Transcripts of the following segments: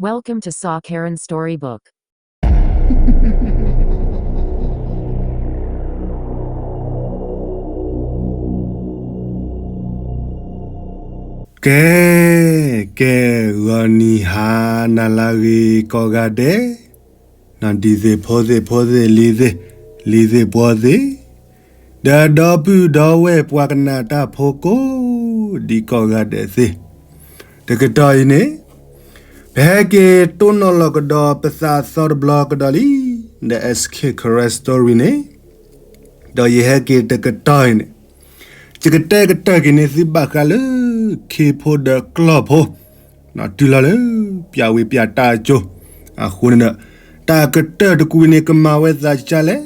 Welcome to Saw Karen Storybook. ကဲ, ကဲ, ဂီၤနံၤဟါနၤလၢအဂ့ၤကိးဂၤဒဲး, ဒ်သိးဖိသ့ၣ်ဖိသ့ၣ်လံၤသ့ၣ်, လံၤသ့ၣ်ပှီၤသ့ၣ်, ဒီးဒီပုၢ်ဒီဝဲၢ်ပှၤကနၣ်တၢ်ဖိကိးဒံကိးဂၤဒဲးသ့ၣ်, တကတီၢ်အံၤန့ၣ် ပဟဲက့ၤတိၢ်နီၣ်လီၤကဒီးပသးသီတဘျီကဒီးလံ, ဒီး S K Karen Story န့ၣ်, ဒီးယဟဲက့ၤတကတီၢ်အံၤန့ၣ်, ယကတဲကတၢၢ်က့ၤန့ၢ်သုဘၣ်ဃးလၢ ခ့ဖိဒီးကျီၢ်ဖိ, တုၤလီၤလၢ ပၠးဝ့ပၠးတၢ်အကၠိ, အဃိန့ၣ်ဒီး တၢ်ကတၢၢ်တကွံန့ၣ် ကမၤဝဲသးကၢ်လဲၣ်,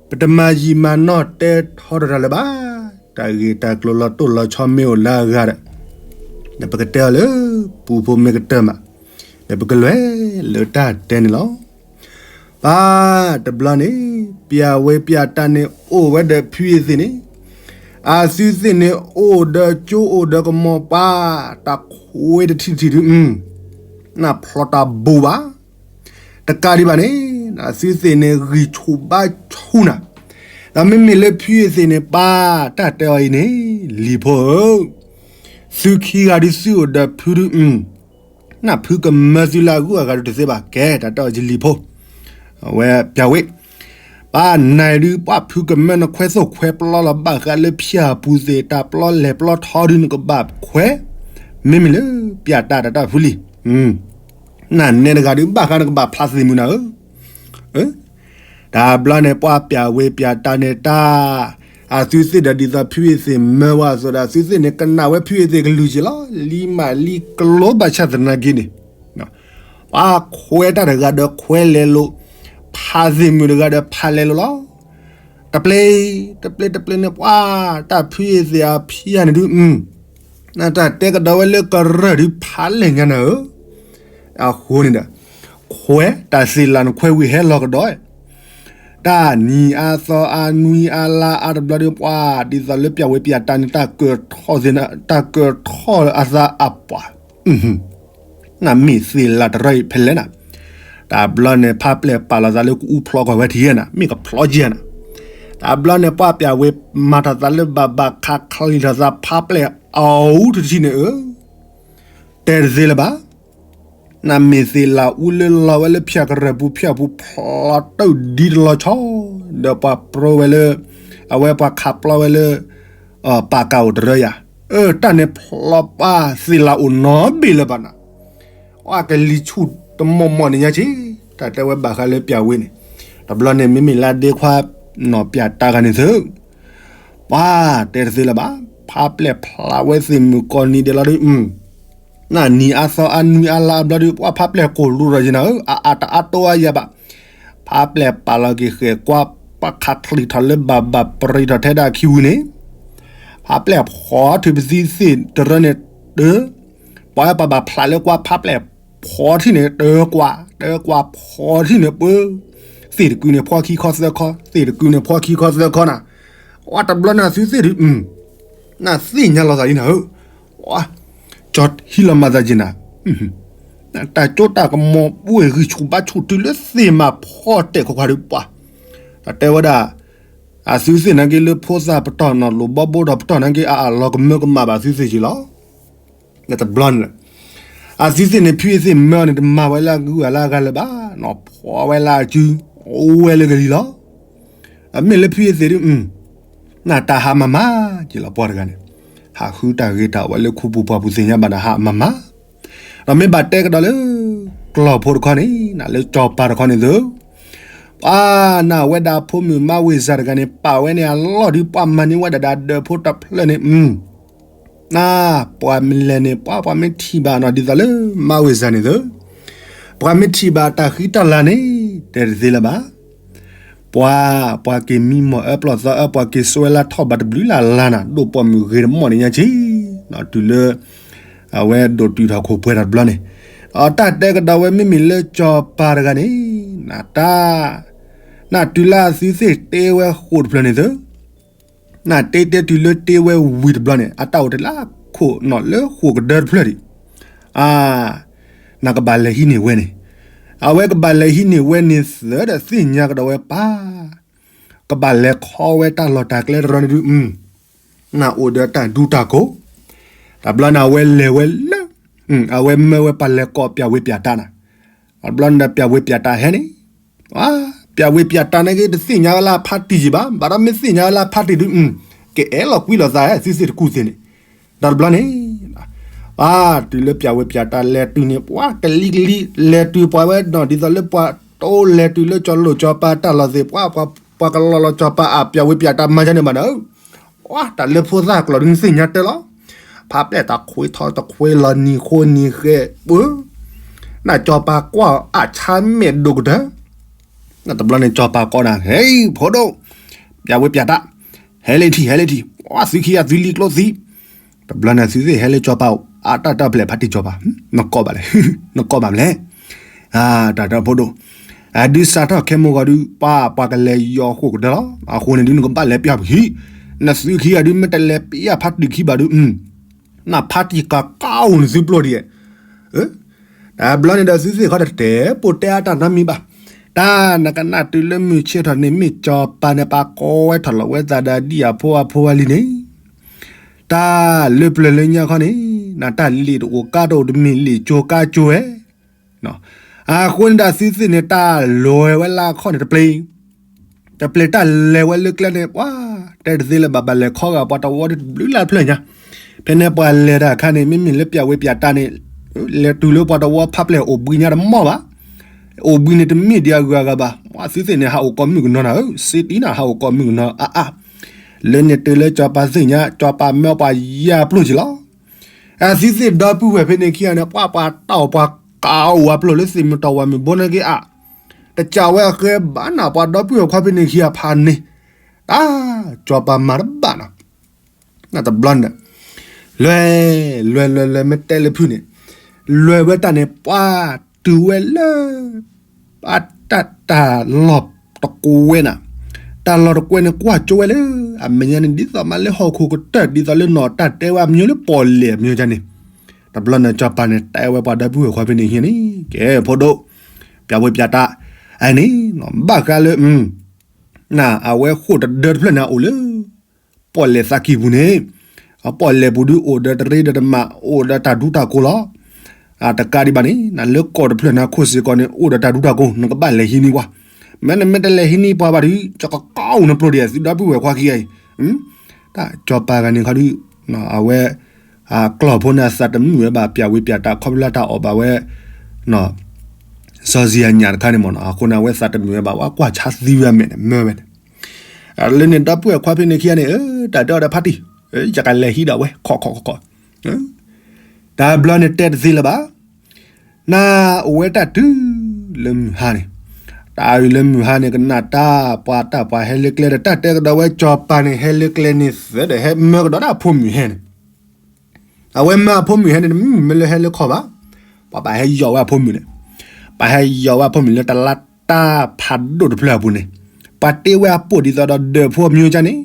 ပတမၤယံာ်မၤနီၢ်တဲထီတၢ်လၢၤဘၣ်, တၢ်ဂ့ၢ်တၢ်ကျိၤလီၤတိၢ်လီၤဆီမ့ၢ်အိၣ်လၢအဂၤဒီး, ဒီးပကတဲအီၤလၢ ပူဖိမ့ၢ်ကတၢၢ်မး, ဒီးပကလဲၤလၢတၢ်တဲန့ၣ်လီၤ. ပၢ်တဘျီန့ၣ် ပၠးဝ့ပၠးတၢ်န့ၣ်အိၣ်ဝဲဒီးဖုအသ့ၣ်န့ၣ်, အသုသ့ၣ်န့ၣ်အိၣ်ဒီးကၠိအိၣ်ဒီးကမီၤပၢ်, တၢ်ခွဲတထံၣ်တထံၣ်ဒုး, နဖျီတၢ်ဘိဘၣ်, တကးဒံးဘၣ်န့ၣ် အသုသ့ၣ်န့ၣ်ဂံၢ်ဆူၣ်ဘါဆူၣ်နၤ, ဒီးမ့မ့ၢ်လၢဖုအသ့ၣ်န့ၣ် ပၢ်တၢ်တဲအီၤအံၤန့ၣ် လံၤဖိဧၢ, သုခံဂၤဒုးသုအိၣ်ဒီးဖုဒုး, နဖုကမၢသုလၢအဂုၤအဂၤဒုးတသ့ဘၣ်, ကဲတၢ်တဲအီၤယလံၤဖိ, အဝဲပၠးဝ့, ပၢ်နၤဒုး ပှၤဖုကမၢနခွဲသိၣ်ခွဲပျီလီၤဘၣ်ဃးလၢဖၠၣ်ပူၤသ့ၣ် တၢ်ပျီလဲၤပျီထီဒုးနကဘၣ်ခွဲ, မ့မ့ၢ်လၢပၠးတၢ်တၢ်တၢ်ဖုလံၤ, နနဲတဂၤဒုး ဘၣ်ဃးနကဘၣ်ဖျါသ့ၣ်မုၢ်နၤဧၢ, တဘျီန့ၣ် ပှၤပၠးဝ့ပၠးတၢ်န့ၣ်တၢ်, အသုသ့ၣ်ဒီးဒ်သိးဖုအသ့ၣ်မၢဝဲအသိးဒီး အသုသ့ၣ်န့ၣ် ကနၣ်ဝဲဖုအသ့ၣ်ကလုၢ်က့ၤလီၤ, လံမးလံကျိဘၣ်ဆၣ်သနာ်က့န့ၣ်, ပှၤခွဲတၢ်တဂၤဒီးခွဲလဲၤလိာ်, ဖးသ့ၣ်မုၢ်တဂၤဒီးဖးလဲၤလိာ်လီၤ. တပျ့ၤ, တပျ့ၤတပျ့ၤန့ၣ် ပှၤတၢ်ဖုအသ့ၣ်အဖံအန့ၣ်ဒုး, နတၢ်တဲကဒီးဝဲလၢကရၢၢ်ဒုးဖးလဲၢ်ညါနၤဧၢ, အဃိန့ၣ်ဒီး, ခွဲတၢ်သ့ၣ်လၢနခွဲဝံၤဟဲလီၤကဒီး, တၢ်နံၤအါသီအါနွံအါလါအါတဘျီဒီး ပှၤဒ်သိးလၢပၠးဝ့ပၠးတၢ်န့ၣ် တၢ်ကၢၤထီၣ်သ့ၣ်, တၢ်ကၢၤထီၣ်အသးအပှၤ နမ့ၢ်သ့ၣ်လၢတရၢအံၤဖဲလဲၣ်နၤ, တဘျီန့ၣ် ဖးပျဲၢ်ပာ်လီၤသးလၢကအူဖျီကွၢ်ဝဲထံၣ်ယဲနၤ, မ့ၢ်ကဖျီကဲနၤ, တဘျီန့ၣ် ပှၤပၠးဝ့မၤထီၣ်သးလၢဘၣ်ဘၣ် ခးချံထီၣ်သး ဖးပျဲၢ်အူတထံၣ်န့ၣ်ဧၢ, တဲတသ့လၢၤဘၣ်. နမ့ၢ်သ့ၣ်လၢအူလၢလီၤဝဲလၢဖၠၣ်ကရၢၢ်ပူၤ ဖၠၣ်ပူၤဖျီတၢ်ဒ်တလီၤဆီ, ဒီးပှၤပြိဝဲလၢ, အဝဲပှၤခးပျီဝဲလၢ ပာ်ကၢ်အိၣ်တရၢယၤ, အၢ တၢ်န့ၣ်ဖျီပှၢ်သ့ၣ်လၢအိၣ်နီတဘ့ၣ်လၢၤဘၣ်နၤ, အကလံၤဆူၣ်တမီၢ်မီၢ်န့ၣ်ညါဆ့, တၢ်တဲဝဲဘၣ်ဃးလၢပၠးဝ့န့ၣ်, တဘျီန့ၣ် မ့မ့ၢ်လၢဒ့ခွါနီၢ်ပၠးတၢ်ဂၤန့ၣ်သု, ပှၤတဲတသ့လၢၤဘၣ်, ဖးပျဲၢ်ဖျါဝဲသ့ၣ်မုၢ်ကီၢ်နံၤဒဲးလီၤဒုး, နနံၤအါသီအါနွံအါလါအါဘျီဒုး ပှၤဖးပျဲၢ်ကိၢ်လူၤထီၣ်ယဲနၤဧၢ, အအတအါတိအါယၤဘၣ်, ဖးပျဲၢ်ပာ်လီၤက့ၤဃဲၤကွၢ်, ပှၤခးချံထီၣ်လၢဘၣ်ဘၣ်ပြံထီၣ်ထဲဒၣ်ခံဝံၤန့ၣ်, ဖးပျဲၢ်ဖီထံပသံသ့ၣ်တရၢန့ၣ်တၢ, ပှၤပာ်ဘၣ်ဖျးလၢကွၢ်ဖးပျဲၢ်ဖီထံန့ၣ်တၢကွၢ်, တၢကွၢ်ဖီထံန့ၣ်ပၢ, သ့ၣ်တကုန့ၣ်ဖီခံခီသၢခီ, သ့ၣ်တကုန့ၣ်ဖီခံခီသၢခီနၤ, အတဘျီန့ၣ်သုသ့ၣ်ဒုး, နသ့ၣ်ညါလီၤသးဒ်နၤဧၢ, ကၠီဟံးလီၤမၤသးက့ၤနၤ, တၢ်ကၠိတၢ်ကမီၤပှဲၤဂံၢ်ဆူၣ်ဘါဆူၣ်တုၤလၢသ့ၣ်မၤဖီတဲာ်ခိၣ်ခွါဒုးပှၤ, တၢ်တဲဝဲဒၣ်, အသုသ့ၣ်နာ်က့လၢဖိသၣ်ပတီၢ်နီၤ လိၣ်ဘီဘိဒီးပတီၢ်နာ်က့ အအလီၤကမၢကမၣ်ဘၣ်သုသ့ၣ်က့ၤလီၤ. တဘျီန့ၣ်, အသုသ့ၣ်န့ၣ် ဖုအသ့ၣ်မၢအီၤန့ၣ် တမၤဝဲလၢအဂုၤအလၢအဂၤလၢၤဘၣ်, နီၤဖီဝဲလၢအစု, အိၣ်ဝဲလၢကလံၤလီၤ. အမ့ၢ်လၢဖုအသ့ၣ်ဒုး, နတၢ်ဟးမၤမၤက့ၤလီၤပှၤတဂၤန့ၣ်, ဟးဃုတၢ်ဂ့ၤတၢ်ဝဲလၢခူပူၤပှၢ်ပူၤသ့ၣ်ညါဘၣ်ဒီးဟးမၤမၤ, ဒီးမ့ၢ်ဘၣ်တဲကဒီးလၢ ကျီၢ်ဖိတခီန့ၣ် နလၢကၠီၤပၤတခီန့ၣ်သု, ပှၤနဝဲဒၣ်ဖိမုၣ်မါဝ့ၤစၢ်တဂၤန့ၣ် ပာ်ဝဲန့ၣ်အလီၢ်ဒုး ပှၤမၤန့ၢ်ဝဲဒၣ်ဒၢးဖိတဖျၢၣ်န့ၣ်, နပှၤမလဲၣ်န့ၣ် ပှၤပှၤမ့ၢ်ထံၣ်ဘၣ်နီၤ ဒ်သိးလၢ မါဝ့ၤစၢ်န့ၣ်သု, ပှၤမ့ၢ်ထံၣ်ဘၣ်တၢ်ဃံတၢ်လၤန့ၣ် တဲတသ့လၢၤဘၣ်. ပှၤ, ပှၤက့ၤမံမီၢ်အၢပျီၢ်သီအၢ ပှၤက့ၤစွဲလၢထီၣ်ဘၣ်တဘျုးလၢ်လၢ်နၤ ဒိၣ်ပိာ်မုၣ်ဂ့ၤတမီၢ်န့ၣ်ညါဆံ, တုၤလၢ အဝဲဒိၣ်တုာ်ထီၣ်ခိၣ်ပှဲၤထီၣ်တဘျီန့ၣ်, အတၢ်တဲကဒီးဝဲမ့မ့ၢ်လၢကၠီၤပၤတဂၤန့ၣ်, နတၢ်, နတုၤလၢအသုသ့ၣ်တ့ဝဲဃိာ်တဖျၢၣ်န့ၣ်သု, နတ့တဲတုၤလၢတ့ဝဲဝံၤတဘျီန့ၣ် အတၢ်အိၣ်တ့ၢ်လၢခိၣ်နီၤလၢဃိာ်ကဒၢတဖျၢၣ်ဒံး, အါ နကဘၣ်လဲၤဟံးန့ၢ်ဝဲန့ၣ်, အဝဲကဘၣ်လဲၤဟံးန့ၢ်ဝဲန့ၣ်သၢဒီးသ့ၣ်ညါကဒီးဝဲပၢ်, ကဘၣ်လဲၤခီဝဲတၢ်လီၢ်တၢ်ကျဲတရီန့ၣ်ဒုး, နအိၣ်ဒီးတၢ်ဒူတၢ်ကိၢ်, တဘျီန့ၣ်အဝဲလဲၤဝဲလၢ, အဝဲမၢဝဲပှၤလဲၤကိးပျၢ်ဝ့ပျၢ်တၢ်နၤ, တဘျီန့ၣ်ဒီးပျၢ်ဝ့ပျၢ်တၢ်ဟဲန့ၣ်, ပျၢ်ဝ့ပျၢ်တၢ်န့ၣ်က့တသ့ၣ်ညါဝဲလၢဖါတံၢ်ယံၤဘၣ်, ဘၣ်ဒီးမ့ၢ်သ့ၣ်ညါဝဲလၢဖါတံၢ်ဒုး, ကအဲၣ်လီၤကွံလီၤသးသုသ့ၣ်တကူၣ်သ့ၣ်န့ၣ်, ဒီးတဘျီန့ၣ် ပှၤတုၤလၢပျၢ်ဝ့ပျၢ်တၢ်လဲၤတုၤန့ၣ် ပှၤကလံၤကလံၤလဲၤတုၤပှၤဝဲဒီး ဒ်သိးလၢပှၤတအိၣ်လဲၤတုၤလၢကၠီၤလိာ်ကၠီၤပၤတၢ်လီၢ်သ့ၣ် ပှၤ ပှၤကလီၤလီၤကၠီၤပၤအပျၢ်ဝ့ပျၢ်တၢ်မၤကန့ၣ်ဘၣ်ဒီး, တၢ်လၢဖိသၣ်ကျိာ်ဒုးနသ့ၣ်ညါတဲလီၤ, ဖးပျဲၢ်တခွ့ထီတခွ့လီၤနံၤဃိနံၤဃဲးပှၤ, နကၠီၤပၤကွၢ်အဆါမဲာ်ဒိၣ်ကတၢၢ် တဘျီန့ၣ်ကၠီၤပၤကိးနၤ ဟဲ ဖိဒိၣ်, ပျၢ်ဝ့ပျၢ်တၢ်, ဟဲလၢထံၣ် ဟဲလၢထံၣ်, ပှၤသုခံဂၤသုလံၤကျိသံ, တဘျီန့ၣ်သုသ့ၣ်ဟဲလၢကၠီၤပၤအိၣ် အတၢ်တၢ်ပျဲၢ်ဖါတံၢ်ကၠီၤပၤ, နကိးဘၣ်လဲၣ်, နကိးဘၣ်မလဲၣ်, တၢ်တၢ်ဖိဒိၣ်, အဒုးစးထီၣ်ခဲမိၢ်ဂီၤဒုး ပှၤ ပှၤကလဲၤယီၤဃိာ်ကတၢၢ်လီၤ, အဃိန့ၣ်ဒုးနကဘၣ်လဲၤပျၢ်ပဟံၣ်, နသုခံဂၤဒုးမ့ၢ်တလဲၤပျၢ်ဖါတံၢ်ခံဘၣ်ဒုး နဖါတံၢ်ကးကးအိၣ်နသုပျိၢ်ဒံး, တဘျီန့ၣ်ဒီးသုသ့ၣ်ခီတတဲာ်ပိာ်တဲအါတၢ်နီတမံၤဘၣ်, တၢ်နကနၣ်တုၤလၢမုၢ်ဆ့ၣ်ထီၣ်န့ၣ် မ့ၢ်ကၠီၤပၤန့ၣ် ပှၤကိးဝဲထီၣ်လီၤဝဲသးဒီးဒ်အဖိအဖိအလံၤန့ၣ်, တၢ်လၢပျၢၤလၢညါခီန့ၣ် နတၢ်လံာ်တအိၣ်ကါတအိၣ်တမ့ၢ် လံာ်ကၠိကါကၠိဝဲ အဃိန့ၣ်ဒီးသုသ့ၣ်န့ၣ် တၢ်လဲၤဝဲလၢအခီၣ်န့ၣ်တပျ့ၤ, တပျ့ၤတၢ်လဲၤဝဲလၢကျဲန့ၣ် ပှၤ တဲတသ့လၢၤဘၣ် ဘၣ်လဲၤခီဂာ်ပှၤတဝီတဘျုးလၢ်ဖျၢၣ်ညါ, ဖဲန့ၣ်ပှၤလဲၤတၢ်အခါန့ၣ် မ့မ့ၢ်လၢပျၢ်ဝ့ပျၢ်တၢ်န့ၣ်, လဲၤတုၤလၢပှၤတဝီဖးပျဲၢ်အိၣ်ဘှံးညါတမီၢ်ဘၣ်, အိၣ်ဘှံးန့ၣ်တမ့ၢ်ဒံးအဂုၤအဂၤဘၣ်, ပှၤသုသ့ၣ်န့ၣ် ဟးအိၣ်ကိးမုၣ်ကနီၤနၤဧၢ, စ့တံနၤ ဟးအိၣ်ကိးမုၣ်ကနီၤအါအါ, လၢန့ၣ်တုၤလၢကၠီၤပၤသ့ၣ်ညါ ကၠီၤပၤမၢပှၤယါပျိၢ်က့ၤလီၤ အသုသ့ၣ်ဒီပုၢ်ဝဲၢ်ဖဲန့ၣ်ခံဂၤန့ၣ် ပှၤပှၤတၢ်အိၣ်ပှၤကးအိၣ်ဝဲပျိၢ်လၢသ့ၣ်မုၢ်တီၢ်ဝဲမုၢ်ဘိန့ၣ်က့ၤအါ, တကးဝဲအဃဲဘၣ်နၤ ပှၤဒီပုၢ်ဝဲၢ်ခွါဖဲန့ၣ်ခံဂၤဖးန့ၣ်, တၢ်ကၠီၤပၤမၤတဘၣ်နီၤ, တဘျီန့ၣ်, လွဲ လွဲလွဲလွဲမ့ၢ်တဲလၢဖုၣ်န့ၣ်, လွဲဝဲတၢ်န့ၣ် ပှၤတုၤဝဲလၢ အတၢ်တၢ်လီၢ်တကွဲးနၤ, တၢ်လီၢ်တကွဲးန့ၣ် ကွၢ်ကၠိဝဲလၢ အမဲာ်ညါန့ၣ် ဒ်သိးမးလၢဟီၣ်ခိၣ်ကတၢၢ် ဒ်သိးလၢနီၢ်တၢ်တဲဝဲအမံၤလၢပီၣ်လဲၣ်အမံၤန့ၣ်, တဘျီန့ၣ် ကၠီၤပၤန့ၣ် တဲဝဲပှၤဒီပုၢ်ဝဲၢ်ခွါဖဲန့ၣ်ခံဂၤန့ၣ် ကဲဖိဒိၣ်, ပျၢ်ဝ့ပျၢ်တၢ်, အန့ၣ် ဘၣ်ဃးလၢ နအဝဲဃိာ်တဒၢတဖျၢၣ်န့ၣ်အိၣ်လၢ ပီၣ်လဲၣ်သးကံၢ်ပူၤန့ၣ်, အပီၣ်လဲၣ်ပူၤဒုးအိၣ်ဒီးတရ့ဒီးတမး အိၣ်ဒီးတၢ်ဒူတၢ်ကိၢ်လီၤ. အတကးဒံးဘၣ်န့ၣ် နလၢကီၢ်တဖျၢၣ်န့ၣ်ခိၣ်စ့ၢ်ကီးန့ၣ် အိၣ်ဒီးတၢ်ဒူတၢ်ကိၢ် နကဘၣ်လဲၤဟံးန့ၢ်ပှၤ, မ့နမ့ၢ်တလဲၤဟံးန့ၢ်ပှၤဘၣ်ဒုး ကကီၢ်အိၣ်နပျိၢ်ဒံး သုဒီပုၢ်ဝဲၢ်ခွါခံဂၤအံၤ, တၢ်ကၠီၤပၤဂၤန့ၣ်ခီဒုး အဝဲ ကျီၢ်ဖိန့ၣ်အသးတမုာ်ဝဲဘၣ် ပျၢ်ဝ့ပျၢ်တၢ် ခီဖျိလၢတၢ်အီၣ်ဘၣ်ဝဲ စီၤစံယၤညၣ်တခါန့ၣ်မ့ၢ်နီၤ အဃိန့ၣ် အဝဲသးတမုာ်ဝဲဘၣ် ဝဲကွၢ်ဆါသံဝဲအမဲာ်န့ၣ် မၢဝဲန့ၣ်, လၢန့ၣ်ဒီပုၢ်ဝဲၢ်ခွါဖဲန့ၣ်ခံဂၤန့ၣ် တၢ်တဲအီၤဒီးဖါတံၢ်, ယကလဲၤဟံးဒီးဝဲ ခီခီခီခီ, တၢ်ဘျီန့ၣ်တဲတသ့လၢၤဘၣ်, နအိၣ်ဝဲတၢ်တုၤလၢမုၢ်ဟါန့ၣ်, တၢ်အုၣ်လၢမုၢ်ဟါန့ၣ် ကနၣ်တၢ်ပှၤတၢ်ပှၤဟဲလၢကျဲဒီး တၢ်တဲကဒီးဝဲကၠီၤပၤန့ၣ် ဟဲလၢကျဲန့ၣ်သၢဒီး ဟဲမၢကဒီးဒၣ်အဖိမုၣ်ဟဲန့ၣ် အဝဲမၢအဖိမုၣ်ဟဲန့ၣ် တမ့ၢ်မ့ၢ်လၢဟဲလၢခီၣ်ဘၣ်, ပှၤဘၣ်ဟဲယီၤဝဲအဖိမုၣ်န့ၣ်, ပှၤဟဲယီၤဝဲအဖိမုၣ်လၢတလါတၢ်ဖးဒိၣ်တဖျၢၣ်အပူၤန့ၣ်, ပှၤတ့ဝဲအပိၢ်ဒ်သိးဒီးဒၢးဖိအမံၤကန့ၣ်,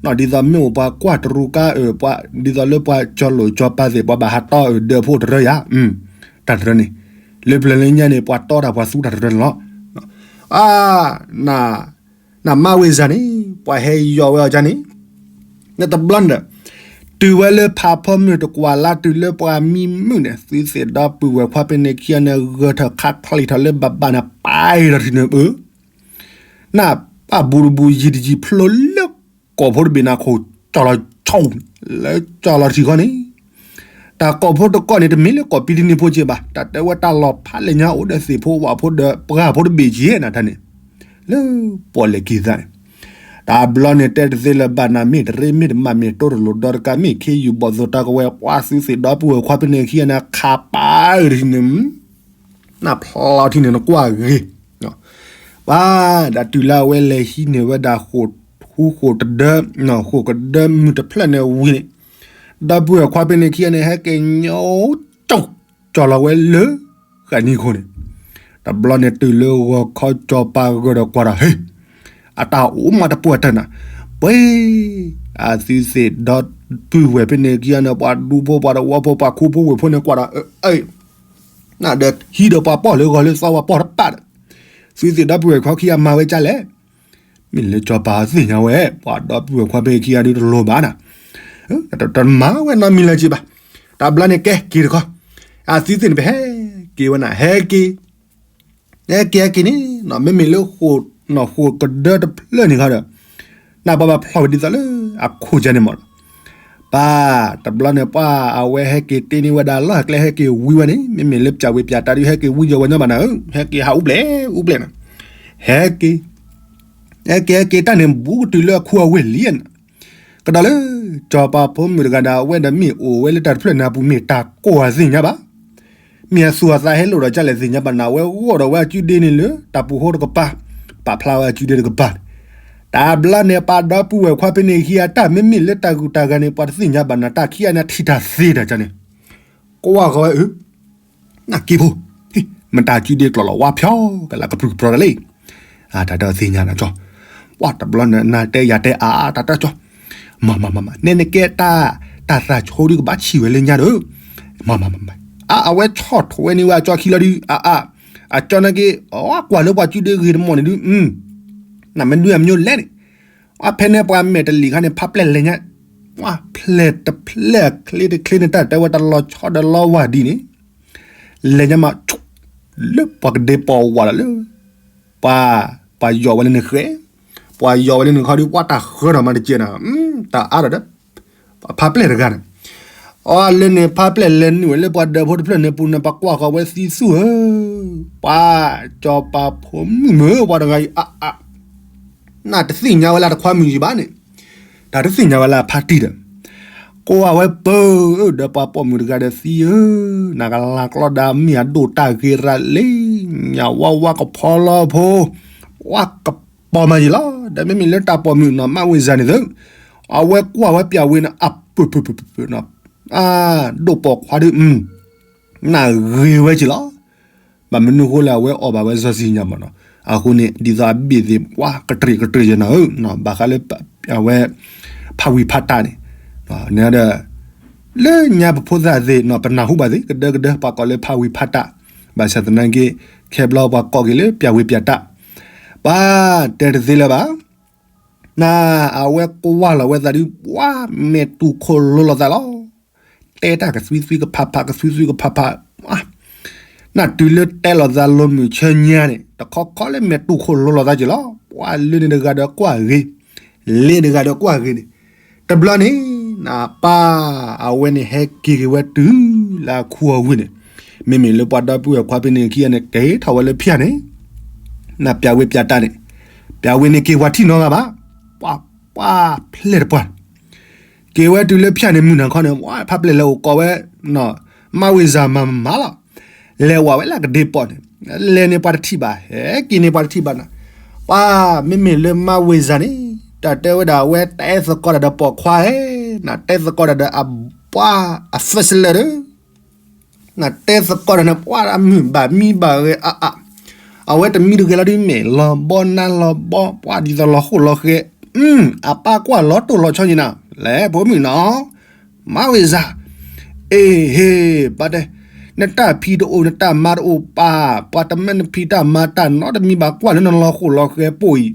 ဒ်သိးမ့ၢ်အိၣ်ပှၤကွၢ်တရူးကါအၢၣ်, ဒ်သိးလၢပှၤကၠီၤလိာ်ကၠီၤပၤသ့ၣ် ပှၤဘၣ်ဟးတီအၢၣ်ဒၢးဖိတရၢယၤ, တၢ်တရၢန့ၣ်, လၢပျၢၤလၢညါန့ၣ် ပှၤတီတၢ်ပှၤသူတၢ်တရၢန့ၣ်လီၤ. အ နမါဝ့ၤစၢ်န့ၣ် ပှၤဟဲယီၤဝဲအီၤကန့ၣ်, နတဘျီန့ၣ်ဒီး တုၤဝဲလၢဖးဖီမုၢ်တကွၢ်လါတုၤလၢပှၤမံမုၣ်န့ၣ် သုသ့ၣ်ဒီပုၢ်ဝဲၢ်ခွါဖဲန့ၣ်ခံဂၤန့ၣ် ဂၢၢ်ထၢၣ်ခးချံးထီၣ်လၢဘၣ်ဘၣ်န့ၣ် ပာ်အံၤထီၣ်ထံၣ်န့ၣ်ပၢၢ် နၢ်ပၢ်ဘူးတဘူးယံၤတယံၤဖျိလၢ ကိာ်ဖိတဘ့ၣ်န့ၣ်ခိၣ်ကၠီၣ်လီၤဆိၣ် လၢကၠီၣ်လီၤထံၣ်ဃီန့ၣ်, တၢ်ကိာ်ဖိတကိးန့ၣ် တမ့ၢ်လၢကိာ်ပံတနံၤဖိက့ဘၣ် တၢ်တဲဝဲတၢ်လီၢ်ဖးလဲၢ်ညါအိၣ်ဒီးသ့ၣ်ဖိဝၣ်ဖိဒီးပှၢ်ဖိတဘ့ၣ်က့နၤတၢ်န့ၣ်, လၢပီၣ်လဲၣ်ကံၤသးန့ၣ်, တၢ်ဘျီန့ၣ်တဲတသ့လၢၤဘၣ်နၤ မ့ၢ်တရ့မ့ၢ်တမးမ့ၢ်တိတလိၤဒီတကး မ့ၢ်ခ့ယုၢ်ဘီၣ်သိၣ်တၢ်ကဝဲၤ ပှၤသုသ့ၣ်ဒီပုၢ်ဝဲၢ်ခွါဖဲန့ၣ်ခံဂၤန့ၣ် ခးပာ်အၢၣ်ထံၣ်န့ၣ် နဖျီထံၣ်န့ၣ် နကွၢ်ဂ့ၤ, ပှၤဒၣ်တုၤလၢအဝဲလဲၤဟံးန့ၢ်ဝဲဒၣ်ဃိာ်ဃူဃိာ်တဒၢ, ဃိာ်ကဒၢမုၢ်တဖျၢၣ်န့ၣ်ဝံၤန့ၣ်, ဒီပုၢ်ဝဲၢ်ခွါဖဲန့ၣ်ခံဂၤန့ၣ် ဟဲက့ၤညီကၠီၣ်ကၠီၣ်လီၤဝဲလၢ ဃာ်နံၤခိၣ်န့ၣ်, တဘျီန့ၣ်တုၤလၢဂီၤခီ ကၠီၤပၤဂၢၢ်ဒီးကွၢ်ဒီးဟ့ၣ်, အတၢ်အိၣ်မးတပှၢ်တၢၢ်နၤ, ပှ့ၤ, အသုသ့ၣ်ဒီပုၢ်ဝဲၢ်ဖဲန့ၣ်ခံဂၤန့ၣ် ပှၤဒူဖိပှၤတဝီဖိပှၤခူဖိဝ့ၢ်ဖိန့ၣ်ကွၢ်ဒီး အၢ ဒီးဟံးဒီးပှၤပီၢ်လၢဂီၤလၢသီပှၤပီၢ်တပာ်ဒီး သုသ့ၣ်ဒီပုၢ်ဝဲၢ်ခွါခံဂၤမၤဝဲဒ်လဲၣ်. မ့ၢ်လၢစီၤပၤသ့ၣ်ညါဝဲ ပှၤဒီပုၢ်ဝဲၢ်ခွါဖဲခံဂၤဒုတလိၤဘၣ်နၤ, တမၤဝဲနီတမံၤလၢၤက့ဘၣ်. တဘျီန့ၣ်ကဲက့ၤတခီ, အသုသ့ၣ်န့ၣ် ပဟဲက့ၤဝဲနၤ ဟဲက့ၤ ဟဲက့ၤဟဲက့ၤန့ၣ် မ့မ့ၢ်လၢ ဃိာ်ကဒၢတဖျၢၣ်န့ၣ်ခီဒီး နၢ်ပှၤဘၣ်ဖျီၣ်ဝဲဒ်သိးလၢအခိၣ်ကန့ၣ်မးလီၤ. ပၢ်တဘျီန့ၣ် ပှၤအဝဲဟဲက့ၤတ့န့ၢ်ဝဲဒၣ်လီၢ်ကျဲ ဟဲက့ၤဝံဝဲန့ၣ် မ့မ့ၢ်လၢပၠးဝ့ၤပၠးတၢ်ဒု ဟဲက့ၤဝံယီၤဝဲညီဘၣ်နၤဧၢ, ဟဲက့ၤဟးအူပျဲၢ်အူပျဲၢ်နၤ, ဟဲက့ၤ ဟဲက့ၤဟဲက့ၤတၢ်န့ၣ် ဘူးကတုၤလၢအခူအဝ့ၢ်လံနၤ, ကဒီးလၢ စီၤပၤဖိမုၣ်တဂၤဒီး အဝဲဒီးမ့ၢ်အိၣ်ဝဲလၢတၢ်တဖျၢၣ်န့ၣ်အပူၤ မ့ၢ်တၢ်ကိၢ်အသ့ၣ်ညါဘၣ်. မ့ၢ်အသူၣ်အသးဟဲလိာ်ဒီးကလဲၣ်သ့ၣ်ညါဘၣ်နၤ, အဝဲဂီၢ်ဒီးဝဲအကုဒ့န့ၣ်လၢတၢ်ပူၤဃီတကပၤ, ပာ်ဖျါဝဲအကုဒ့တကပၤန့ၣ်, တဘျီန့ၣ် ပှၤဒီပုၢ်ဝဲၢ်ခွါဖဲန့ၣ်ခံဂၤ တၢ်မ့မ့ၢ်လၢတၢ်ဂုၤတၢ်ဂၤန့ၣ် ပှၤတသ့ၣ်ညါဘၣ်နၤ, တၢ်ခံဂၤန့ၣ်ထံၣ်တၢ်သ့တၢ်ကန့ၣ်, ကွၢ်ဃီဝဲအၢ နၢ်က့ဖိ, မတၤကုဒ့ကျိာ်လီၤ ဝါဖျီကလၢကပြုၢ်ကပြီတၢ်လံ, တၢ်တသ့ၣ်ညါနၤကၠီ, ပှၤတဘျီန့ၣ် နၤတဲယၤတဲအါ တၢ်တၢ်ကၠီ, မၤမၤမၤမၤ နဲနကဲတၢ် တၢ်သးဆိဒုကဘၣ်ဆံးဝဲလၢညါဒီး, မၤမၤမၤမၤ, အဝဲဆီၣ်ထွဲန့ၢ်ဝဲအကၠီခံလီၤဒု အါအါ, အကၠီနာ်က့ အကွၢ်လၢပှၤကုဒ့ဂ့ၤတမီၢ်န့ၣ်ဒု နမ့ၢ်ဒုအမညိလဲၣ်န့ၣ်, အဖဲန့ၣ်ပှၤမဲာ်တလံၤခါန့ၣ် ဖးပျဲၢ်လဲၤညါ, ပှၤဖျဲၣ်တဖျဲၣ်ချ့တချ့န့ၣ် တၢ်တဲဝဲတၢ်လီၤဆီဒီးလီၤဝါဒ်န့ၣ်, လဲၤညါမး လၢပှၤကဒ့ပီၢ်ဝးလီၤလၢ ပှၤ ပှၤယီၤဝဲလၢနဃဲ, ပှၤယီၤဝဲလၢနခီဒု ပှၤတၢ်ဃၢထီၣ်မးတကဲနၤ, တၢ်အါထီၣ်ဒီး ဖးပျဲၢ်တဂၤန့ၣ်, အီၤလၢန့ၣ် ဖးပျဲၢ်လဲၤနုာ်ဝဲလၢပှၤဒၢးဖိတဖျၢၣ်န့ၣ်ပူၤန့ၣ် ပှၤကွၢ်ဃီၤဝဲသံသူၣ်ဧၢ, ပှၤ စီၤပၤဖိမုၣ်မုၢ် ပှၤတဂၤအံၤ အါအါ နတသ့ၣ်ညါဝဲလၢတခွါမုၣ်ယံၤဘၣ်န့ၣ်, တၢ်တသ့ၣ်ညါဝဲလၢအဖါတံၢ်ဒီး, ကွၢ်ဝဲပၢၢ်ဒီးပှၤပိာ်မုၣ်တဂၤဒီးသံဧၢ, နကလၤကျီဒၣ်မ့ၢ်အဒိၣ်တၢ်ဂ့ၤရၤလံ, ညၣ်ဝါဝါကဖီလီၤဖိ, ဝါကပီၤမးယံၤလီၤ, ဒီးမ့မ့ၢ်လၢတၢ်ပိာ်မုၣ်နီၤ မးဝ့ၤစၢ်န့ၣ်သု, အဝဲကွၢ်ဝဲပၠးဝ့ၤန့ၣ် အပၢၢ်ပၢၢ်ပၢၢ်ပၢၢ်နီၤ, အါ ဒိၣ်ပိာ်ခွါဒု နဂ့ၤဝဲက့ၤလီၤ. ဘၣ်မနုၤဃိလၢအဝဲအီၣ်ဘၣ်ဝဲစီၤစံၣ်ညါမးနီၤ, အဃိန့ၣ် ဒ်သိးအဘ့ၣ်သ့ၣ် ပှၤကတြံာ်ကတြံာ်ယဲနီၤဧၢ, ဘၣ်ဃးလၢ အဝဲ ဖးဝံၤဖးတၢ်န့ၣ်, န့ၣ်ဒီး လၢညါပဖိသၣ်သ့ၣ်နီၤ ပနၢ်ဟူဘၣ်သ့ၣ် ကဒၢကဒၢ ပှၤကိးလၢဖးဝံၤဖးတၢ်, ဘၣ်ဆၣ်သနာ်က့ ခဲဘျီပှၤကိးက့ၤလၢပၠးဝ့ၤပၠးတၢ်, ပှၤတဲတသ့လၢၤဘၣ် နအဝဲကွၢ်လီၤဝဲသးဒု ပှၤမဲာ်တူၢ်ခိၣ်လိၤလိာ်သးလီၤ. တဲတၢ်ကသွံသွံကဖးဖး ကသွံသွံကဖးဖး, နတုၤလၢတဲလိာ်သးလိာ်မုာ်ဆၢညါန့ၣ် တခီခီလၢမဲာ်တူၢ်ခိၣ်လိၤလိာ်သးက့ၤလီၤ. ပှၤလၢန့ၣ်တဂၤဒီးကွၢ်ဂ့ၤ, လၢတဂၤဒီးကွၢ်ဂ့ၤန့ၣ်, တဘျီန့ၣ် နပၢ်အဝဲန့ၣ်ဟဲက့ၤက့ၤဝဲတုၤလၢအခူအဝ့ၢ်န့ၣ်, မ့မ့ၢ်လၢပှၤဒီပုၢ်ဝဲၢ်ခွါဖဲန့ၣ်ခံဂၤန့ၣ် ကဟ့ၣ်ထီၣ်ဝဲလၢဖၠၣ်န့ၣ်, နပၠးဝ့ၤပၠးတၢ်န့ၣ်, ပၠးဝ့ၤန့ၣ်က့ၤပှၤထံၣ်နီတဂၤဘၣ်, ပှၤ ပှၤဖျဲၣ်တပှၢ် က့ၤဝဲတုၤလၢဖၠၣ်န့ၣ် မုၢ်နၤခီန့ၣ် ဝဲဖးပျဲၢ်လဲၤအိၣ်ကိးဝဲ, မးဝ့ၤစၢ်မၤမၤလီၤ, လဲၤဝဲလၢကဒ့ပီၢ်န့ၣ်, လဲၤန့ၣ်ပှၤတထံၣ်ဘၣ်, ဟဲက့ၤန့ၣ်ပှၤတထံၣ်ဘၣ်နၤ, ပှၤမ့မ့ၢ်လၢမးဝ့ၤစၢ်န့ၣ်, တၢ်တဲဝဲဒၣ်အဝဲတဲသကိးတၢ်ဒီးပိာ်ခွါဧၢ, နတဲသကိးတၢ်ဒီးအပှၤအ first lady ဒီး နတဲသကိးတၢ်န့ၣ် ပှၤအမုာ်ဘၣ်မံဘၣ်ဂဲၤအါအါ, အဝဲတမံတဂဲၤလီၤဒုး မဲာ်လီၤဘီနါလီၤဘီ ပှၤဒ်သိးလီၤဃိၣ်လီၤဃဲ, အပၢ်ကွၢ်လီၤတိၢ်လီၤဆီယံၤနၤ, လဲၤဖိမုၣ်နီၤ, မၤဝံၤစၢ်, အ့ဟ့ ပၢ်တဲ, နတၢ်ဖံးတအိၣ် နတၢ်မၤတအိၣ်ပၢ်, ပှၤတမၢနဖံးတၢ်မၤတၢ်နီတမံၤဘၣ် ကွၢ်လၢနလီၤဃိၣ်လီၤဃဲပိၢ်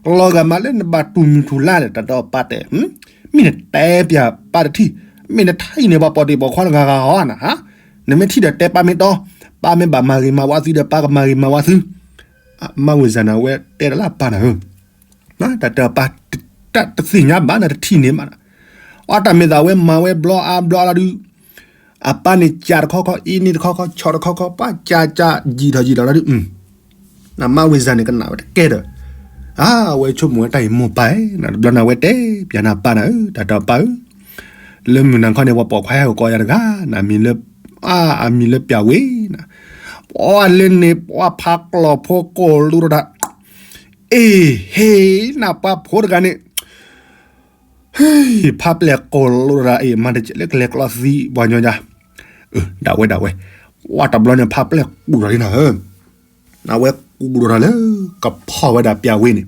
အံၤ, လီၤဂာ်မးလၢနဘၣ်တူၢ်မုၢ်ထူၣ်လါလဲၣ် တၢ်ဒီးပၢ်တဲ မ့ၢ်နတဲပၠးပၢ်တထံၣ်, မ့ၢ်နထံၣ်န့ၣ် ပှၤပိာ်တ့ၢ်ပိာ်ခွါတဂၤဂၤဟီနၤ, နမ့ၢ်ထံၣ်ဒီးတဲပၢ်မ့ၢ်တီ, ပၢ်မ့ၢ်ဘၣ်မၤဂ့ၤမၤဝါသုဒီး ပၢ်ကမၤဂ့ၤမၤဝါသု, မၤဝံၤစၢ်န့ၣ် အဝဲတဲတၢ်လၢအပၢ်နၤဧၢ, တၢ်တဲပၢ် တသ့ၣ်ညါဘၣ်နၤ တထံၣ်န့ၣ်ဘၣ်နၤ, အတၢ်မ့ၢ်သးဝဲမၤဝဲဘျီအါဘျီအါလီၤဒုး, အပၢ်န့ၣ်ကးတခီခီ အ့န့ၢ်တခီခီ ဆီၣ်တခီခီ ပှၤကးကးယံာ်ထီၣ်ယံာ်ထီၣ်လီၤဒုး, နမၤဝံၤစၢ်န့ၣ် ကနၣ်ဝဲတကဲဒီး, အဝဲဆိကမိၣ်ဝဲတၢ်အံၤမိၢ်ပၢ်ဧၢ, နတဘျီနၤဝဲတဲပၠးနၤပၢ်နၤဧၢ, တၢ်တဲပၢ်ဧၢ, လၢမုၢ်နၤခီန့ၣ် ပှၤပိာ်ခွါဟဲအိၣ်ကိးယၤတဂၤ, နမံၤလၢ, အမံၤလၢပၠးဝ့ၤနၤ, ပှၤလၢန့ၣ် ပှၤဖးကျီၢ်ဖိကိၢ်လိတၢ်, အ့ဟ့ နပှၤဖိတဂၤန့ၣ် ဖးပျဲၢ်ကိၢ်လိတၢ်အံၤ မၤတကဲလၢကလဲၤကျီသံပှၤညီညါ, ဒၣ်ဝဲဒၣ်ဝဲ, ဝဲတဘျီန့ၣ် ဖးပျဲၢ်ကူၣ်ထီၣ်လံနၤဧၢ, အဝဲကူၣ်ထီၣ်လၢ ကဖီၣ်ဝဲဒၣ်ပၠးဝ့ၤန့ၣ်,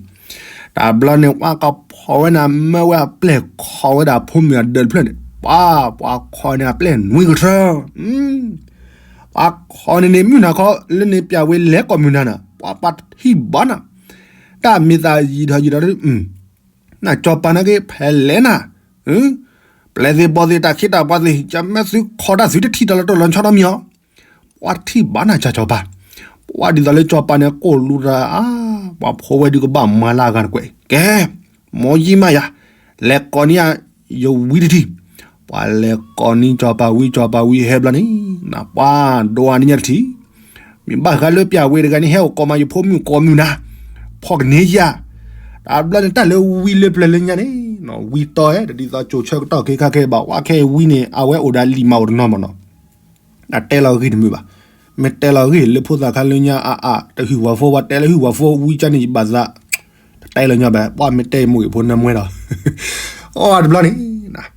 တဘျီန့ၣ် ဝဲကဖီၣ်ဝဲန့ၣ် မၢဝဲအပျဲၢ်ခီၣ်ဝဲဒၣ်ဖိမုၣ်အဒၢးတဖျၢၣ်န့ၣ်, ပှၤ, ပှၤခီၣ်န့ၣ်အပျဲၢ်နွံကထၢ, ပှၤ အခီန့ၣ်န့ၣ် မုၢ်နၤခီလၢန့ၣ် ပျၢ်ဝ့ၤလဲၤကိးမုၢ်နၤနၤ ပှၤပှၤထံၣ်ဘၣ်နၤ, တၢ်မ့ၢ်သးယံာ်ထီၣ်ယံာ်ထီၣ် နကၠီၤပၤနာ်က့ ဖဲလဲၣ်နၤ, ပျဲၢ်သ့ၣ်ဘီၣ်သ့ၣ် တၢ်ခ့တၢ်ပှၤသ့ၣ် ကမ့ၢ်သုခီတၢ်သုတထံၣ်တၢ်လီၤတိၢ်လီၤဆီနီတမံၤဧါ, ပှၤထံၣ်ဘၣ်နၤ ကၠီၤပၤ, ပှၤဒ်သိးလၢကၠီၤပၤန့ၣ် ကိၢ်လူၤတၢ်အါ, ပှၤဖိဝဲဒုးကဘၣ်မၤလၢအဂၤတကွဲး, ကဲ, မ်ယံမးယၤ, လဲၤကိးန့ၢ်ယဝံတထံၣ်, ပှၤလဲၤကိးန့ၢ်ကၠီၤပၤဝံ ကၠီၤပၤဝံဟဲဘျီန့ၣ်, နပှၤဒိးအါန့ၢ်ညါတထံၣ်, မ့ၢ်ဘၣ်ဃးလၢပျၢ်ဝ့ၤတဂၤန့ၣ် ဟဲအိၣ်ကိးမးယဖိမုၣ်ကိးမုၢ်နၤ, ဖီၣ်ကန့ၢ်ယၤ, တဘျီန့ၣ် တၢ်လၢဝံလၢပျၢၤလၢညါန့ၣ်, ဝံတီၤဧဲ ဒ်သိးကၠိၤဆၢကတီၢ်ခဲခါခဲဘၣ် ဝဲခဲအံၤဝံန့ၣ် အဝဲအိၣ်ဒီးလံာ်မၤအိၣ်တနီၤမးနီၤ အတဲလီၤဂ့ၢ်တမုာ်ဘၣ်. မ့ၢ်တဲလီၤဂ့ၢ်လၢဖိသၣ်ခါလၢညါအါအါ တဟုၣ်ဝၤဖိ ပှၤတဲလၢဟုၣ်ဝၤဖိ ဝံကၢန့ၣ်ယဘၣ်သး, တတဲလၢညါဘၣ် ပှၤမ့ၢ်တဲမိၢ်ဂ့ၤဖိနၢမွဲဒီး, အီတဘျီန့ၣ်,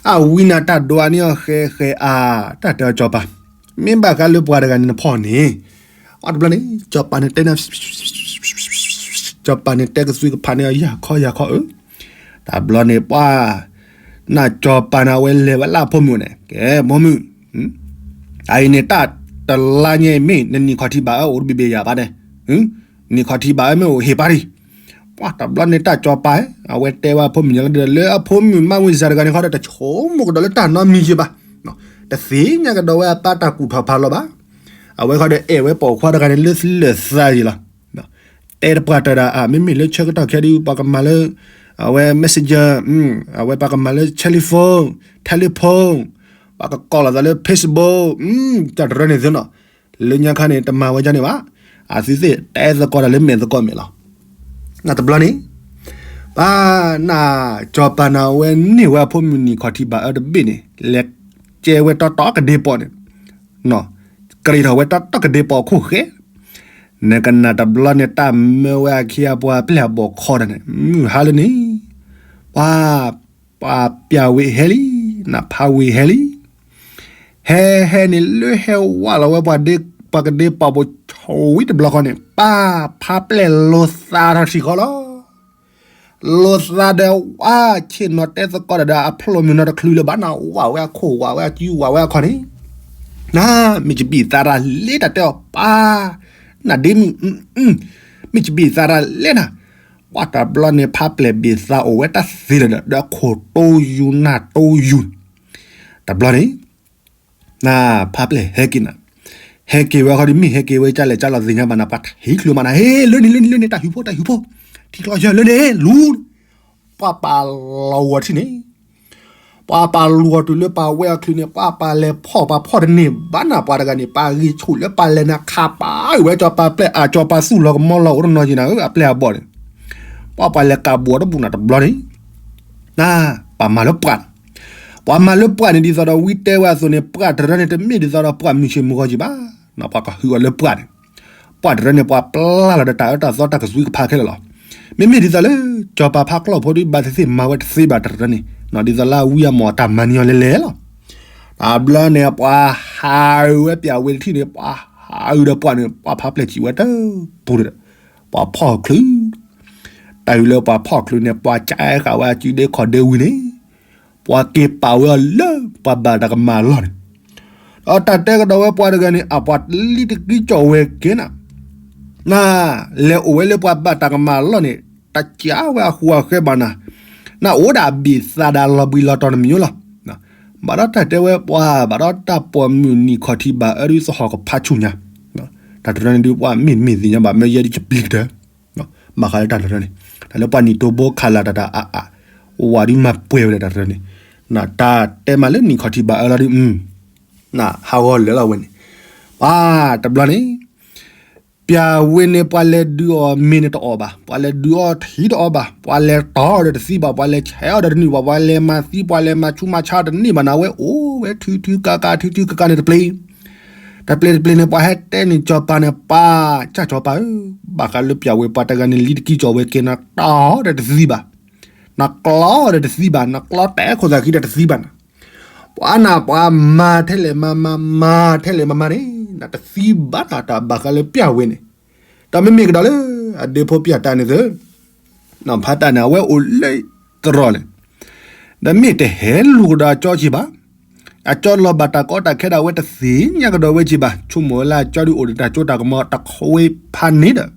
အဝံနၤတၢ်ဒိးအါန့ၢ်အီၤဃဲဃဲအါ, တၢ်တဲအီၤကၠီၤပၤ, မ့ၢ်ဘၣ်ဃးလၢပှၤတဂၤန့ၣ်နဖီၣ်န့ၣ်, အီတဘျီန့ၣ် ကၠီၤပၤန့ၣ်တဲနၤ ကၠီၤပၤန့ၣ်တဲကသွံကဖးန့ၢ်အီၤ ယၤခီယၤခီအၢ, တဘျီန့ၣ်ပှၤ, နကၠီၤပၤန့ၣ် အဝဲလဲၤဝဲလၢအဖိမုၣ်န့ၣ် ကဲ, ဖိမုၣ်, အအံၤန့ၣ်တၢ်တလါညါအံၤမ့ၢ် နနံၣ်ခီၣ်ထံးဘၣ်အၢအိၣ်တဘ့ၣ်ဘ့ၣ်ယၤဘၣ်န့ၣ်, နံၣ်ခီၣ်ထံးဘၣ်အၢမ့ၢ်အိၣ်ဟ့ၣ်ပာ်ဒံး, ပှၤတဘျီန့ၣ်တၢ်ကၠီၤပၤ, အဝဲတဲဝဲအဖိမုၣ်ညါလၢ လၢအဖိမုၣ်မၤဝံၤစၢ်တဂၤန့ၣ်ခီဒီး တဆိကမိၣ်ကဒီးလၢတၢ်နီတမံၤယဘၣ်, တသ့ၣ်ညါကဒီးဝဲအပၢ်တၢ်ကူၣ်ထီၣ်ဖးလီၤဘၣ်. အဝဲခီဒီးအဲၣ်ဝဲပိာ်ခွါတဂၤန့ၣ်လၢလၢာ်သးယံၤလီၤ. တဲတပှၢ်တၢၢ်ဒၣ် အမ့မ့ၢ်လၢဆၢကတီၢ်ခဲဒုး ပှၤကမၤလၢ အဝဲ messenger, အဝဲပှၤကမၤလၢ telephone, telephone, ပှၤကကိးလိာ်သးလၢ Facebook, တၢ်တရၢန့ၣ်သ့နီၤ, လၢညါခါန့ၣ် တမၤဝဲဒ်န့ၣ်ဘၣ်, အသုသ့ၣ်တဲသကိးတၢ်လၢမဲာ်သကိးမဲာ်လီၤ. နတဘျီန့ၣ်, ပှၤနကၠီၤပၤန့ၣ် အဝဲန့ၢ်ဝဲအဖိမုၣ်နံၣ်ခီၣ်ထံးဘၣ်အၢတဘ့ၣ်န့ၣ် လဲၤကဲဝဲတီတီကဒ့ပီၣ်န့ၣ် ကြ့ထီၣ်ဝဲတီတီကဒ့ပီၣ်အခိၣ်ဃဲ, နကနၣ်တဘျီန့ၣ် တၢ်မၢဝဲအခ့အပှၤအပျဲၢ်အဘီၣ်ခီဒၣ်န့ၣ် မုၢ်ဟါလၢန့ၣ်, ပှၤ, ပှၤပျၢ်ဝ့ၤဟဲလံ, နဖးဝ့ၤဟဲလံ, ဟဲဟဲန့ၣ်လၢဟဲဝးလီၤဝဲပှၤဒ့, ပှၤကဒ့ပီၣ်ဘိၣ်ဆိးဝံၤတဘျီဃီန့ၣ် ပၢ်ဖးပျဲၢ်လိာ်သးထီၣ်ထံၣ်ဃီလီၤ. လိာ်သးဒီးဝးဆ့ၣ်နီၤတဲသကိးတၢ်ဒီးအဖျိမုၢ်နီၤတချုးလၢၤဘၣ်နၤ ဝးဝဲအခိၣ်ဝးဝဲအစုဝးဝဲအခီၣ်န့ၣ်, နၤ, မ့ၢ်ကဘံၣ်သးတၢ်လဲၤတၢ်တဲအီၤပၢ်, နဒ့မုၣ်, မ့ၢ်ကဘံၣ်သးတၢ်လဲၤနၤ, ပှၤတဘျီန့ၣ်ဖးပျဲၢ်ဘ့ၣ်သးအိၣ်ဝဲတၢ်သ့လၢၤဒီး ဒီးခိၣ်တိယူၤနၢ်တိယူၤ, တဘျီန့ၣ် နဖးပျဲၢ်ဟဲက့ၤနၤ, ဟဲက့ၤဝဲခီဒ်မ့ၢ်ဟဲက့ၤဝဲကၢ်လဲၣ်ကၢ်လီၤသ့ၣ်ညါဘၣ်နၤ ပှၤထံၣ်ချုးမးနၤ ဟ့ၣ် လၢန့ၣ် လၢန့ၣ် လၢန့ၣ် တၢ်ဟူးဖိ တၢ်ဟူးဖိ, ထံကျီယၢၢ်လၢန့ၣ် လူၤ, ပှၤပာ်လီၤဝဲထံၣ်န့ၣ်, ပှၤပာ်လီၤတုၤလၢပှၤဝဲအချုးန့ၣ် ပှၤပာ်လဲၤဖီၣ် ပှၤဖီၣ်တန့ၢ်ဘၣ်နၤ ပှၤတဂၤန့ၣ် ပှၤဂံၢ်ဆူၣ်လၢပှၤလဲၤနၤခးပာ်ဝဲကၠီၤပၤပျဲၢ်အကၠီၤပၤသူၣ်လီၤကမီလီၤအိၣ်တနီၤက့ၤနၤဧၢ အပျဲၢ်အဘီၣ်န့ၣ်, ပှၤပှၤလဲၤကးဘိးတဘူၣ်နၤတဘျီန့ၣ် နၤ, ပှၤမၤလၢပှၢ်, ပှၤမၤလၢပှၢ်န့ၣ် ဒ်သိးဒီးဝံတဲဝဲအသိးန့ၣ် ပှၢ်တရၢန့ၣ် တမ့ၢ်ဒ်သိးဒီးပှၢ်မုၢ်ဆ့ၣ်မုၢ်ဂီၤက့ၤဘၣ်, ပှၤကဟုအီၤလၢပှၢ်န့ၣ်, ပှၢ်တရၢန့ၣ် ပှၤပျၢ်လီၤဒီးတၢ်အၢတၢ်သီတၢ်ကသွံကဖးခဲလၢာ်လီၤ. မ့မ့ၢ်ဒ်သိးလၢ ကၠီၤပၤဖးကျီၢ်ဖိဒ်ဘၣ်သ့ၣ်သ့ၣ်မၤဝဲတသ့ဘၣ်တရၢန့ၣ်, ဒ်သိးလၢအဝံအမီၢ်တၢ်မၤန့ၢ်အီၤလဲၤလဲၤလီၤ. တဘျီန့ၣ် ပှၤဟးအုးဝဲပျၢ်ဝ့ၤတထံၣ်န့ၣ် ပှၤဟးအုးဒီးပှၢ်န့ၣ် ပှၤဖးပျဲၢ်စံးဝဲတပူၤဒီး ပှၤဖီၣ်ချုး တၢ်အုးလၢပှၤဖီၣ်ချုးန့ၣ် ပှၤကဲဃာ်ဝဲအစုဒ့ခီၣ်ဒ့ဝံၤန့ၣ်, ပှၤက့ၤပာ်ဝဲအီၤလၢပှၤဘၣ်တၢ်ကမၣ်အလီၢ်န့ၣ်, ဒီးတၢ်တဲကဒီးဝဲပှၤတဂၤန့ၣ် အပှၤလံတကံကၠီၣ်ဝဲကဲနၤ, နၤ, လဲၤအိၣ်ဝဲလၢပှၤဘၣ်တၢ်ကမၣ်အလီၢ်န့ၣ် တၢ်ကးဝဲအဟူးအဃဲဘၣ်နၤ, နအိၣ်ဒၣ်ဘ့ၣ်သးဒၣ်လီၤဘှံးလီၤတီၤတမံၤလီၤ. ဘၣ်ဒီးတၢ်တဲဝဲပှၤ ဘၣ်ဒီးတၢ်ပိာ်မုၣ်နံၣ်ခီၣ်ထံးဘၣ်အၢ ဒ်သိးဟီၣ်ကဖးဆူၣ်ညါ, တၢ်တရၢန့ၣ်ဒုးပှၤမ့ၢ်တမ့ၢ်သ့ၣ်ညါဘၣ် မ့ၢ်ယဲဒ်ကပျံၤကတၢၢ်, ဘၣ်ဃးလၢတၢ်တရၢန့ၣ်, တၢ်လၢပှၤနံၣ်တိဘိခးလၢ်တၢ်တၢ်အါအါ, ဝးဒုးမၤပှဲၤဝဲဒၣ်တၢ်တရၢန့ၣ်, နတၢ်တဲမးလၢနံၣ်ခီၣ်ထံးဘၣ်အၢလီၤဒုး, နဟးဂီၤလၢာ်လီၤဝဲန့ၣ်, ပှၤတဘျီန့ၣ် ပျၢ်ဝ့ၤန့ၣ်ပှၤလဲၤဒုးအီၣ်မ့ၤန့ၣ်တအီၣ်ဘၣ်, ပှၤလဲၤဒုးအီၣ်ထံတအီၣ်ဘၣ်, ပှၤလဲၤတီၤအီၤဒီးတသံဘၣ်, ပှၤလဲၤဆဲးအီၤဒီးတနုာ်ဘၣ်, ပှၤလဲၤမၤသံ ပှၤလဲၤမၤဆူးမၤဆါတန့ၢ်ဘၣ်နၤ ဝဲအိၣ်ဝဲထုထုကါကါထုထုကါကါန့ၣ်တပျ့ၤ, တပျ့ၤတပျ့ၤန့ၣ် ပှၤဟဲတဲန့ၣ်ကၠီၤပၤန့ၣ် ပၢ်, ကၢ်ကၠီၤပၤဧၢ, ဘၣ်ဃးလၢပျၢ်ဝ့ၤပှၤတဂၤန့ၣ် လံတကံကၠီၣ်ဝဲကဲ နတီၤအီၤဒီးတသံဘၣ်, နကျီအီၤဒီးတသံဘၣ်, နကျီတဲာ်ခိၣ်သးခံဒီးတသံဘၣ်နၤ ပှၤနၤပှၤမၤထဲလဲၣ်မၤမၤ မၤထဲလဲၣ်မၤမၤန့ၣ် နတသံဘၣ်နၤ တၢ်ဘၣ်ဃးလၢပျၢ်ဝ့ၤန့ၣ်, ဒီးမ့မ့ၢ်ကဒီးလၢ အဒ့ဖိပျၢ်တၢ်န့ၣ်သၢ, ဖးတၢ်န့ၣ် အဝဲအိၣ်လၢသရိာ်လဲၣ်, ဒီးမ့ၢ်တဟဲလူၤကဒီးအကၠီဆံးဘၣ်, အကၠီလီၤဘၣ်တၢ်ကီတၢ်ခဲဒီး အဝဲတသ့ၣ်ညါကဒီးဝဲက့ၤဘၣ်, ဆိကမိၣ်ဝဲလၢအကၠီဒုးအိၣ်ဒီးတၢ်စိတၢ်ကမီၤတခွ့ဖးန့ၣ်ဒီး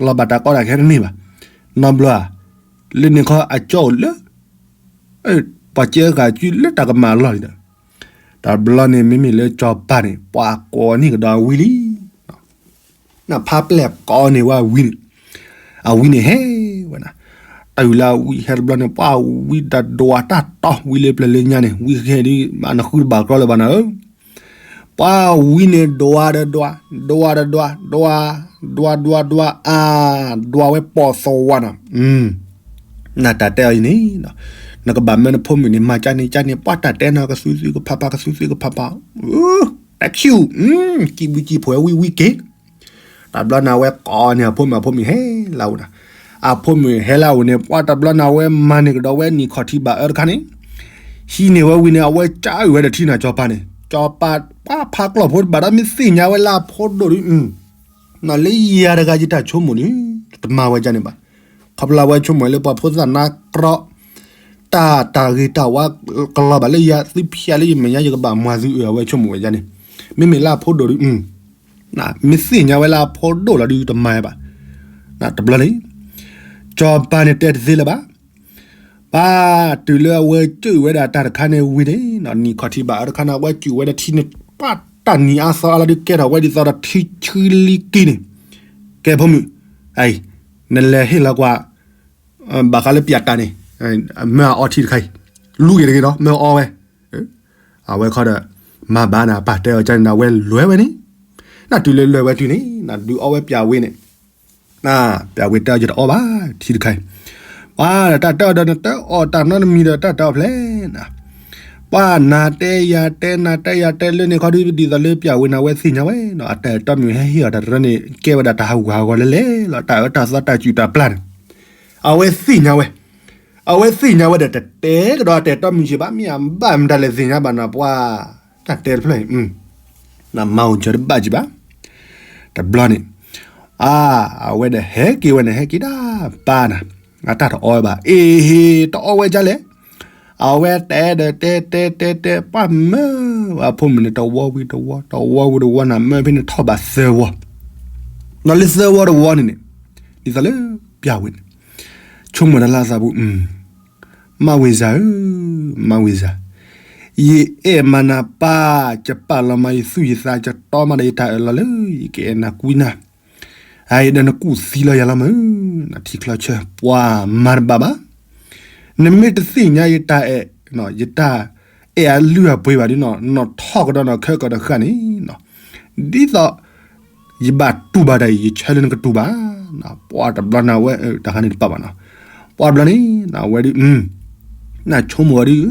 လီၤဘၣ်တၢ်ကီတၢ်ခဲတန့ၢ်ဘၣ်. နီတဘျီဧါ, လၢန့ၣ်ခီအကၠီအိၣ်လၢ ပှၤကဲဃာ်စုလၢတၢ်ကမၣ်အလီၢ်လံဒီး တဘျီန့ၣ် မ့မ့ၢ်လၢကၠီၤပၤန့ၣ် ပှၤကိးန့ၢ်ကဒီးအဝံလံ. နဖါပျဲၢ်ကိးန့ၢ်ဝဲအဝံန့ၣ်, အဝံန့ၣ်ဟဲဝဲနၤ, တုၤလၢအဝံဟဲတဘျီန့ၣ် ပှၤဝံတဒွးတၢ်တီဝံလၢပျၢၤလၢညါန့ၣ် ဝံကဟဲဒ် နဃုတဘၣ်ကျီလၢၤဘၣ်နၤဧၢ ပှၤဝံန့ၣ်ဒွးဒီးဒွး, ဒွးဒီးဒွး, ဒွး, ဒွးဒွးဒွး အါ, ဒွးဝဲပိာ်သဝးနၤ, နတၢ်တဲအီၤအံၤန့ၣ်, နကဘၣ်မၢနဖိမုၣ်န့ၣ် မၤကၠါန့ၣ်ကၠါန့ၣ် ပှၤတၢ်တဲနၤကသူသူကဖးဖး ကသူသူကဖးဖး, တၢ်ခံ, ကံၣ်ဘုကံၣ်ဖှိၣ်ဝဲဝံဝံက့ၤ တဘျီန့ၣ် အဝဲကိးန့ၢ်အဖိမုၣ် အဖိမုၣ်ဟဲလၢအအိၣ်န့ၣ်, အဖိမုၣ်ဟဲလၢအအိၣ်န့ၣ် ပှၤတဘျီန့ၣ် အဝဲမၤန့ၢ်ကဒီးဝဲနံၣ်ခီၣ်ထံးဘၣ်အၢတခါန့ၣ်, ဟံးန့ၢ်ဝဲဝံၤန့ၣ် အဝဲကၢအုၣ်ဝဲဒီးထံနၤ ကၠီၤပၤန့ၣ်, ကၠီၤပၤ ပှၤဖးကျီၢ်ဖိတဘၣ်ဒီး မ့ၢ်သ့ၣ်ညါဝဲလၢအဖိဒိၣ်ဒီး နလၢယၤတဂၤယတၢ်ဆိကမိၣ်န့ၣ် တမၤဝဲဒ်န့ၣ်ဘၣ်. ခီဖျိလၢအဝဲဆိကမိၣ်လၢပှၤဖိသၣ်နါကြီ တၢ်တၢ်ဂ့ၤတၢ်ဝါကလီၤဘၣ်လၢယၤ သုဖျဲးလၢယမဲာ်ညါ ယကဘၣ်မၤသုအၢၣ် အဝဲဆိကမိၣ်ဝဲဒ်န့ၣ်, မ့မ့ၢ်လၢအဖိဒိၣ်ဒီး မ့ၢ်သ့ၣ်ညါဝဲလၢအဖိဒိၣ်လီၤဒီးတမၤဘၣ်. တဘျီန့ၣ် ကၠီၤပၤန့ၣ်တဲတသ့လၢၤဘၣ်. ပှၤတုၤလၢအဝဲကၢအုၣ်ဝဲဒၣ်တၢ်တခါန့ၣ်ဝံၤန့ၣ် နံၣ်ခီၣ်ထံးဘၣ်အၢတခါန့ၣ် အဝဲကၢအုၣ်ဝဲဒၣ်ထံန့ၣ် ပှၤတၢ်နံၤအါသီအါလီၤဒီး ကဲထီၣ်ဝဲဒ်သိးဒီးထံဆှံလံကံန့ၣ်, ကဲဖိမုၣ်, နလဲၤဟ့ၣ်လီၤကွၢ် ဘၣ်ဃးလၢပၠးတၢ်န့ၣ်, မၢအအီထံတခါအံၤ, လူၤက့ၤတဂ့ၤဒီး မၢအီဝဲ, အဝဲခီဒီး မၤဘၣ်နၤ ပၢ်တဲအီၤကန့ၣ် နဝဲလဲၤဝဲန့ၣ်, နတုၤလၢလဲၤဝဲတုၤန့ၣ် နဒုးအီဝဲပၠးဝ့ၤန့ၣ်, ပၠးဝ့ၤတဲအီၤ ယတအီဘၣ်ထံတခါအံၤ, ပှၤတၢ်တဲအီၤဒီး နတအီၣ်တၢ်နီတမံၤဒီး တၢ်တဲအီၤဖျဲနၤ ပှၤနၤတဲယၤတဲ နၤတဲယၤတဲလၢန့ၣ်ခီဒုး ဒ်သိးလၢပၠးဝ့ၤန့ၣ် အဝဲသ့ၣ်ညါဝဲနီၤ အတၢ်အဲၣ်တီမုၣ်ဟဲဟ့ၣ်အီၤတၢ်တရၢန့ၣ် ကဲဝဲဒၣ်တၢ်ဟးဂူာ်ဟးဂီၤလဲၣ်လဲၣ်လီၤ တၢ်အၢတၢ်သီတၢ်စုၣ်တၢ်ပျၢ်န့ၣ် အဝဲသ့ၣ်ညါဝဲ, အဝဲသ့ၣ်ညါဝဲဒီးတတဲကဒီးအတၢ်အဲၣ်တီမုၣ်က့ဘၣ် မ့ၢ်အဘၣ်မတၤလဲၣ်သ့ၣ်ညါဘၣ်နီၤ ပှၤတၢ်တဲတဖျၢၣ်အံၤ နမၤအိၣ်စၢၤတဘၣ်က့ဘၣ်, တဘျီန့ၣ် အါ အဝဲဒီးဟဲက့ၤဝဲန့ၣ် ဟဲက့ၤဒၣ်ပၢ်နၤ, အတၢ်တအီဝဲဘၣ် အ့ဟ့ၣ် တအီဝဲဒ်လဲၣ်, အဝဲတဲဒီးတဲတဲတဲတဲ ပှၤမၢဝဲအဖိမုၣ်န့ၣ် တဝီဝံၤတဝီ တဝီဝံၤတဝီနၤ မၢဖဲန့ၣ်ထီၣ်ဘၣ်သၢဝီ, ဒီးလၢသၢဝီတဝီန့ၣ်န့ၣ် ဒ်သိးလၢပၠးဝ့ၤန့ၣ် ဆိကမိၣ်တၢ်လၢအသးပူၤ မါဝ့ၤစၤဧၢ, မါဝ့ၤစၤ, ယအဲၣ်မးနၤပၢ်, ယပာ်လီၤမးယသူၣ်ယသး ယတီမးဒီးယတၢ်အၢၣ်လီၤလၢ ယကအဲၣ်နၤကွံနၤ, အအံၤဒီးနကူၣ်သံလီၤယၤလီၤမး, နထံချီဆၢ ပှၤမၤတဘၣ်ဘၣ်, နမ့ၢ်တသ့ၣ်ညါယတၢ်အဲၣ်, ယတၢ်အဲၣ်အလုၢ်အပှ့ၤဘၣ်ဒ်နီၤ နီၣ်ထီၣ်ကဒီးနီၣ်ခဲကဒီးဃၣ်န့ၣ် ဒ်သိး ယဘၣ်တူၢ်ဘၣ်တၢ်အံၤ ယဆၢလၢနကတူၢ်ဘၣ်, ပှၤတဘျီန့ၣ်ဝဲ တၢ်ခါန့ၣ်တပာ်ဘၣ်နီၤ, ပှၤတဘျီန့ၣ် အဝဲဒုး နဆိကမိၣ်ဝဲဒုး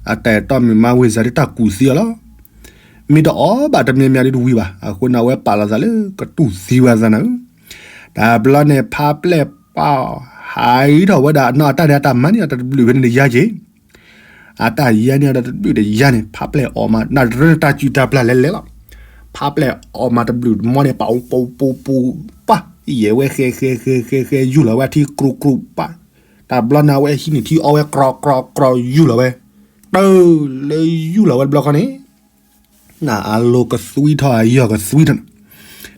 အတၢ်အဲၣ်တီမုၣ်မါဝ့ၤစၤဒုးတၢ်ကူၣ်သံအီၤလီၤ, မ့ၢ်တအီဘၣ်တမံၤမံၤဒုးတဝံၤဘၣ်, အဃိန့ၣ်အဝဲပာ်လီၤသးလၢကတူၢ်သံဝဲအသးနၤဧၢ, တဘျီန့ၣ် ဖါပျဲၢ်ပှၤ ဟးအံးထီၣ်ဝဲဒၣ်နီၤ အတၢ်န့ၣ်အတၢ်မၤန့ၢ်အီၤတဘျုးဖဲန့ၣ်တယါက့ၤ အတၢ်ယါန့ၢ်အီၤဒီးတဘျုးတယါန့ၣ် ဖါပျဲၢ်အီၣ်မး နတရၢန့ၣ်တၢ်စုၣ်တၢ်ပျၢ်လဲၤလဲၤလီၤ, ဖါပျဲၢ်အီၣ်မးတဘျုးတမီန့ၣ် ပာ်အိၣ်ပူၤပူၤပူၤပၢ်, ယဲၢ်ဝဲဃဲဃဲဃဲဃဲဃဲ ယူၢ်လီၤဝဲအထံကြူးကြူးပၢ်, တဘျီန့ၣ်အဝဲဟံးန့ၢ်ထံအီဝဲကြီကြီကြီ ယူၢ်လီၤဝဲ, တုၤလၢယူၢ်လီၤဝဲတဘျီဃီန့ၣ် နအလိၤကသွံထီၣ်အယီၢ်ကသွံထီၣ်န့ၣ်,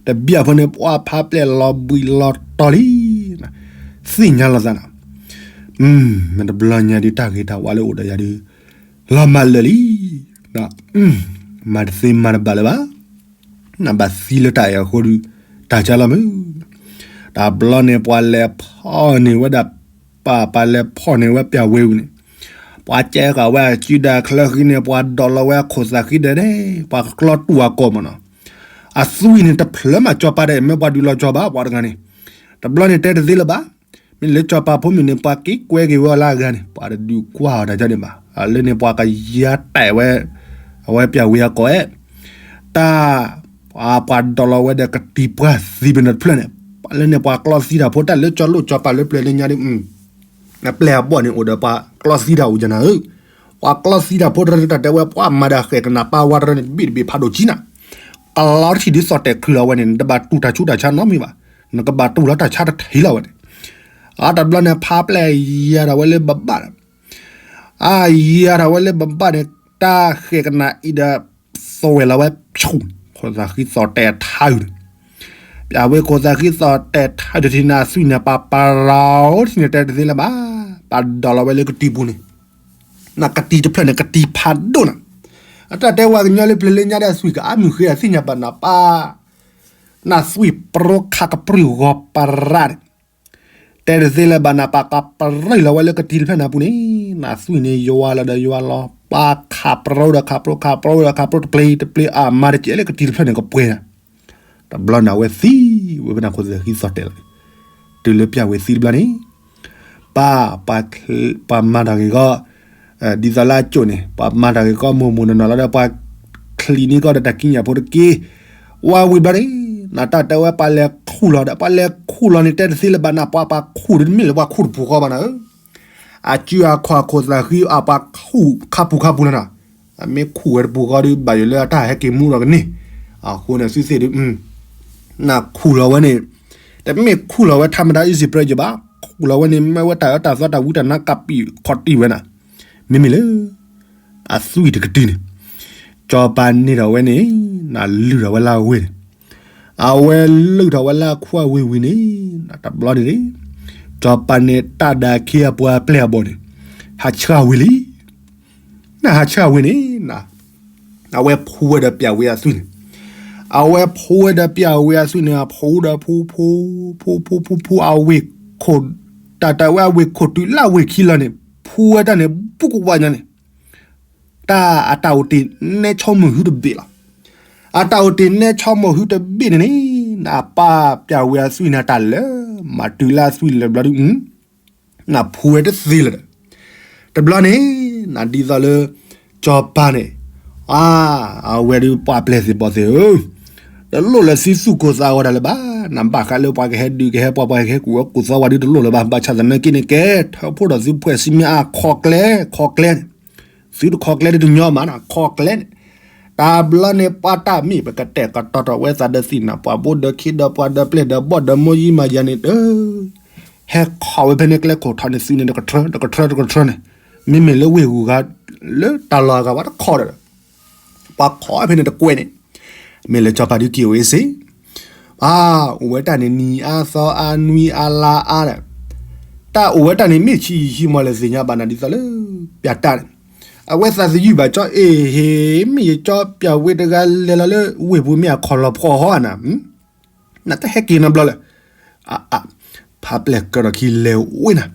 တဘျီဖိန့ၣ် ပှၤဖါပျဲၢ်လီၤဘှံးလီၤတီၤလံ, သ့ၣ်ညါလီၤသးနီၤ, မ့ၢ်တဘျီညါဒုးတၢ်ဂ့ၤတၢ်ဝါလၢအိၣ်ဒီးယၤဒုး လီၤမၢ်လၢာ်လံ, မၤတသ့မၤတဘၣ်လၢၤဘၣ်, နဘၣ်သံလၢတၢ်အဲၣ်အဃိဒုး တၢ်ကါလီၤမုၢ်, တဘျီန့ၣ်ပှၤလဲၤဖီၣ်န့ၢ်ဝဲဒၣ် ပၢ်ပၢ်လဲၤဖီၣ်န့ၢ်ဝဲပၠးဝ့ၤဝံၤန့ၣ်, ပှၤကဲဃာ်ဝဲအစုဒၣ်ချၢဃံန့ၣ် ပှၤဒိးလီၤဝဲအခိၣ်သးဃံဒဲးန့ၣ် ပှၤကကျီတူၢ်အကိာ်မးနီၤ, အသွံၣ်န့ၣ်တဖျၢၣ်မးကၠီၤပၤဒီး မ့ၢ်ပှၤဒုးလီၤကၠီၤပၤ ပှၤတဂၤန့ၣ်, တဘျီန့ၣ်တဲတသ့လၢၤဘၣ်, မ့ၢ်လၢကၠီၤပၤဖိမုၣ်န့ၣ် ပှၤက့ၤကွဲက့ၤဝဲအီၤလၢအဂၤန့ၣ် ပှၤတဒုးကွၢ်အီၤတၢ်ကါန့ၣ်ဘၣ်, လၢန့ၣ်ပှၤကယါတဲာ်ဝဲ အဝဲပၠးဝ့ၤအကိာ်အဲၣ် တၢ် ပှၤဒိးလီၤဝဲဒီးကတံၤပှၢ်သံပနၢ်တဖျၢၣ်န့ၣ်, လၢန့ၣ်ပှၤကျီသံတၢ်ဖိတၢ်လၢကၠီၤလိၣ်ကၠီၤပၤလၢပျၢၤလၢညါဒုး, အပျဲၢ်အဘီၣ်န့ၣ်အိၣ်ဒီးပှၤကျီသံတၢ်အိၣ်ယနၤဧၢ, ပှၤကျီသံတၢ်ဖိတရၢန့ၣ်တၢ်တဲဝဲ ပှၤမၤဒီးဃဲၣ်ကနၣ်ပၢ်ဝါတရၢန့ၣ် တဘ့ၣ်တဘ့ၣ်ဖးဒိၣ်ကံနၤ, ကလီထံၣ်ဒုးသီၣ်တဲာ်ခုလီၤဝဲန့ၣ် နတဘၣ်တူၢ်တၢ်ဆူးတၢ်ဆါနီတမံၤဘၣ်, နကဘၣ်တူၢ်လီၤတၢ်ဆါတထံးလီၤဝဲန့ၣ်, အတဘျီန့ၣ် ဖါပျဲၢ်ယၤထီၣ်ဝဲလၢဘဘၣ် အါ ယၤထီၣ်ဝဲလၢဘဘၣ်န့ၣ် တၢ်ဃဲၤကနၣ်အံၤဒီး သွဲၣ်လီၤဝဲဆူၣ်, ခိၣ်သၣ်ဃံသီၣ်တဲာ်ထါအုးန့ၣ်, ပျၢ်ဝဲခိၣ်သၣ်ဃံသီၣ်တဲာ်ထါအုးတထံၣ်န့ၣ် အသွံၣ်န့ၣ် ပာ်ပရၤအိၣ်ထံၣ်န့ၣ် တဲတသ့လၢၤဘၣ်, ပာ်ဒိးလီၤဝဲလၢကတံၤပူၤန့ၣ်, နကတံၤတဖျၢၣ်န့ၣ် ကတံၤဖးဒိၣ်နၤ, အတၢ်တဲဝဲကညီလၢပျၢၤလၢညါဒီးအသွံၣ်ကအါမုၢ်ဃ့အသ့ၣ်ညါဘၣ်နၤပၢ် နသွံၣ်ပြိခးကပြုၢ်ဂီၤပရၤန့ၣ်, တဲတသ့လၢၤဘၣ်နၤ ပာ်ကပရံၣ်လီၤဝဲလၢကတံၤတဖျၢၣ်န့ၣ်အပူၤန့ၣ်, နသွံၣ်န့ၣ်ယွၤလီၤဒီးယွၤလီၤ, ပာ်ခးပြိဒီးခးပြိ ခးပြိဒီးခးပြိ တပျ့ၤတပျ့ၤအါမးတကဲလၢကတံၤတဖျၢၣ်န့ၣ်ကပှဲၤနၤ, တဘျီန့ၣ်အဝဲသံဝဲဖဲန့ၣ်ခိၣ်သၣ်ဃံသီၣ်တဲာ်လီၤ, တုၤလၢပျၢ်ဝဲသံတဘျီန့ၣ် ပၢ်, ပှၤမၤတၢ်ဂ့ၤကီ, ဒ်သိးလၢအကိာ်န့ၣ် ပှၤမၤတၢ်ဂ့ၤကီမိၢ်မိၢ်နီၢ်နီၢ်လီၤဒီး ပှၤချံးန့ၢ်ကီဒီးတၢ်ကံးညာ်ဖိတက့ၢ်, ဝါဝံၤဘျီန့ၣ်, နတၢ်တဲဝဲပှၤလဲၤခူၣ်လီၤဒီး ပှၤလဲၤခူၣ်လီၤန့ၣ် တဲတသ့လၢၤဘၣ်နၤ ပှၤပှၤခူၣ်ဒီးတမ့ၢ်လၢပှၤခူၣ်တပူၤဃီဘၣ်နၤဧၢ, အစုအခီၣ်အခိၣ်သၣ်ဃံအပှၤခူၣ် ခါပူၤခါပူၤလီၤနၤ, အမ့ၢ်ခူၣ်ဝဲတပူၤဃီဒီး ဘၣ်ယိၣ်လၢအတၢ်ဟဲက့ၤမူဒီးကန့ၢ်, အဃိန့ၣ်သုသ့ၣ်ဒုး နခူၣ်လီၤဝဲန့ၣ်, တမ့ၢ်ခူၣ်လီၤဝဲ ထါမဒါ easy pressure ဘၣ်, ခူၣ်လီၤဝဲန့ၣ် မ့ၢ်ဝဲတၢ်အၢတၢ်သီတၢ်ဝံတၢ်နါကပံာ်ခီၣ်တံၢ်ဝဲနၤ, မ့မ့ၢ်လၢ အသွံၣ်တကတံၢ်န့ၣ်, စီၤပၤန့ၢ်ဒီးဝဲန့ၣ်, နလုၢ်ထီၣ်ဝဲလၢအဝ့ၢ်န့ၣ်, အဝဲလုၢ်ထီၣ်ဝဲလၢအခူအဝ့ၢ်ဝံၤန့ၣ်, တဘျီန့ၣ်, စီၤပၤန့ၣ်တၢ်ဒၣ်ခ့အပှၤပျဲၢ်အဘီၣ်န့ၣ်, ဟးဆှၣ်ဝံၤလံ နဟးဆှၣ်ဝံၤန့ၣ်, အဝဲဖှူဝဲဒီးပျၢ်ဝဲအသွံၣ်န့ၣ်, အဝဲဖှူဝဲဒီးပျၢ်ဝဲအသွံၣ်န့ၣ် အဖှူဒီးဖှူဖှူ, ဖှူဖှူဖှူဖှူအဝ့ၢ်ခိၣ်, တၢ်တၢ်ဝဲအဝ့ၢ်ခိၣ်တုၤလၢအဝ့ၢ်ခံလီၤန့ၣ် ဖှူဝဲတၢ်န့ၣ် ဘူးကဝါညါန့ၣ်, တၢ်အတၢ်အိၣ်တ့ၢ်နဲဆီမိၢ်ဟုတဘ့ၣ်လီၤ. အတၢ်အိၣ်တ့ၢ်နဲဆီမိၢ်ဟုတဘ့ၣ်န့ၣ်န့ၣ်, နပၢ်ပျၢ်ဝဲအသွံၣ်န့ၣ် တၢ်လၢမၤတုၤလၢအသွံၣ်လၢဘျီဒုး နဖှူဝဲတသ့လၢၤဒီး, တဘျီန့ၣ်, နဒ်သိးလၢ စီၤပၤန့ၣ်, အါ, အဝဲဒုးပှၤပျဲၢ်သ့ၣ်ဘီၣ်သ့ၣ်ဧၢ, တလိၣ်လၢသုသူၣ်ကိၢ်သးဂီၤတၢ်လၢၤဘၣ်, နဘၣ်ဃးလၢပှၤကဟဲဒုးကဟဲပှၤ ပှၤကဟဲကူၣ်ဝဲကူၣ်သီဝဲဒုးတလိၣ်လၢၤဘၣ်, ဘၣ်ဆၣ်သနာ်က့န့ၣ် ကဲထၢဖှိၣ်ဒီးသုဖှဲးစံမ့ၢ်အါခီကျဲ, ခီကျဲန့ၣ်, သုတခီကျဲဒုးတညီမးနၤ ခီကျဲန့ၣ်, တဘျီန့ၣ် ပှၤတၢ်မ့ၢ်ပကတဲာ်ကတီၤထီၣ်ဝဲသးဒီးသ့ၣ်နၤ ပှၤဘိဒီးခ့ဒီးပှၤဒီးပျဲၢ်ဒီးဘီၣ်ဒီးမိၢ်ယံမၤယၤန့ၣ်ဒီး ဟဲခီဝဲဖဲန့ၣ်ကျဲခိၣ်ထီန့ၣ် သုန့ၣ်တကထြၢ တကထြၢ တကထြၢန့ၣ်, မ့မ့ၢ်လၢဝ့ၢ်ဂုၤဂၤ လၢတၢ်လီၢ်အဂၤ ပှၤတခီဒီး ပှၤခီဖဲန့ၣ်တကွဲးန့ၣ်, မ့ၢ်လၢစီၤပၤဒုးက့ၤအိၣ်အ့ၣ်စ့, ပှၤအိၣ်ဝဲတၢ်န့ၣ် နံၤအါသီအါနွံအါလါအါဒီး, တၢ်အိၣ်ဝဲတၢ်န့ၣ် မ့ၢ်ဆံးယံာ်ဆံးမီၢ်လဲၣ်သ့ၣ်ညါဘၣ်နၤ ဒ်သိးလၢ ပၠၣ်တၢ်န့ၣ်, အဝဲသးသယုၢ်ဘၣ်ကၠီ အ့ၣ်ဟ့ၣ် မ့ၢ်ယကၠီပၠၣ်ဝ့တဂၤလဲၤလီၤလၢဝ့ၢ်ပူၤ မ့ၢ်အခီၣ်လီၤဖှီၣ်ဟီဧါနၤ, နတဟဲက့ၤနီတဘျီလၢၤ, ဖးပျဲၢ်ကၢထီၣ်ခံလဲၤဝ့နၤ,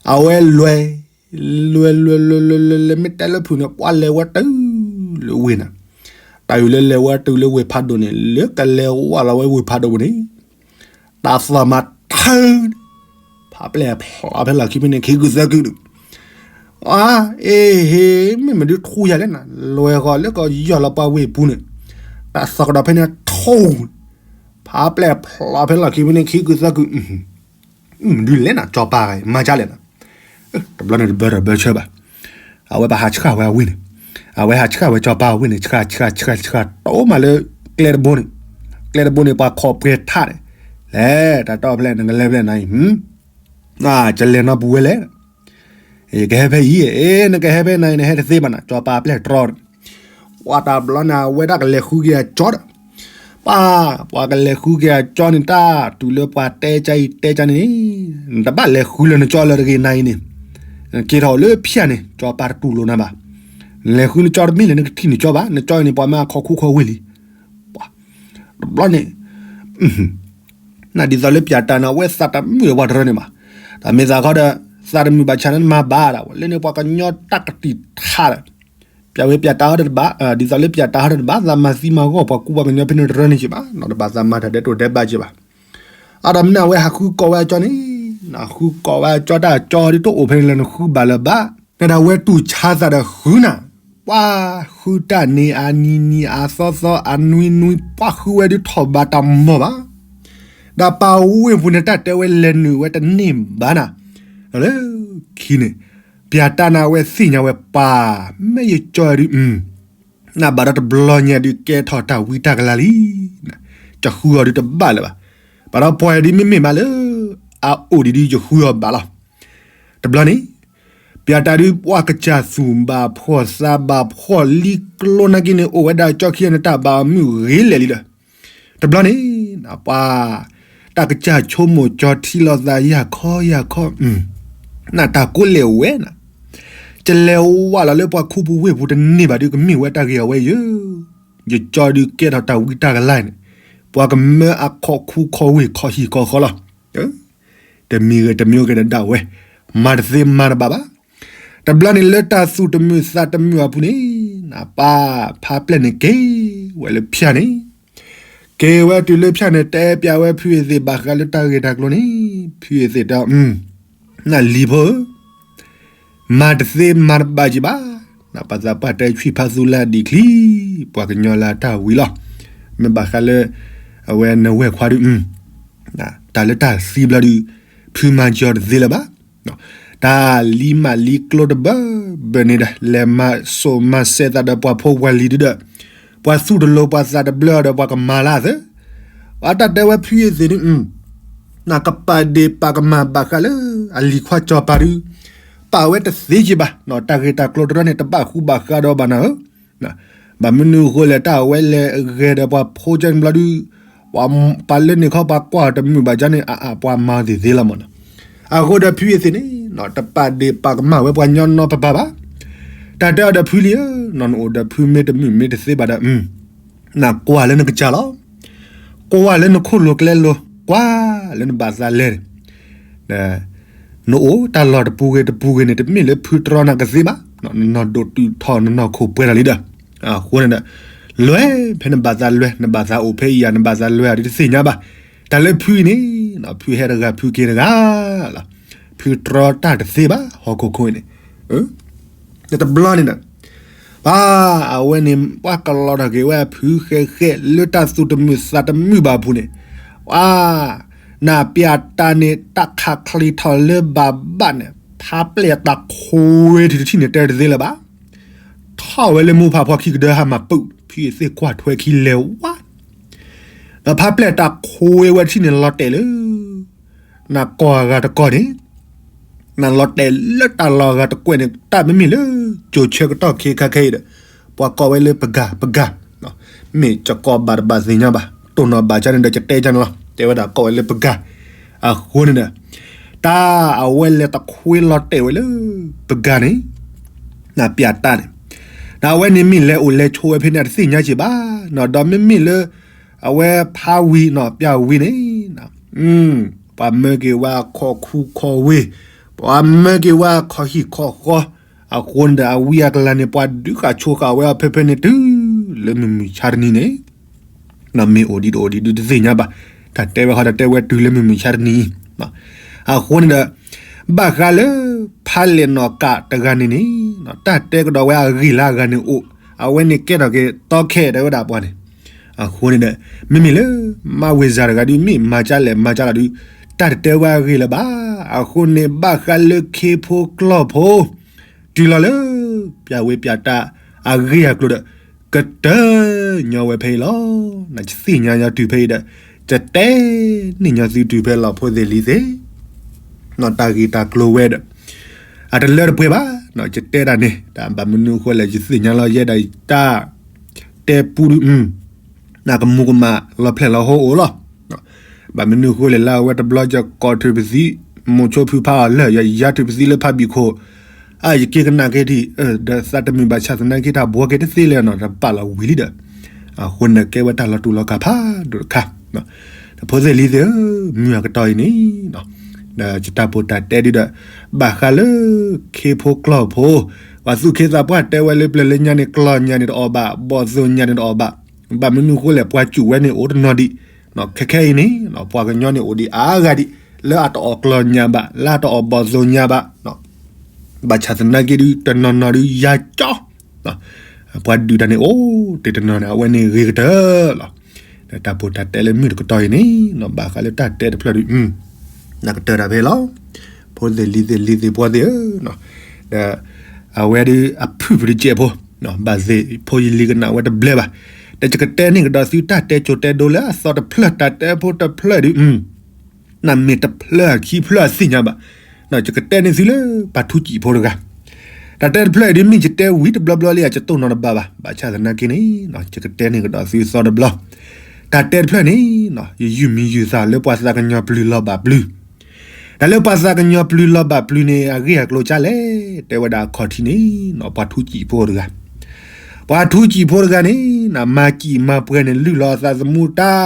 အဝဲလဲၤ လဲၤလဲၤလဲၤလဲၤလဲၤလဲၤ မ့ၢ်တဲလၢဖုးန့ၣ် ပှၤလဲၤဝဲတုၤလၢဝ့ၢ်နၤ, တၢ်အုၣ်လၢလဲၤဝဲတုၤလၢဝ့ၢ်ဖးဒိၣ်န့ၣ် လၢကလဲၤဝဲလီၤဝဲဝ့ၢ်ဖးဒိၣ်ပူၤန့ၣ်, တၢ်သီၣ်မၤထၢ, ဖးပျဲၢ်ဖျီဖဲလီၢ်ခံဖဲန့ၣ် ခံကုသၢကုဒုး, အါ, အ့ၣ်ဟ့ၣ် မ့ၢ်မဒုးထူယၤလဲၣ်နၤ လဲၤဂီၤလၢကယီၢ်လီၤပှၤဝ့ၢ်ပူၤန့ၣ်, တၢ်သီၣ်ကဒီးဖဲန့ၣ်ထူ, ဖးပျဲၢ်ဖျီဖဲလီၢ်ခံဖဲန့ၣ် ခံကုသၢကု မဒုးလဲၣ်နၤ ကၠီပၤဂၤ မၤကၢလဲၣ်နၤ, တဘျီန့ၣ်တဘၢဒီးဘၢဆၢဘၣ်, အဝဲဘၣ်ဟးဆှၣ်ဝဲအဝ့ၢ်န့ၣ်, အဝဲဟးဆှၣ်ဝဲကၠီပၤအဝ့ၢ်န့ၣ် ဆှၣ်ဆှၣ်ဆှၣ်ဆှၣ် တိၢ်မးလၢ ကျဲတဘိန့ၣ်, ကျဲတဘိန့ၣ် ပှၤခိးပှဲၤထးန့ၣ်, လဲၤတၢ်တီၢ်ဖဲလဲၣ် နကလဲၤဖဲလဲၣ်နၤအံၤ, ကလဲၤနီၢ်ပူၤဝဲလဲၣ် ယကဟဲဖဲအံၤ, အ့ နကဟဲဖဲနၤအံၤ နဟဲတသ့ဘၣ်နၤ ကၠီပၤပျဲၢ်တြီန့ၣ်, ပှၤတဘျီန့ၣ် အဝဲဒၣ်ကလဲၤဃုက့ၤအကၠီဒီး, ပှၤ, ပှၤကလဲၤဃုက့ၤအကၠီန့ၣ် တၢ်တုၤလၢပှၤတဲကၢအံၤတဲကၢန့ၣ်, နတဘၣ်လဲၤဃုလၢနကၠီလၢတဂ့ၤနၤအံၤန့ၣ်, နက့ၤထီၣ်လၢဖၠၣ်န့ၣ် ကၠီပၤတတူၢ်လိာ်နၤဘၣ်, နလဲၤဃုနကၠီတမ့ၢ်လၢနကထံၣ်နကၠီဘၣ်, နကၠီအံၤန့ၣ် ပှၤမ့ၢ်အခီၣ်ခူခီၣ်ဝ့ၢ်လံ, ပှၤ, တဘျီန့ၣ် နဒ်သိးလၢပၠၣ်တၢ်န့ၣ် အဝဲသးတမုာ်ဒီးပှၤတရၢန့ၣ်ဘၣ်, တၢ်မ့ၢ်သးခီဒီး, သးတမုာ်ဘၣ်ဆၣ်န့ၣ် နမၤဘၣ်ဒၣ်ဝဲ လၢန့ၣ်ပှၤကညီတၢ်ကတံာ်ထါဒီး, ပၠၣ်ဝ့ပၠၣ်တၢ်ဟီဒီးတဘၣ်, ဒ်သိးလၢပၠၣ်တၢ်ဟီဒီးတဘၣ် သးမၤသံမၤဂီၢ်ပှၤကူပှၤကညီဖဲန့ၣ်တရၢန့ၣ်က့ၤဘၣ်, နီၢ်တဘၣ်သးမၤတၢ်ဒဲးတိၢ်ဒဲးဘးက့ၤဘၣ်, အတမ့ၢ်န့ၣ် အဝဲဟးဃုကိးဝဲအကၠီန့ၣ်, နဃုကိးဝဲအကၠီတၢ်ကၠီဒ်တအိၣ်ဖဲန့ၣ်လၢနဃုဘၣ်လၢၤဘၣ်, နဒၣ်ဝဲတူၢ်ဆါသးဒီးဃုနၤ ပှၤဃုတၢ်န့ၣ် အနံၤနံၤ အသီသီ အနွံနွံ ပှၤဃုဝဲဒုးထီၣ်ဘးတၢ်မီၢ်ဘၣ်, ဒီးပှၤဝ့ၢ်ပူၤန့ၣ် တၢ်တဲဝဲလဲၤနုာ်ဝဲတန့ၢ်ဘၣ်နၤ, လၢခံန့ၣ်, ပၠၣ်တၢ်န့ၣ် အဝဲသ့ၣ်ညါဝဲပှၤ, မ့ၢ်ယကၠီဒုး, နဘၣ်ဒီးတဘျီညါဒုးကဲထီၣ်တၢ်ဝံတၢ်ကလၤလံ, ယဃုအီၤဒုးတဘၣ်လၢၤဘၣ်, ဘၣ်ဒီးပှၤဒုးမ့မ့ၢ်မးလၢ အအိၣ်ဒံးဒုးယဃုအီၤဘၣ်လီၤ, တဘျီန့ၣ်, ပၠးတၢ်ဒုး ပှၤကစၢ်သူၣ်ဘၣ်ဖှီၣ်သးဘၣ်ဖှီၣ်လံကျိနာ်က့န့ၣ် အိၣ်ဝဲဒၣ်ကၠီခံဂၤန့ၣ် တၢ်ဘၣ်အမုၢ်ဂ့ၤလဲၣ်လံဒီး တဘျီန့ၣ် ပှၤ တၢ်ကစၢ်ဆိကမိၣ်ကၠီထံလီၤသးယၢ်ခီယၢ်ခီ, နတၢ်ကိးလဲၣ်ဝဲနၤ, ကလဲၤဝးလီၤလၢပှၤခူပူၤဝ့ၢ်ပူၤတန့ၢ်ဘၣ်ဒုး ကမ့ၢ်ဝဲတၢ်ဂ့ၢ်အဝဲယၢၤ, ယကၠီဒုးကဲထီၣ်တၢ်ဝံတၢ်ကလါန့ၣ်, ပှၤကမၢအခီၣ်ခူခီၣ်ဝ့ၢ်ခီၣ်ဟံၣ်ခီၣ်ဃီလီၤ. တမံၤဂ့ၤတမံၤဂ့ၤဒီးဒၣ်ဝဲ, မၤတသ့မၤတဘၣ်ဘၣ်. တဘျီန့ၣ်လၢတၢ်သူၣ်တမုာ်သးတမုာ်အပူၤန့ၣ် နပၢ်ဖါပျဲၢ်န့ၣ်က့ၤဝဲလၢဖၠၣ်န့ၣ်, က့ၤဝဲတုၤလၢဖၠၣ်န့ၣ် တဲပၠးဝဲဖုအသ့ၣ်ဘၣ်ဃးလၢတၢ်ဂ့ၢ်တၢ်ကျိၤန့ၣ်, ဖုအသ့ၣ်တဲ, နလံၤဖိဧၢ မၤတသ့မၤတဘၣ်က့ၤဘၣ်, နပၢ်သးပှၢ်တဲဆံးဖးသူလၢအဒံးချံ, ပှၤကညီလၢအတၢ်ဝံၤလီၤ. မ့ၢ်ဘၣ်ဃးလၢ အဝဲနဝဲၢ်ခွါဒုး, တၢ်လၢတၢ်သံဘျီဒုး, ဖုမၤကီၤတသ့လၢၤဘၣ်. တၢ်လံမးလံကျိတဘၢဘၢန့ၣ်ဒီး လဲၤမၤစိာ်မၤစဲးသးဒီးပှၤဖိပှၤလံၤဒုဒီး, ပှၤသူၣ်တလိၤပှၤသးတဘျၢဒီးပှၤကမၤလၢအသၢ, အတၢ်တဲဝဲဖုအသ့ၣ်ဒုး, နကပာ်ဒ့ၣ်ပာ်ကမၣ်ဘၣ်ဃးလၢ အလံၤခွါစီၤပၤဒုး, ပာ်ဝဲတသ့က့ၤဘၣ်, တၢ်ဂ့ၢ်တၢ်ကျိၤတရၢန့ၣ် တဘၣ်ဃူဘၣ်ဃးဒီးဘၣ်နၤဧၢ, ဘၣ်မနုၤအဃိလဲၣ် တၢ်အဝဲလဲၤဂဲၤဒီးပှၤဖိကၢန့ၣ်ဘျီဒုး, ပှၤပာ်လၢန့ၣ်ခီပှၤကွၢ်တမုာ်ဘၣ်ကၢန့ၣ် အအပှၤမၤသ့ၣ်သ့လီၤမးနီၤ. အဃိဒီးဖုအသ့ၣ်န့ၣ် တပာ်ဒ့ၣ်ပာ်ကမၣ်ဝဲပှၤညီနီတပၤဘၣ်. တၢ်တဲအီၤဒီးဖုလံဧၢ, နအိၣ်ဒီးဖုမ့ၢ်တမုာ်မ့ၢ်တသ့ဘၣ်ဒီး, နကွၢ်လၢနကစၢ်လီၤ. ကွၢ်လၢနခိၣ်လိၤကျဲလိၤ, ကွၢ်လၢနဘၣ်သးလဲၤန့ၣ် နအိၣ်တၢ်လီၢ်တပူၤဂ့ၤတပူၤဂ့ၤန့ၣ် တမ့ၢ်လၢဖုတြီနၤကသ့ဘၣ်, နနီၢ်ဒိၣ်တုာ်ထီၣ်နနီၢ်ခိၣ်ပှဲၤထီၣ်လံဒီး, အဃိန့ၣ်ဒီး, လဲၤဖဲနဘၣ်သးလဲၤ, နဘၣ်သးအိၣ်ဖဲအံၤဧါ, နဘၣ်သးလဲၤဧါဒုးတသ့ၣ်ညါဘၣ်. တၢ်လၢဖုအံၤန့ၣ်, ဖုဟဲတဂၤဖုက့ၤတဂၤလီၤ. ဖုတြီတၢ်တသ့ဘၣ် ဟီၣ်ခိၣ်ခိၣ်အံၤန့ၣ် တဘျီန့ၣ်ဒီး, ပှၤအဝဲန့ၣ် ပှၤကလီထီၣ်က့ၤဝဲအဖုဃဲဃဲလၢတၢ်သူၣ်တမုာ်သးတမုာ်ဘၣ်အပူၤန့ၣ်, ပှၤ နပၠးတၢ်န့ၣ် တၢ်ခးချံးထီၣ်လၢဘၣ်ဘၣ်န့ၣ် ဖါပျဲၢ်တၢ်ခွဲထံၣ်တထံၣ်န့ၣ် တဲတသ့လၢၤဘၣ်. ထီၣ်ဝဲလၢမိၢ်ဖးဖီခံကဒၢဟါမၢ်ပုၢ် ဖုအသ့ၣ်ကွၢ်ထွဲခံလဲၤဝါ ဒီးဖါပျဲၢ်တၢ်ခွဲဝဲတထံၣ်န့ၣ်လီၤတဲာ်လၢ နၤကီၢ်အဂၤတကီၢ်န့ၣ်, နလီၤတဲာ်လၢတၢ်လီၢ်အဂၤတကွဲၢ်န့ၣ် တၢ်မ့မ့ၢ်လၢ ကၠိၤဆၢကတီၢ်ခဲခါခဲအံၤဒီး, ပှၤကိးဝဲလၢပဂၤ, ပဂၤ, မ့ၢ်ကကိးဘၣ်တဘၣ်သ့ၣ်ညါဘၣ်, တိၢ်နီၣ်ဘၣ်ကၢန့ၣ်ဒီး ကတဲကၢန့ၣ်လီၤ, တဲဝဲဒၣ်ကိးဝဲလၢပဂၤ, အဃိန့ၣ်ဒီး, တၢ်အဝဲလဲၤတခွဲလီၤတဲာ်ဝဲလၢ ပဂၤန့ၣ် နပၠးတၢ်န့ၣ်, ဒီးအဝဲန့ၣ်မ့ၢ်လဲၤအိၣ်လဲၤဆိးဝဲဖဲန့ၣ်တသ့ၣ်ညါက့ၤဘၣ်, ဒီးမ့မ့ၢ်လၢ အဝဲဖးဝံၤနီၣ်ပၠးဝံၤန့ၣ်, ပှၤမၢက့ၤဝဲအခီၣ်ခူခီၣ်ဝ့ၢ်, ပှၤမၢက့ၤဝဲအခီၣ်ဟံၣ်ခီၣ်ဃီ, အဃိန့ၣ်ဒီးအဝံအကလၤန့ၣ် ပှၤဒုးဃာ်ဆိဃာ်ဝဲအီၤဖဲဖဲန့ၣ်တုၤလၢမုၢ်မုၢ်ဆါတနံၤန့ၣ် မ့ၢ်အိၣ်ဒံးတအိၣ်ဒံးဒုးတသ့ၣ်ညါဘၣ်, တၢ်တဲဝဲဃီဒီးတဲဝဲတုၤလၢမုၢ်မုၢ်ဆါတနံၤ, အဃိန့ၣ်ဒီး, ဘၣ်ဃးလၢ ဖးလဲၣ်နီၣ်ကးတဂၤန့ၣ်န့ၣ်, တၢ်တဲကဒီးဝဲအဂ့ၢ်လၢအဂၤန့ၣ်အိၣ်, အဝဲန့ၣ်ကဲထီၣ်က့ၤတီခဲတဲဝဲဒၣ်ပှၤန့ၣ်, အဃိန့ၣ်ဒီး, မ့မ့ၢ်လၢ မၤဝ့ၤစၢ်တဂၤဒုးမ့ၢ်မၤကၢလဲၣ်မၤကၢလီၤဒုး, တၢ်တတဲဝဲအဂ့ၢ်လၢၤဘၣ်, အဃိန့ၣ် ဘၣ်ဃးလၢခ့ဖိကျီၢ်ဖိ, တုၤလီၤလၢ ပၠးဝ့ပၠးတၢ်အဂ့ၢ်အကျိၤဒီး, ကတၢၢ်ညီဝဲဖဲအံၤလီၤ, နကသ့ၣ်ညါညီတုၤဖဲအံၤဒီး, ကတဲန့ၢ်ညီသုတုၤဖဲလီၤဖိသ့ၣ်လံၤသ့ၣ် နီၣ်တၢ်ဂ့ၢ်တၢ်ကျိၤဝဲဒီး, အတလၢတပှဲၤဘၣ်, ယတဲဒၣ်န့ၣ် တၢ်ဘၣ်မနုၤအဃိလဲၣ် ယသ့ၣ်ညါလီၤယဲဒၣ်ယတၢ် တဲပူဒုး, နကမူၤကမၣ်လီၤဖျဲၣ်လီၤဟိအိၣ်လီၤ, ဘၣ်မနုၤအဃိလဲၣ်လၢအဝဲတဘျီယကိးထုးပသံ, မိၤဆိဖုဖးအီၤလၢာ် ယယါထုးပသံလၢဖးဘံၣ်ခိၣ်, အယက့ၤကနၣ်က့ၤဒံး, ဒီးသးတမုာ်ဘၣ်ဆၣ်သနာ်က့တၢ်ဘှီက့ၤတသ့လဲၣ်နီၤ တဘၣ်လီၤဝံၤလံဒီး, အဃိန့ၣ်ကဲဝဲတၢ်လီၤတူာ်လီၤကာ်ဖးဒိၣ်တခါ ဒီးဖိသ့ၣ်လံၤသ့ၣ်ဧၢ, မုၢ်အကတီၢ်အံၤန့ၣ်, ဒီးယတၢ်ပိာ်တၢ်တဲဒုဒီး, ဘၣ်ဃးလၢ ခ့ဖိကျီၢ်ဖိ, ပှၤသူၣ်က့သးပှၢ်တဲဝဲလၢပျၢၤလၢညါန့ၣ် ကျီၢ်ညါန့ၣ်တအီၣ်ဘၣ်, ဘီၣ်သိညါန့ၣ်တအီၣ်ဘၣ်, ဘၣ်မနုၤဃိလဲၣ် ပှၤစူၣ်ဝဲန့ၣ်အိၣ်တနီၤဒံး, ခဲခဲအံၤန့ၣ် ပှၤကညီန့ၣ်အိၣ်ဒံးအါဂၤဒံး, လၢအတအီၣ်ကျီၢ်ညါဘၣ်, လၢအတအီၣ်ဘီၣ်သိညါဘၣ် ဘၣ်ဆၣ်သနာ်က့ဒုး တနီၤနီၤဒုးယၤကၠီ, ပှၤဒုးတၢ်န့ၣ်အိၣ်တ့ၢ်တနီၤန့ၣ် အဝဲန့ၣ်ဂ့ၤကတၢၢ်လီၤ. တၢ်ပိာ်တၢ်တဲလၢမုၢ်တကတီၢ်အံၤန့ၣ် ဘၣ်ဃးလၢတၢ်တဲတဖျၢၣ်ဒုး, နကတၢၢ်တၢ်ဖဲလီၤ. ဖိသ့ၣ်လံၤသ့ၣ်လံၤသ့ၣ်ပှၤသ့ၣ်ဧၢ, ဒီးအဝဲဒုးအဖုၣ်ပတစဲးဖိ, ဘၣ်သ့ၣ်ဖိယလံၤကနၣ်ဝဲတဘျဲဘၣ်, ဒီးယကတဲန့ၢ်ကဒီးသုတၢ်တဲကိၤတဲဒိလၢအသီတဖျၢၣ် တၢ်တဲဖိတဖျၢၣ်ဒုး နမ့ၢ်တဖျၢၣ်ခံဖျၢၣ်အသ့ၣ်ညါဘၣ်, ယကတဲန့ၢ်သုလၢပှၤထူကံၣ်ဖိတဂၤ, တၢ်တဲတဖျၢၣ်အံၤဒ်မ့ၢ်ယတဲဝံၤတဘျီဘျီလံ အကတိၢ်နီတဘၣ်ဘၣ်. ဘၣ်ဆၣ်သနာ်က့န့ၣ် ယကတဲန့ၢ်ကဒီးသုသီတဘျီ. တၢ်တဲတဖျၢၣ်န့ၣ် ယယုၢ်မံယုၢ်သးလၢပှၤသးကညီၤပျုၤလီၤဘၣ်ပျုၤ. တၢ်လၢပှၤသးကညီၤပျုၤလီၤဘၣ်ပျုၤန့ၣ် အဂ့ၢ်အကျိၤကလဲၣ် တဲဝဲဒၣ်အခီၣ်ထံးန့ၣ် ပှၤထူးကံၣ်ဖိတဂၤ, ပှၤထူးကံၣ်ဖိတဂၤန့ၣ် မၤကံၣ်မၤပှဲၤန့ၣ် လုၢ်လီၤအသးသမူတၢ်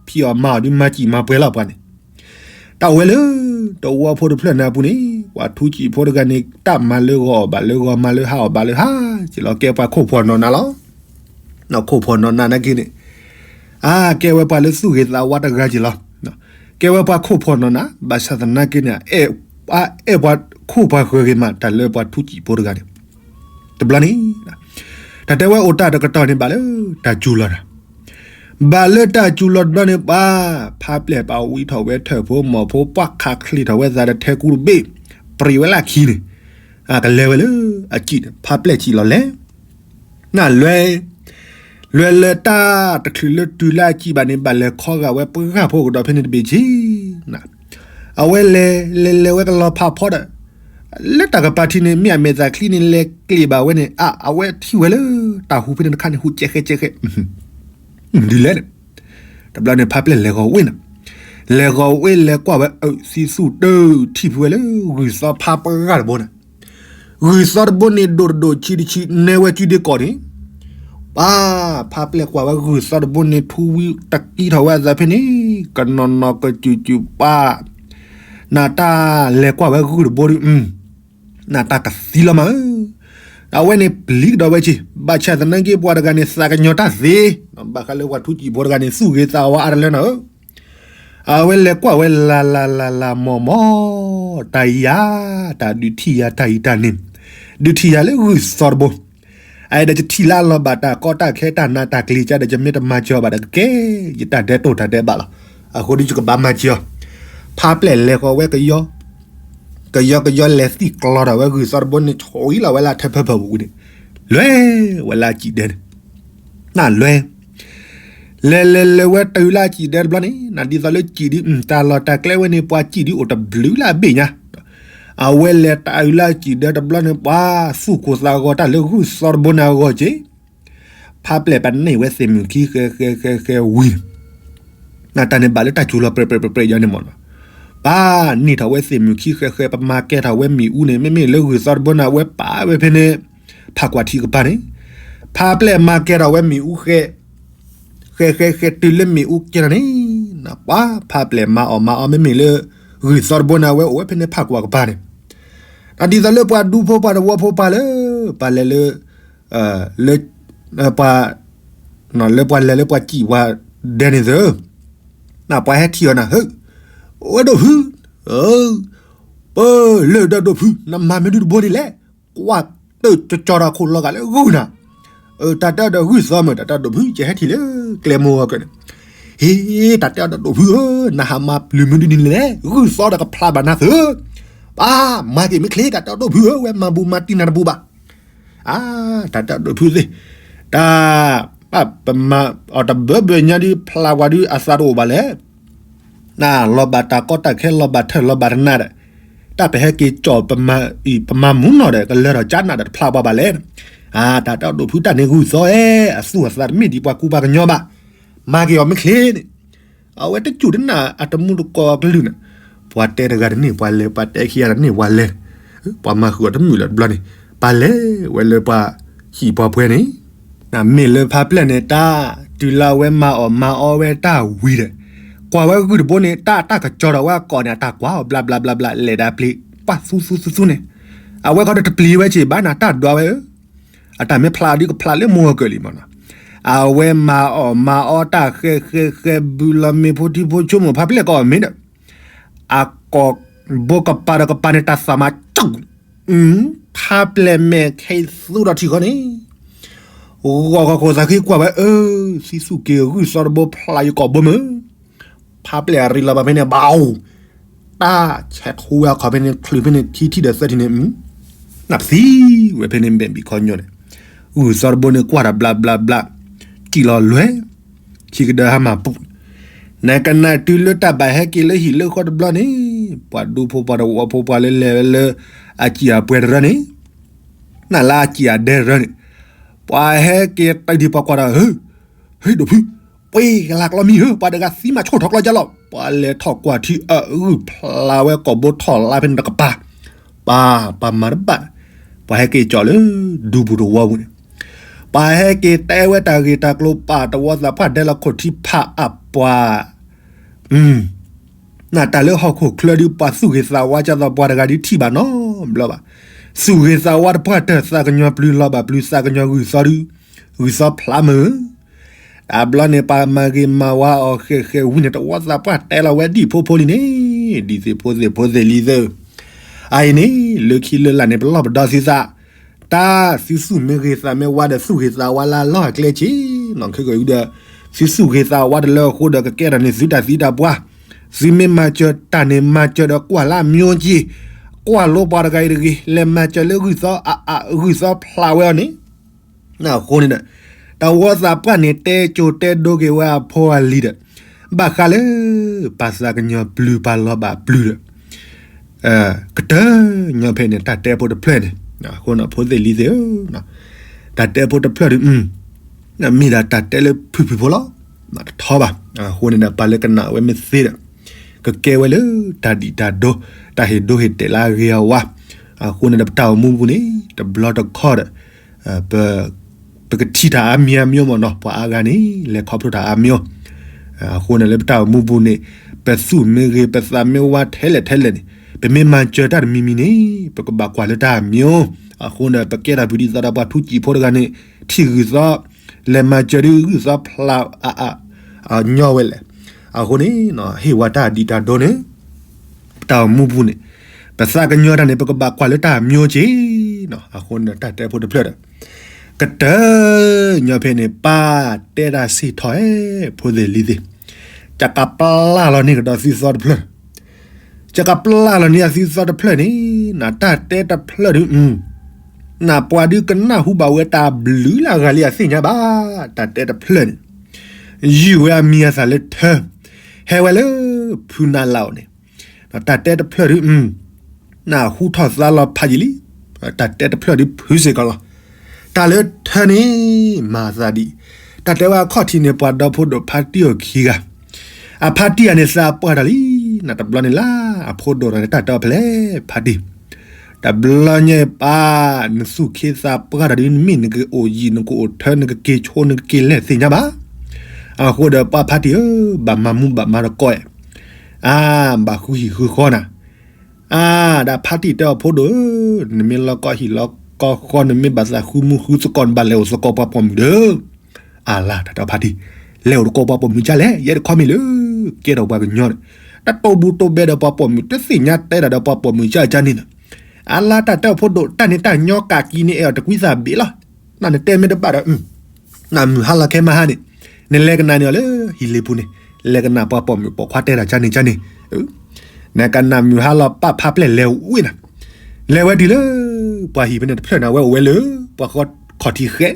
ဖံးအီၣ်မၤအီၣ်ဒ်မၤကံၣ်မၤပှဲၤလီၤပှၤန့ၣ် တၢ်ဝဲလၢ တဝီဖိတဖျၢၣ်န့ၣ်အပူၤန့ၣ် ပှၤထူးကံၣ်ဖိတဂၤန့ၣ် တၢ်မၤလၢဂီၤအီၣ်ဘၣ်လၢဂီၤ မၤလၢဟါအီၣ်ဘၣ်လၢဟါက့ၤလီၤ. ကဲပှၤခိၣ်ဖှီၣ်နီၢ်နးလီၤ. ခိၣ်ဖှီၣ်နီၢ်နးနာ်က့န့ၣ် အါ ကဲဝဲပှၤလၢသူၣ်ဂ့ၤသးဝါတဂၤက့ၤလီၤ. ကဲဝဲပှၤခိၣ်ဖှီၣ်နီၢ်နး ဘၣ်ဆၣ်သနာ်က့န့ၣ် အဲၣ်ပှၤခိၣ်ပှၤဃၢၤဂ့ၤမး တၢ်လၢပှၤထူးကံၣ်ဖိတဂၤန့ၣ် တဘျီန့ၣ် တၢ်တဲဝဲအိၣ်တၢ်တကတီၢ်န့ၣ် ဘၣ်လၢတၢ်စူၤလီၤတၢ်, ဘၣ်လၢတၢ်စူၤလီၤတဘျီန့ၣ် ပှၤဖးပျဲၢ်ပာ်ဝံထီၣ်ဝဲထၢၣ်ဖိမီၢ်ဖိ ပှၢ်ခးချ့ထီၣ်ဝဲသးဒီးထဲကူတဘ့ၣ် ပြံးဝဲလၢခံန့ၣ် ကလဲၤဝဲလၢအစံာ် ဖးပျဲၢ်စံာ်လီၤလဲၤ နလွဲ လွဲလၢတၢ်တချုးလၢတုၤလၢအစံာ်ဘၣ်န့ၣ် ဘၣ်လဲၤခီဂာ်ဝဲပှၤဂၤဖိကဒီးဖဲန့ၣ်တဘ့ၣ်ဆံ အဝဲလဲၤ လဲၤလဲၤဝဲကလီၤဖးဖီဒီး လၢတၢ်ကပၤထံန့ၣ် မ့ၢ်အမဲာ်သၣ်ချံန့ၣ် လဲၤကျ့ၤဘၣ်ဝဲန့ၣ် အ အဝဲထံၣ်ဝဲလၢ တၢ်ဟူဖဲန့ၣ်တခါန့ၣ် ဟူကဲဃဲကဲဃဲ ဒ်လဲၣ်န့ၣ် တဘျီန့ၣ် ဖးပျဲၢ်လဲၤဂီၤဝ့ၢ်န့ၣ် လဲၤဂီၤဝ့ၢ်လဲၤကွၢ်ဝဲအၢၣ်သံသူၣ်တၢ်ထံၣ်ဖုဝဲလၢ ဂုၢ်သီဖးပှၤဂၤတဘိန့ၣ် ဂုၢ်သီတဘိန့ၣ် ဒိၣ်တဒိၣ်ဆံးတဆံး နဲဝဲစုဒ့ကီၢ်န့ၣ် ပှၤဖးပျဲၢ်ကွၢ်ဝဲဂုၢ်သီတဘိန့ၣ် ထူဝံတကံထီၣ်ဝဲအသးဖဲန့ၣ် ကနီၤနီၤကစူၤစူၤပှၤ နတၢ်လဲၤကွၢ်ဝဲဂုၢ်တဘိဒီး နတၢ်ကသံလီၤမးဧၢ အဝဲန့ၣ်ပျံၤကဒီးဝဲက့ၤ ဘၣ်ဆၣ်သနာ်က့ပှၤတဂၤန့ၣ် သးကညီၤတၢ်သ့ ဘၣ်ဃးလၢပှၤထူးကံၣ်ဖိတဂၤန့ၣ် သူၣ်ဂ့ၤသးဝါအါတလၢနၤဧၢ အဝဲလဲၤကွၢ်ဝဲလၢ်လၢ်လၢ်လၢ်မီၢ်မီၢ် တၢ်အံၤယၤ တၢ်ဒုးထံၣ်ယၤတၢ်အံၤတၢ်န့ၣ် ဒုးထံၣ်ယၤလၢဂုၢ်သီတဘိ အအံၤဒီးယထံၣ်လၢအလီၤဘၣ်တၢ်ကီတၢ်ခဲတၢ်နးတၢ်ကျံၤကဒီး ယမ့ၢ်တမၤစၢၤအီၤဘၣ်ဒီးကကဲ ယတၢ်ဒဲးတိၢ်တၢ်ဒဲးဘးလီၤ. အဃိဒီးယကဘၣ်မၤစၢၤအီၤ ဖးပျဲၢ်လဲၤဃီၤဝဲကယီ ကယီကယီလဲၤသံၣ်ကျီၤထီၣ်ဝဲဂုၢ်သီတဘိန့ၣ် ဆီလီၤဝဲလၢအထဲဖၢဖၢပူၤန့ၣ် လဲၤဝဲလၢအစံာ်ဒဲန့ၣ် နလွဲ လဲၤလဲၤလဲၤဝဲတုၤလၢအစံာ်ဒဲတဘျီန့ၣ် နဒ်သိးလၢစံာ်ဒ် တၢ်လီၢ်တၢ်ကျဲဝဲန့ၣ် ပှၤစံာ်ဒ်အိၣ်တဘျုးလၢအဘ့ၣ်ညါ အဝဲလဲၤတုၤလၢအစံာ်ဒဲတဘျီန့ၣ် ပှၤသူၣ်ကိၢ်သးဂီၤတၢ်လၢဂုၢ်သီတဘိန့ၣ်အဂီၢ်က့ၤ ဖးပျဲၢ်ပန့ၢ်ဝဲသ့ၣ်မုၢ်ခံဃဲဃဲဃဲဃဲဝံၤ နတၢ်န့ၣ်ဘၣ်လၢတၢ်စူၤလီၤပြဲးပြဲးပြဲးပြဲးယီၤန့ၣ်မီၢ်နီၤ ပာ်န့ၢ်ထီၣ်ဝဲသ့ၣ်မုၢ်ခံဃဲဃဲ ပမၤကဲထီၣ်ဝဲမ့ၣ်အူန့ၣ် မ့မ့ၢ်လၢဂုၢ်သီတဘိန့ၣ် အဝဲပာ်ဝဲဖဲန့ၣ် ဖးကွၢ်ထံကပၤန့ၣ် ဖးပျဲၢ်မၤကဲထီၣ်ဝဲမ့ၣ်အူဃဲ ဃဲဃဲဃဲတုၤလၢမ့ၣ်အူကဲထီၣ်န့ၣ် ပှၤဖးပျဲၢ်မၤအီၣ်မၤအီ မ့မ့ၢ်လၢ ဂုၢ်သီတဘိန့ၣ် အဝဲအိၣ်ဝဲဖဲန့ၣ်ဖးကွၢ်ကပၤန့ၣ် နဒ်သိးလၢပှၤဒူဖိပှၤတဝီဖိပှၤလၢ ပှၤလဲၤလၢ လၢပှၤလဲၤလၢပှၤစံာ်ပှၤဒဲန့ၣ်သၢ နပှၤဟဲထံၣ်အီၤနၤ ဟၢ ဝဲဒိၣ်ဖု ပလၢၢ်ဒီးဒိၣ်ဖု နမၤမ့ၢ်ဒုတဘိဒ်လဲၣ် ကွၢ်တၢၢ်ကကီၤဒီးခိၣ်လီၤဂာ်လၢဂုၢ်နၤ တၢ်တဲအီၤဒီးဂုၢ်သီမ့ၢ် တၢ်တဲဒိၣ်ဖု ယဟဲထံၣ်လၢကျဲမိၢ်ဂီၤကၢၢ်န့ၣ် ဟ့ တၢ်တဲအီၤဒီးဒိၣ်ဖုဧၢ နဟးမၤပျုၤမ့ၢ်ဒုဒ်န့ၣ်လဲၣ် ဂုၢ်သီဒီးကဖျါဘၣ်နၤသၢ ပၢ် မၤက့ၤမ့ၢ်ချ့ တၢ်တဲအီၤဒိၣ်ဖုဧၢ ဝဲမၤဘူၣ်မၤတံၢ်နၤတဘူၣ်ဘၣ် အါ တၢ်တဲအီၤဒိၣ်ဖုသ့ၣ် တၢ် ပမၤအီၤတဘၢဘၢညါဒ်ဖျါဝဲဒ်အသးတအိၣ်ဘၣ်လဲၣ် နလီၤဘၣ်တၢ်ကီတၢ်ခဲလီၤဘၣ်ထၢၣ်လီၤဘၣ်တနၢ်ဒီး တၢ်ပဟဲက့ၤကၠီၣ်ပမၤအံၤ ပမၤမူနီၣ်ဒီး ကလၢထီၣ်ကၠါနၢ်ဒီးတဖျါပှၤဘၣ်လဲၣ် အါ တၢ်တဲအီၤဒိၣ်ဖုတၢ်န့ၣ်ဂုၢ်သီဧၢ အသူၣ်အသးတမ့ၢ်ဒ်ပှၤကူပှၤကညီဘၣ် မၤက့ၤအီၤမ့ၢ်ချ့န့ၣ် အဝဲတစူၢ်တနာ်အတမူတကိးအကလုၢ်န့ၣ် ပှၤတဲတဂၤတန့ၢ်ပှၤလဲၤ ပှၤတဲခံဂၤတန့ၢ်ပှၤလဲၤ ပှၤမၤဃုာ်အီၤတမုာ်လၢၤတဘျီန့ၣ် ပှၤလဲၤဝဲလၢပှၤဟံၣ်ပှၤပှဲၤန့ၣ် မ့ၢ်လၢဖးပျဲၢ်န့ၣ် တၢ်တုၤလၢအဝဲမၤအီၣ်မၤအီဝဲတၢ်ဝံၤဒီး ကွၢ်ဝဲဂုၢ်တဘိန့ၣ် တၢ်တၢ်ကကၠီထီၣ်ဝဲအကိာ်န့ၣ် အတၢ်ကွၢ်အီၤဘျးဘျးဘျးဘျး လဲၤဒၣ်ပျံၤ ပှၢ်သူသူသူသူန့ၣ် အဝဲခီဒီးတပျံၤဝဲက့ၤဘၣ်နၤ တၢ်ဒွးဝဲဧၢ အတၢ်မ့ၢ်ဖျါဒ်ကဖျါလၢမိၢ်ဂီၤကၢၢ်လံမီၢ်နီၤ အဝဲမၤအီၣ်မၤအီတၢ်ဃဲဃဲဃဲ ဘုလီၤမ့ၢ်ဖိထံဖိဆိကမိၣ်ဖးပျဲၢ်ကိးမ့ၢ်ဒီး အကိာ်ဘိကပၤဒီးကပၤန့ၣ် တၢ်သးမၤကၠူၣ် ဖးပျဲၢ်မဲာ်ခဲအံၤသူဒီးထံၣ်ဃီန့ၣ် ဂီၤခီခိၣ်သးဃ့ကွၢ်ဝဲ အၢ သံသူၣ်က့ၤဂုၢ်သီတဘိဖျါယကိာ်ဘိမ့ၢ် ဖးပျဲၢ်အရံလီၤဘၣ်ဖဲန့ၣ် ဘၣ်အိၣ် တၢ်ဆဲးထူဝဲအခီၣ်ဖဲန့ၣ် ချုးဖဲန့ၣ် ခံထံၣ်ဒီးသၢထံၣ်န့ၣ် နပသံဝဲဖဲန့ၣ် မဲာ်ဘံၣ်ခီညီန့ၣ် ဂုၢ်သီတဘိန့ၣ် ကွၢ်တၢ်ဘျးဘျးဘျး စံၣ်လီၤလွဲ ခံကဒၢဟါမၢ်ပူၤ နကနၣ်တုၤလၢတၢ်ဘၣ်ဟဲက့ၤလၢဟံၣ်လၢဃီတဘျီန့ၣ် ပှၤဒူဖိပှၤတဝီဖိပှၤလၢလဲၤလၢ အစံာ်အပှဲၤတရၢန့ၣ် နၢ်လၢအစံာ်အဒဲရၢန့ၣ်, ပှၤဟဲက့ၤတဒံးပှၤကွၢ်ဒီး, ဟ့ၣ်ဒိးဖု, ပှ့ၤကလၤကျီမံၤဧၢ, ပှၤတဂၤသံမးဆိၣ်ထီၣ်ကျီကၢ်လီၤ, ပှၤလဲၤထီၣ်ကွၢ်ထံအဂုၢ်ဖျါဝဲကိာ်ဘိထီၣ်လါဖဲန့ၣ်တကပၤ, ပှၤပှၤမၤတဘၣ်, ပှၤဟဲက့ၤကၠီၣ်လၢဒူပူၤတဝီပူၤန့ၣ်, ပှၤဟဲက့ၤတဲဝဲတၢ်ဂ့ၢ်တၢ်ကျိၤပာ်တဝီသးပှၢ်ဒဲလီၤခိၣ်ထံဖးအပှၤ နတၢ်လၢဟီၣ်ခိၣ်ချၢဒုး ပှၤသူၣ်ဂ့ၤသးဝါကၢ်သိးပှၤတဂၤဒုးထံၣ်ဘၣ်နီတဘျီဘၣ်. သူၣ်ဂ့ၤသးဝါတပှၢ်တၢၢ် သးကညီၤပျုၤလီၤဘၣ်ပျုၤ သးကညီၤဂုၢ်သီဒုး, ဂုၢ်သီဖျါမုၢ်ဧၢ, တၢ်ဘျီန့ၣ် ပှၤမၤဂ့ၤမၤဝါအီၤဃဲးဃဲးဝံၤန့ၣ် တဝီသးပှၢ်တဲလီၤဝဲဒ်ဖိဖိလံန့ၣ်, ဒ်သ့ၣ်ဖိသ့ၣ်ဖိသ့ၣ်လံသ့ၣ်ဧၢ, အအံၤန့ၣ် လၢခံလၢလာ်န့ၣ် ပလီၢ်ပဒီသုသး တၢ်သုသူၣ်မ့ၢ်ဂ့ၤသးမ့ၢ်ဝါဒီး သူၣ်ဂ့ၤသးဝါလၢအလီၢ်အကျဲက့ၤ, နီၢ်ခဲကီၢ်အံၤဒီး သုသူၣ်ဂ့ၤသးဝါတလၢအဃိဒီး ကကဲထီၣ်န့ၣ်သုတၢ်သံတၢ်ပှၢ်, သုမ့ၢ်မၤစၢၤတၢ်န့ၣ် မၤစၢၤဒီးကွၢ်လၢအမျိၤက့ၤ, ကွၢ်လိပှၤတဂၤအံၤတဂ့ၤ, လဲၤမၤစၢၤလၢဂုၢ်သီအအဂုၢ်သီဖျါဝဲအီၤန့ၣ် အဃိန့ၣ်ဒီး တဝီသးပှၢ်န့ၣ် တဲကၠိတဲဒိက့ၤဝဲအဖိအလံၤဒီး ဘၣ်ဃးလၢ ပှၤသးကညီၤပျုၤပှၤလီၤဘၣ်ပျုၤဒီး ကတၢၢ်ညီဖဲန့ၣ် တၢ်တဲဖိတဖျၢၣ်န့ၣ်, အဃိန့ၣ် ဖိသ့ၣ်လံၤသ့ၣ်ဧၢ, တၢ်တဲဖိတဖျၢၣ်ဒီး မ့ၢ်ဒၣ်တၢ်တဲလၢဖုၣ်ဖုၣ်ဖိလီၤ, တထီဘၣ်. အဃိန့ၣ်ဒီး ပှၤလၢကနၣ်ဝဲမ့ၢ်သ့ဒီး ကကဲဝဲလၢတၢ်ဒံးတၢ်ဒိ တၢ်ဟ့ၣ်ဒိဟ့ၣ်တဲာ်လၢအဂ့ၤအဝါ, အဃိန့ၣ်ဒီး ပတၢ်အိၣ်မူပူၤန့ၣ် တဘျီတခီၣ်ဒီး ပကထံၣ်တၢ်အါမံၤအါမျိၤမ့ၢ်နီၤ, ပှၤအါဂၤန့ၣ် လဲၤခီဖျိတၢ်အါမျိၤ, အဃိန့ၣ်လၢပတၢ်အိၣ်မူပူၤန့ၣ် ပသူၣ်မ့ၢ်ဂ့ၤ ပသးမ့ၢ်ဝါထဲလဲၣ်ထဲလဲၣ်န့ၣ် ပမ့ၢ်မၤစၢၤတၢ်တမံၤမံၤန့ၣ် ပကဘၣ်ကွၢ်လၢတၢ်အမျိၤ, အဃိန့ၣ် ပကဲထီၣ်ပူၤဒ်သိးဒီးပှၤထူးစံာ်ဖိတဂၤန့ၣ် ထံၣ်ဂုၢ်သီ လဲၤမၤစၢၤဒ်ဂုၢ်သီဖျါ အညီဝဲလဲၣ်, အဃိန့ၣ် ဟ့ၣ်ဝဲတၢ်ဒံးတၢ်ဒိန့ၣ် ပတၢ်အိၣ်မူပူၤန့ၣ် ပသးကညီၤတၢ်န့ၣ် ပကဘၣ်ကွၢ်လၢတၢ်အမျိၤက့ၤ, အဃိန့ၣ် တၢ်တဲဖိတဖျၢၣ်ဒီး ကတၢၢ်ညီဖဲန့ၣ် ပၢ်တဲတၢ်စံးထီၣ်ဧဲ ဖိသ့ၣ်လံၤသ့ၣ်, ကကပျၢ်လီၤန့ၢ်ကဒီးသုသီတဖျၢၣ်, ကကပျၢ်လီၤန့ၢ်သုသီတဖျၢၣ်န့ၣ် နတၢ်တဲတဖျၢၣ်ဒုး နပှၤဒုးကနၢ်ဟူဘၣ်ဝဲတၢ်ဘျုးလၢအဂၤလံအသ့ၣ်ညါဘၣ်, တၢ်တဲတဖျၢၣ်န့ၣ် ယုၢ်ဝဲအမံၤအသၣ်လၢထၢ, ဟဲဝဲလၢဖုနၤလၢအအိၣ်န့ၣ်, တၢ်တဲတဖျၢၣ်ဒုး နဟူထီၣ်သါလီၤဖးယံာ်လံ, တၢ်တဲတဖျၢၣ်ဒုးဖုစ့ၢ်ကီးလီၤ. တၢ်လၢထၢန့ၣ် မၤသးဒ်အံၤ, တၢ်တဲဝဲအခီၣ်ထံးန့ၣ် ပှၤဒီဖိဒိၣ်ဖါတံၢ်အီၤခံဂၤ, အဖါတံၢ်အံၤန့ၣ် သးပှၢ်တၢ်လံ, နတဘျီန့ၣ်လၢ အဖိဒိၣ်တဂၤန့ၣ် တၢ်တဲအီၤဖဲလဲၣ် ဖါတံၢ်, တဘျီညါပၢ် နသူၣ်ခ့သးပှၢ်တၢ်ဒုး နမ့ၢ်နကအိၣ်ယံာ် နကအိၣ်ထၢ နကက့ၤဆိ နကက့ၤလဲၢ်သ့ၣ်ညါဘၣ်. အဃိဒီးပှၤဖါတံၢ်ဧၢ, ဘၣ်မၤမူဘၣ်မၤတကီဧါ, အါ ဘၣ်ဃုဟံၣ်ဃုဃီနၤ, အါ ဒၣ်ဖါတံၢ်တဲအီၤဖိဒိၣ်ဧၢ, နမ့ၢ်လီၤကီဟံၣ်လီၤကီဃီ နမ့ၢ်ဘၣ်သးဃုမူဃုသကိး နဘၣ်လဲၤအိၣ်သကိးပှၤပိာ်မုၣ်ဒီး အလါတၢ်တဲအီၤဖါတံၢ်, လဲၤအိၣ်သကိးပှၤပိာ်မုၣ်ကၢ်လဲၣ်, ယဲတခီမ့ၢ်လၢ ကဲထီၣ်ပှၤကညီန့ၣ်, တတိၢ်ဘူးတိၢ်ဘဲဒီးပှၤပိာ်မုၣ် တသ့ၣ်ညါတဲတၢ်ဒီးပှၤပိာ်မုၣ်ကၢ်ကၢ်န့ၣ်လီၤ. အလါတၢ်တဲအီၤဖိဒိၣ် တၢ်န့ၣ်တၢ်ညီကးကံန့ၣ် အဲၣ်အီၤတကွံသးဘ့ၣ်လီၤ. နနတဲမ့ၢ်တဘၣ်ဒီး နမုၢ်ဟါလီၤခဲမဟါန့ၣ်, နလဲၤကနၣ်န့ၢ်အီၤလၢဟံၣ်လ့ပူၤန့ၣ်, လဲၤကနၣ်ပှၤပိာ်မုၣ်ပိာ်ခွါတဲတၢ်ကၢ်န့ၣ်ကၢ်န့ၣ်, နကနၣ်မုၢ်ဟါလီၤပၢ်ဖါပျဲၢ်လဲၤဝ့ၢ်နၤ, လဲၤဝဲတုၤလၢ ပှၤဟံၣ်ဖဲန့ၣ်တဖျၢၣ်န့ၣ် အဝဲအိၣ်ဝဲလၢ ပှၤဃီခီၣ်ထံးဃဲ,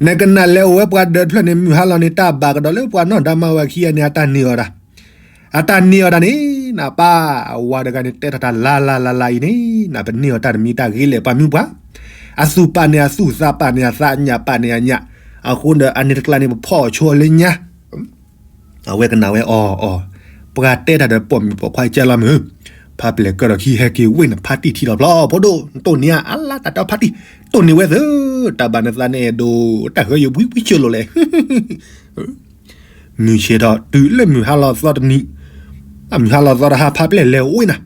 နကနၣ်လဲၤအိၣ်ဝဲပှၤဒၢးတဖျၢၣ်န့ၣ် မုၢ်ဟါလီၤန့ၣ် တၢ်ဘၣ်ကဒီးလၢပှၤနီၢ်ဒါမါဝၤခံဂၤန့ၣ် အတၢ်န့ၢ်အီၤတၢ် အတၢ်န့ၢ်အီၤတၢ်န့ၣ် နပၢ်အဝၤတဂၤန့ၣ် တဲထီၣ်တၢ်လၢ်လၢ်လၢ်လၢ်အံၤန့ၣ် နပန့ၢ်အီၤတၢ်တမံၤတၢ်ဂ့ၤလဲၣ် ပှၤမုၢ်ပှၢ်, အသူၣ်ပာ်န့ၢ်အသူၣ် သးပာ်န့ၢ်အသး အညၣ်ပာ်န့ၢ်အညၣ်, အဃိဒီးအန့ၣ်တကျါန့ၣ် ပဖီၣ်အီၤဆိအီၤလၢညါ အဝဲကနၣ်ဝဲအီၤအီၤ, ပှၤတဲတၢ်ဒီးပိာ်မုၣ်ပိာ်ခွါကၢ်လီၤမုၢ်, ဖါပျဲၢ်ကၢထီၣ်ခံဟဲက့ၤဝ့ၢ်န့ၣ် ဖါတံၢ်ထံၣ်လီၤဖျီ ဖိဒိၣ် နတိၢ်န့ၢ်ဧါ အလါတၢ်တဲအီၤဖါတံၢ်, တိၢ်န့ၢ်ဝဲသ့ၣ်, တၢ်ဘၣ်နသးန့ၣ်အဲၣ်ဒိး တၢ်ဃၢယိာ်ဘှံဘှံဆၢလိာ်လဲၣ် မုၢ်ဆ့ၣ်ထီၣ်တုၤလၢမုၢ်ဟါလီၤသီတနံၤ, အမုၢ်ဟါလီၤသီတဟါ ဖါပျဲၢ်လဲၤဝ့ၢ်နၤ,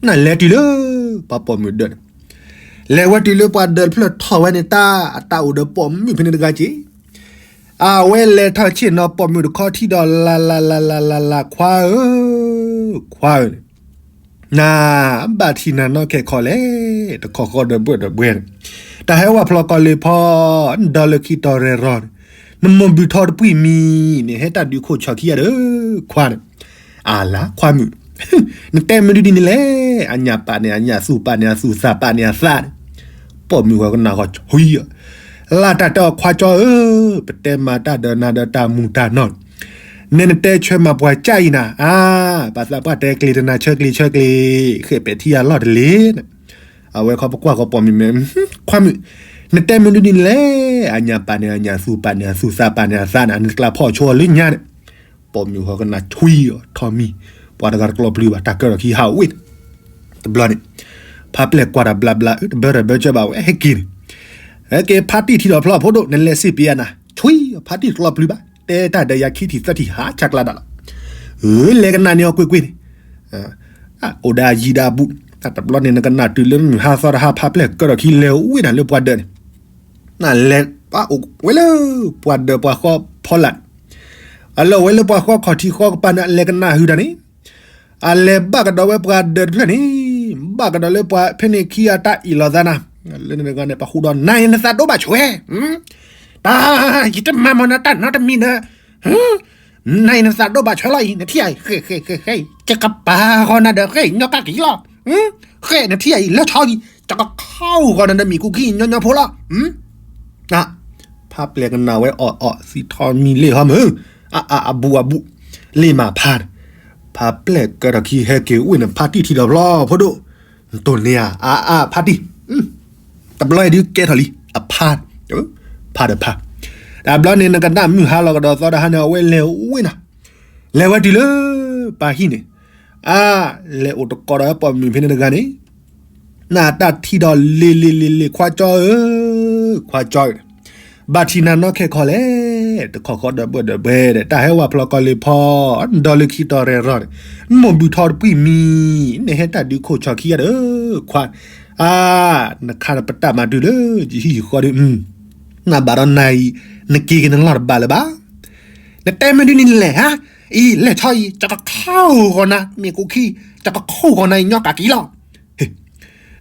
နလဲၤတုၤလၢ ပှၤပိာ်မုၣ်ဒၢးန့ၣ်, လဲၤဝဲတုၤလၢပှၤဒၢးတဖျၢၣ်ထီၣ်ဝဲန့ၣ် တၢ်အတၢ်အိၣ်ဒီးပိာ်မုၣ်ဖဲန့ၣ်တဂၤက့ၤ, အဝဲလဲၤထီၣ်ဆ့ၣ်နီၤပိာ်မုၣ်တခီထံဒီး လၢ်လၢ်လၢ်လၢ်လၢ်လၢ် ခွါဧၢ, ခွါဧၢ, နဘၣ်ထံၣ်နၤနီၢ်ခဲခီလဲၣ်, တခီဃီဒီးဘှဲၣ်ဒီးဘှဲၣ်န့ၣ်, တၢ်ဟဲဝဲဖျီကီၢ်လ့ၤဖီ, နဒီးလၢခံတီၤရဲၣ်ရီၤန့ၣ်, နမိၢ်ဘုၣ်ထီတပှံၢ်မံၤန့ၣ် ဟဲတၢ်ဒုးခိၣ်ဆီခံဂၤဒီး ခွါန့ၣ်, အလါခွါမုၣ်, နတဲမနုၤဒ်န့ၣ်လဲၣ်, အညၣ်ပာ်န့ၢ်အညၣ် အသူၣ်ပာ်န့ၢ်အသူၣ် သးပာ်န့ၢ်အသးန့ၣ်, ပိာ်မုၣ်ဂီၤကနၣ်ဂီၤဆံး, လၢတၢ်တဲအီၤခွါကၠီဧၢ, ပတဲမၤတၢ်ဒီးနၤဒီးတၢ်မူၤတၢ်နီၢ်, နဲနတဲဆၢမၤပှၤကၢ်အံၤနၤ, အါ, ပှၤသးပှၢ်တဲကျ့ၤတနၤ ဆၢကျ့ၤဆၢကျ့ၤ, ဃဲၣ်ပဲာ်ထံအလီၢ်တလ့ၢ်န့ၣ်, အဝဲခီပကွၢ်ဃီပိာ်မုၣ်မဲာ်, ခွါမုၣ်, နတဲမနုၤဒ်န့ၣ်လဲၣ်, အညၣ်ပာ်န့ၢ်အညၣ်, သူၣ်ပာ်န့ၢ်အသူၣ်, သးပာ်န့ၢ်အသးန့ၣ်, နတကျးဖီၣ်ဆိအီၤလၢညါန့ၣ်. ပိာ်မုၣ်ဃီကနၣ်ဆွံအီၤထီၣ်မံၤ, ပှၤတဂၤတကျီပျုၤဘၣ်, တၢ်ကၢထီၣ်ခံဟးဝ့ၢ်, တဘျီန့ၣ်, ဖါပျဲၢ်ကွၢ်တၢ်ဘျါဘျါ, တဘၢတၢ်ဘၢကၢဘၣ်ဝဲ ဟဲက့ၤန့ၣ်, ဟဲက့ၤဖါတံၢ်ထံဒီးဖျီၣ်ဖိဒိၣ်, နလဲၤစ့ၢ်ပ့ၤအနၤ, ဆွံအီၤဖါတံၢ်တကျီပျုၤဘၣ်, တဲတၢ်ဒီးယၤခံထံၣ်သၢထံၣ်ဟးဆါကျါဒၣ်လီၤ. လဲၤကနၣ်န့ၢ်အီၤကွ့ၢ်ကွ့ၢ်န့ၣ်, အိၣ်ဒီးအယံၤဒီးအဘူး, တဘျီန့ၣ် နကနၣ်တုၤလၢမုၢ်ဟါသီတဟါ ဖါပျဲၢ်ကၢထီၣ်ခံလဲၤဝ့ၢ်နၤလၢပှၤဒၢးန့ၣ်, နလဲၤပာ်အိၣ်ဝဲလၢပှၤဒၢးပှၤဃီဖီလာ်န့ၣ်, အလီၢ်ဝဲလၢပှၤဃီခီၣ်ထံးဃီကပၤန့ၣ် အလဲၤကနၣ်ဟုၣ်တၢ်န့ၣ်, အလဲၤဘၣ်ကဒီးဝဲပှၤဒၢးတဖျၢၣ်န့ၣ်, ဘၣ်ကဒီးလၢပှၤဖဲန့ၣ်ခံဂၤတၢ်အ့ၣ်လိာ်သးနၤ, လၢန့ၣ်တဂၤန့ၣ် ပှၤဃူဒီးနၤအံၤနသးဒိၣ်ဘၣ်ဆွဲ, တၢ်ယတမၤမၤနၤတၢ်နီတမံၤဒီး, နၤအံၤနသးဒိၣ်ဘၣ်ဆွဲလီၤအံၤ နထံၣ်အံၤ ဃဲဃဲဃဲဃဲအံၤ ကကပၤဃီနၤဒီးဃဲညီကၣ်က့ၤလီၤ, ဃဲနထံၣ်အံၤ လၢထီအံၤ ကကခီဃီနၤဒီးမ့ၣ်ကူခံညီညီဖိလီၤ. ဖါပျဲၢ်ကနၣ်ဝဲအီၣ်အီၣ်သံထီမံၤလ့ၣ်ဟီမုၢ်, အအဘူးအဘူး, လ့ၣ်မးဖါန့ၣ်, ဖါပျဲၢ်ကၢထီၣ်ခံဟဲက့ၤဝ့ၢ်န့ၣ် ဖါတံၢ်ထံဒီးဖျီၣ်ဖိဒိၣ်, နတိၢ်န့ၢ်ဧါ အအဖါတံၢ်, တဘျီအံၤဒုးကဲထီၣ်လံ အဖါ, ဖါဒီးဖါ, တဘျီန့ၣ် နကနၣ်မုၢ်ဟါလီၤကဒီးသီတဟါန့ၣ် အဝဲလဲၤဝ့ၢ်နၤ, လဲၤဝဲတုၤလၢပၢ်ဟံၣ်န့ၣ်, အါ, လဲၤအိၣ်တကိးဒီးပိာ်မုၣ်ဖဲန့ၣ်တဂၤန့ၣ်, နတၢ်ထံၣ်ဒီးလ့ၤလ့ၤလ့ၤလ့ၤ ခွါကၠီဧၢ, ခွါကၠီဧၢ, ဘၣ်ထံၣ်နၤနီၢ်ခဲခီလဲၣ်, တခီဃီဒီးဘၢၣ်ဒီးဘှဲဒီး တၢ်ဟဲဝဲဖျီၣ်ကီၢ်လ့ၤဖီ, ဒီးလၢခံတီၤရဲၣ်ရီၤန့ၣ်, မိၢ်ဘုၣ်ထီတပှံၢ်မံၤ, နဟဲတၢ်ဒုးခိၣ်ဆီခံဂၤဒီး, ခွါ, အါ, နခါနပတၢ်မၤတုၤလၢယဟံၣ်ယဃီဒီး, နဘၣ်ဒီးနၤအံၤ, နက့ၤက့ၤနလီၢ်တဘၣ်လၢၤဘၣ် နတဲမ့ၢ်ဒ်န့ၣ်န့ၣ်လဲၣ်ဧါ, အံၤလဲၤဆီအံၤ ကကခီဃီနၤ မ့ၣ်ကူခံ, ကကခီဃီနၤအံၤညီကၣ်က့ၤလီၤ. ဒီး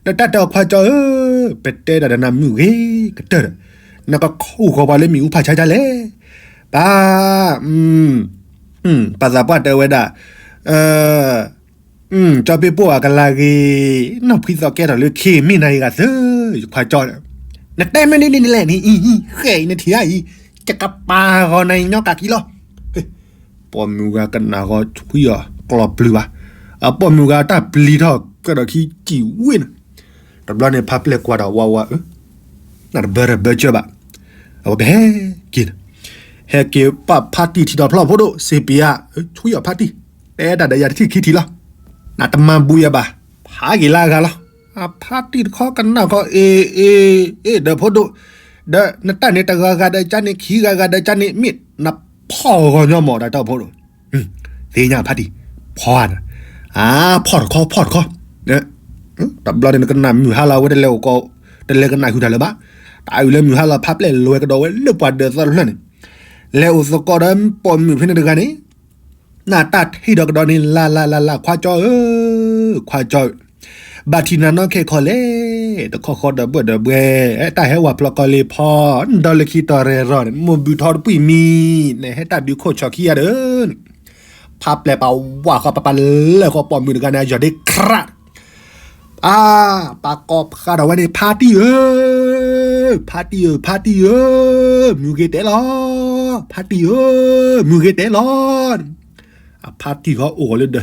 တၢ်တဲအီၤခွါကၠီဧၢ, ပတဲဒၣ်ဒီးနၤမုၢ်ဂ့ၤကတၢၢ်ဒီး, နကခီဃီပှၤလၢမ့ၣ်အူဖးဆါဒ်လဲၣ်, ပၢ်, ပှၤသးပှၢ်တဲဝဲဒၣ် ကၠီပ့ပိၢ်အကလၤဂ့ၤ, နီၢ်ဖှံသီကဲထီၣ်လၢခ့မ့ၢ်နၤအံၤဂၤသၢ, ယခွါကၠီ, နတဲမ့ၢ်ဒ်န့ၣ်န့ၣ်လဲၣ်န့ၣ်အံၤ, ဃဲအံၤနထံၣ်ဧါအံၤ, ကကပၤဃီနၤအံၤညီကၣ်က့ၤလီၤ. ပိာ်မုၣ်ဂၤကနၣ်ဃီဆွံအီၤကျီၢ်ပျုၤဘၣ်, အပိာ်မုၣ်ဂၤတၢ်ပျံၤထီၣ်ကဲထီၣ်ခံစံၣ်ဝ့ၢ်န့ၣ်, တဘျီန့ၣ်ဖါပျဲၢ်ကွၢ်ဒီးဝါဝါဧၢ, နတဘၢတဘၢကၢဘၣ်, အဝဲပဟဲက့ၤန့ၣ်, ဟဲက့ၤပာ်ဖါတံၢ်ထံဒီးဖျီၣ်ဖိဒိၣ် စ့ပ့ၤဧါ, ဆွံအီၤဖါတံၢ်, တဲတၢ်ဒီးယၤတထံၣ်ခံထံၣ်လီၤ, နတမၤဘူးယၤဘၣ်, ဖးက့ၤလၢအဂၤလီၤ. အဖါတံၢ်တခီကနၣ်ခီ အ့ၣ် အ့ၣ် အ့ၣ် ဒီးဖိဒိၣ်, ဒီးနတၢ်န့ၣ်တဂၤဂၤဒီးကၠါန့ၣ် ခံဂၤဂၤဒီးကၠါန့ၣ် မ့ၢ်နဖီၣ်ဂီၤညီမး တၢ်တီဖိဒိၣ်, သ့ၣ်ညါဖါတံၢ်, ဖီၣ်နၤ, အါ ဖီၣ်တခီ ဖီၣ်တခီ, တဘျီန့ၣ်နကနၣ်မုၢ်ဟါလီၤ အဝဲတလဲၤအိၣ်ကီး, တလဲၤကနၣ်ဟုၣ်တၢ်လၢၤဘၣ်, တၢ်အုၣ်လၢမုၢ်ဟါလီၤ ဖါပျဲၢ်လဲၤဝဲကဒီးဝဲလၢပှၤဒၢးသီတဖျၢၣ်န့ၣ်, လဲၤအိၣ်သကိးဒီးပိာ်မုၣ်ဖဲန့ၣ်တဂၤန့ၣ် နတၢ်ထံၣ်ဒီးကဒီးန့ၣ် လၢ်လၢ်လၢ်လၢ် ခွါကၠီဧၢ, ခွါကၠီဧၢ, ဘၣ်ထံၣ်နၤနီၢ်ခဲခီလဲၣ်, တခီဃီဒီးဘၢၣ်ဒီးဘှဲ, တၢ်ဟဲဝဲဖျီၣ်ကီၢ်လ့ၤဖီ, ဒီးလၢခံတီၤရဲၣ်ရီၤန့ၣ် မိၢ်ဘုၣ်ထီတပှံၢ်မံၤ, နဟဲတၢ်ဒုးခိၣ်ဆီခံဂၤဒီး, ဖါပျဲၢ်ပာ်ဝးဃီ ပပာ်လၢဃီပိာ်မုၣ်တဂၤန့ၣ် အယီၢ်ဒ့ခရး အါ, ပာ်ကိးဖးဒီးဝဲန့ၣ် ဖါတံၢ်ဧၢ, ဖါတံၢ်ဧၢ, ဖါတံၢ်ဧၢ, မုၢ်ဂ့ၤတဲလီၤ, ဖါတံၢ်ဧၢ, မုၢ်ဂ့ၤတဲလီၤ, အဖါတံၢ်ဃီအိၣ်ဃီလၢဒီးဟ့ၣ်,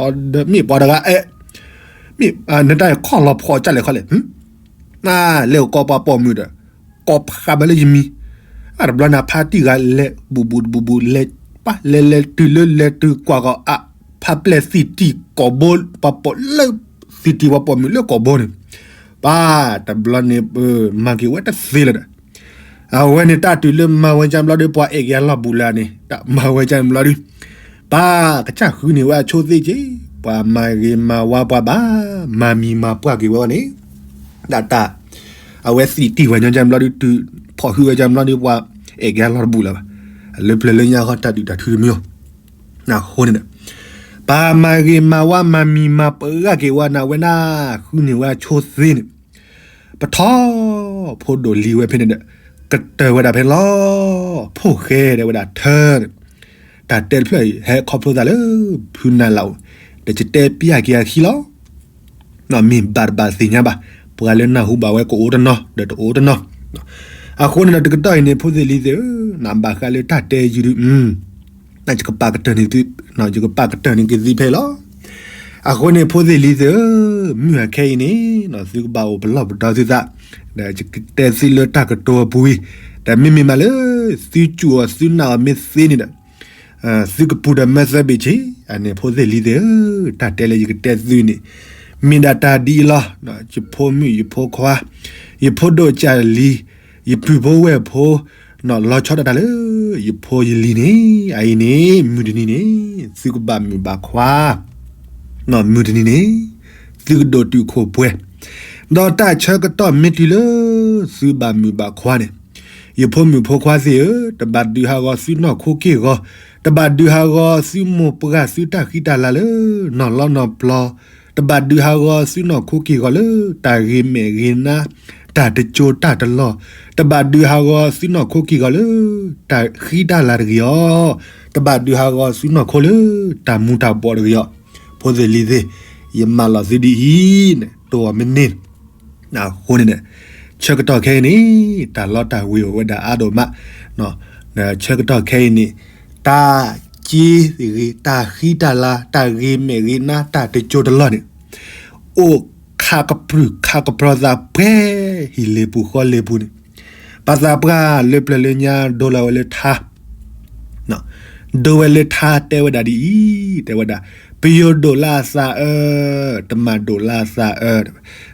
တံၢ်ထီဒီးမ့ၢ်ပှၤတဂၤအဲၣ်, မ့ၢ်နတၢ်ခီၣ်လီၤဖီၣ်ကၢ်လဲၣ်ခီလဲၣ်, လဲၤအိၣ်ကိးပှၤပိာ်မုၣ်ဒီး, ကိးဖးဘၣ်လၢယမံၤ, အတဘျီန့ၣ် အဖါတံၢ်ဂၤလဲၤဘူးဘူးဘူးဘူးလဲၤ, ပၢ်လဲၤလဲၤတုၤလၢလဲၤတုၤကွၢ်ကီးအ ဖါပျဲၢ်သံတံၢ်ကိာ်ဘိ, ပှၤပိာ်လၢ, သံတံၢ်ပှၤပိာ်မုၣ်လၢကိာ်ဘိန့ၣ်, ပၢ်တဘျီန့ၣ်, မၤက့ၤဝဲတသ့လၢၤဒီး, အဝဲန့ၣ်တၢ်တုၤလၢမၤဝဲကၢဘျီဒီး ပှၤအဲၣ်က့ၤအလီၢ်ဘူးလၢန့ၣ် တၢ်မၤဝဲကၢဘျီဒီး, ပၢ်ကစၢ်ဃုန့ၢ်ဝဲအဆိသ့က့ၤ, ပှၤမၤဂ့ၤမၤဝါပှၤဘၣ်, မၤမံၤမၤပှၢ်က့ၤဝဲန့ၣ်, ဒၣ်တၢ်, အဝဲသံတံၢ်ဝဲညီကၢဘျီဒီး တုၤဖီၣ်ဟုဝဲကၢဘျီဒီး ပှၤအဲၣ်က့ၤအလီၢ်တဘူးလၢၤဘၣ်, လၢပျၢၤလၢညါဃီတၢ်ဒုးတၢ်ထုတမံၤလီၤ. အဃိန့ၣ်ဒီး, ပှၤမၤဂ့ၤမၤဝါမၤမံၤမၤပှၢ်က့ၤဝဲန့ၣ် အဝဲန့ၣ်ဃုန့ၢ်ဝဲအဆိသ့န့ၣ်, ပထီၣ်ဖိဒိၣ်လံဝဲဖဲန့ၣ်ဒီး, ကတၢၢ်ဝဲဒၣ်ဖဲန့ၣ်လီၤ, ဖိၣ်ဃဲဒၣ်ဝဲဒၣ်ထၢန့ၣ်, တၢ်တဲတဖျၢၣ်အံၤ ဟဲခီဖျိသးလၢဖုနၤလၢအိၣ်, ဒီးယတဲပျၢ်က့ၤအခံလီၤ. မ့ၢ်ဘၣ်တဘၣ်သ့ၣ်ညါဘၣ်, ပှၤလၢနၢ်ဟူဘၣ်ဝဲကအိၣ်တနီၤ ဒီးတအိၣ်တနီၤ, အဃိန့ၣ်ဒီးတကတီၢ်အံၤန့ၣ် ဖိသ့ၣ်လံၤသ့ၣ်ဧၢ, နဘၣ်ဃးလၢတၢ်တဲယုၢ်ဒုး, ယကပာ်ကတၢၢ်န့ၣ်, ယကပာ်ကတၢၢ်န့ၣ်က့ၤသုဖဲလီၤ. အဃိန့ၣ် ဖိသ့ၣ်လံၤသ့ၣ်ဧၢ, မုၢ်အခဲအံၤန့ၣ် သုကဘၣ်အိၣ်ပလီၢ်ပဒီသုသး, ဒီးယကတဲသုလၢတၢ်ကတိၤအပူၤအံၤ, ဒီးမ့မ့ၢ်မးလၢ သုစူၢ်အီၤသုနာ်အီၤမ့ၢ်သ့န့ၣ်ဒီး သုကပူၤဒီးမၢသၢဘ့ၣ်ဆ့, အန့ၣ်ဖိသ့ၣ်လံၤသ့ၣ်ဧၢ, တၢ်တဲလၢယကတဲသုန့ၣ် မ့ၢ်ဒၣ်တၢ်ဒ်အံၤလီၤ. ယဖိမုၣ်ယဖိခွါ, ယဖိဒိၣ်ကၢ်လံၤ, ယပုၢ်ဖိဝဲၢ်ဖိ, လီၤဆီဒၣ်တၢ်လၢ ယဖိယလံၤန့ၣ်, အအံၤန့ၣ် မုၢ်တနံၤန့ၣ် သုကဘၣ်မုာ်ဘၣ်ခွါ, မုၢ်တနံၤန့ၣ် သုကဒိၣ်တုာ်ခိၣ်ပှဲၤ, ဒီးတၢ်ဆၢကတီၢ်မ့ၢ်တုၤလၢ သုဘၣ်မုာ်ဘၣ်ခွါန့ၣ်, ယဖိမုၣ်ဖိခွါသ့ၣ်ဧၢ, တဘၣ်ဒုးဟးဂီၤသုနီၢ်ခိက့ၢ်ဂီၤ, တဘၣ်ဒုးဟးဂီၤသုမိၢ်ပှၢ်သုတၢ်ဃံတၢ်လၤလၢ နီၢ်လီနီၢ်ပျီ, တဘၣ်ဒုးဟးဂီၤသုနီၢ်ခိက့ၢ်ဂီၤလၢ တၢ်ဂ့ၤမဲာ်ဂ့ၤနါ, တၢ်တစိၤတၢ်တလီၢ်, တဘၣ်ဒုးဟးဂီၤသုနီၢ်ခိက့ၢ်ဂီၤလၢ တၢ်ဃံတၢ်လၤတဂ့ၤအီၤ, တဘၣ်ဒုးဟးဂီၤသုနီၢ်ခိလၢ တၢ်မူၤတၢ်ဘှီးတဂ့ၤအီၤ, ဖိသ့ၣ်လံၤသ့ၣ်, ယမၢလီၤသုဒ်အံၤန့ၣ် တိၢ်အီၤမ့ၢ်န့ၢ် အဃိန့ၣ်ဒီး ဆၢကတီၢ်ခဲအံၤန့ၣ် တၢ်လီတၢ်ဝ့ၤအိၣ်ဝဲဒၣ်အါဒိၣ်မး, ဒီးဆၢကတီၢ်ခဲအံၤန့ၣ် တၢ်က့တဂ့ၤ, တၢ်ဃံတၢ်လၤ, တၢ်ဂ့ၤမဲာ်ဂ့ၤနါ, တၢ်တစိၤတလီၢ်န့ၣ် အိၣ်ခးကပြုၢ်ခးကပြီၤသးပှဲၤ ဟံၣ်လ့ၤပူၤဃီလ့ၤပူၤန့ၣ်, ပှၤသးပှၢ်လၢပျၢၤလၢညါ ဒိလီၤဝဲလၢထါ ဒိဝဲလၢထါတဲဝဲဒၣ်ဒ်အံၤ, တဲဝဲဒၣ်, ပယိၤဒိၣ်လၢအသးအၢ, တမၤဒိၣ်လၢအသးအၢ,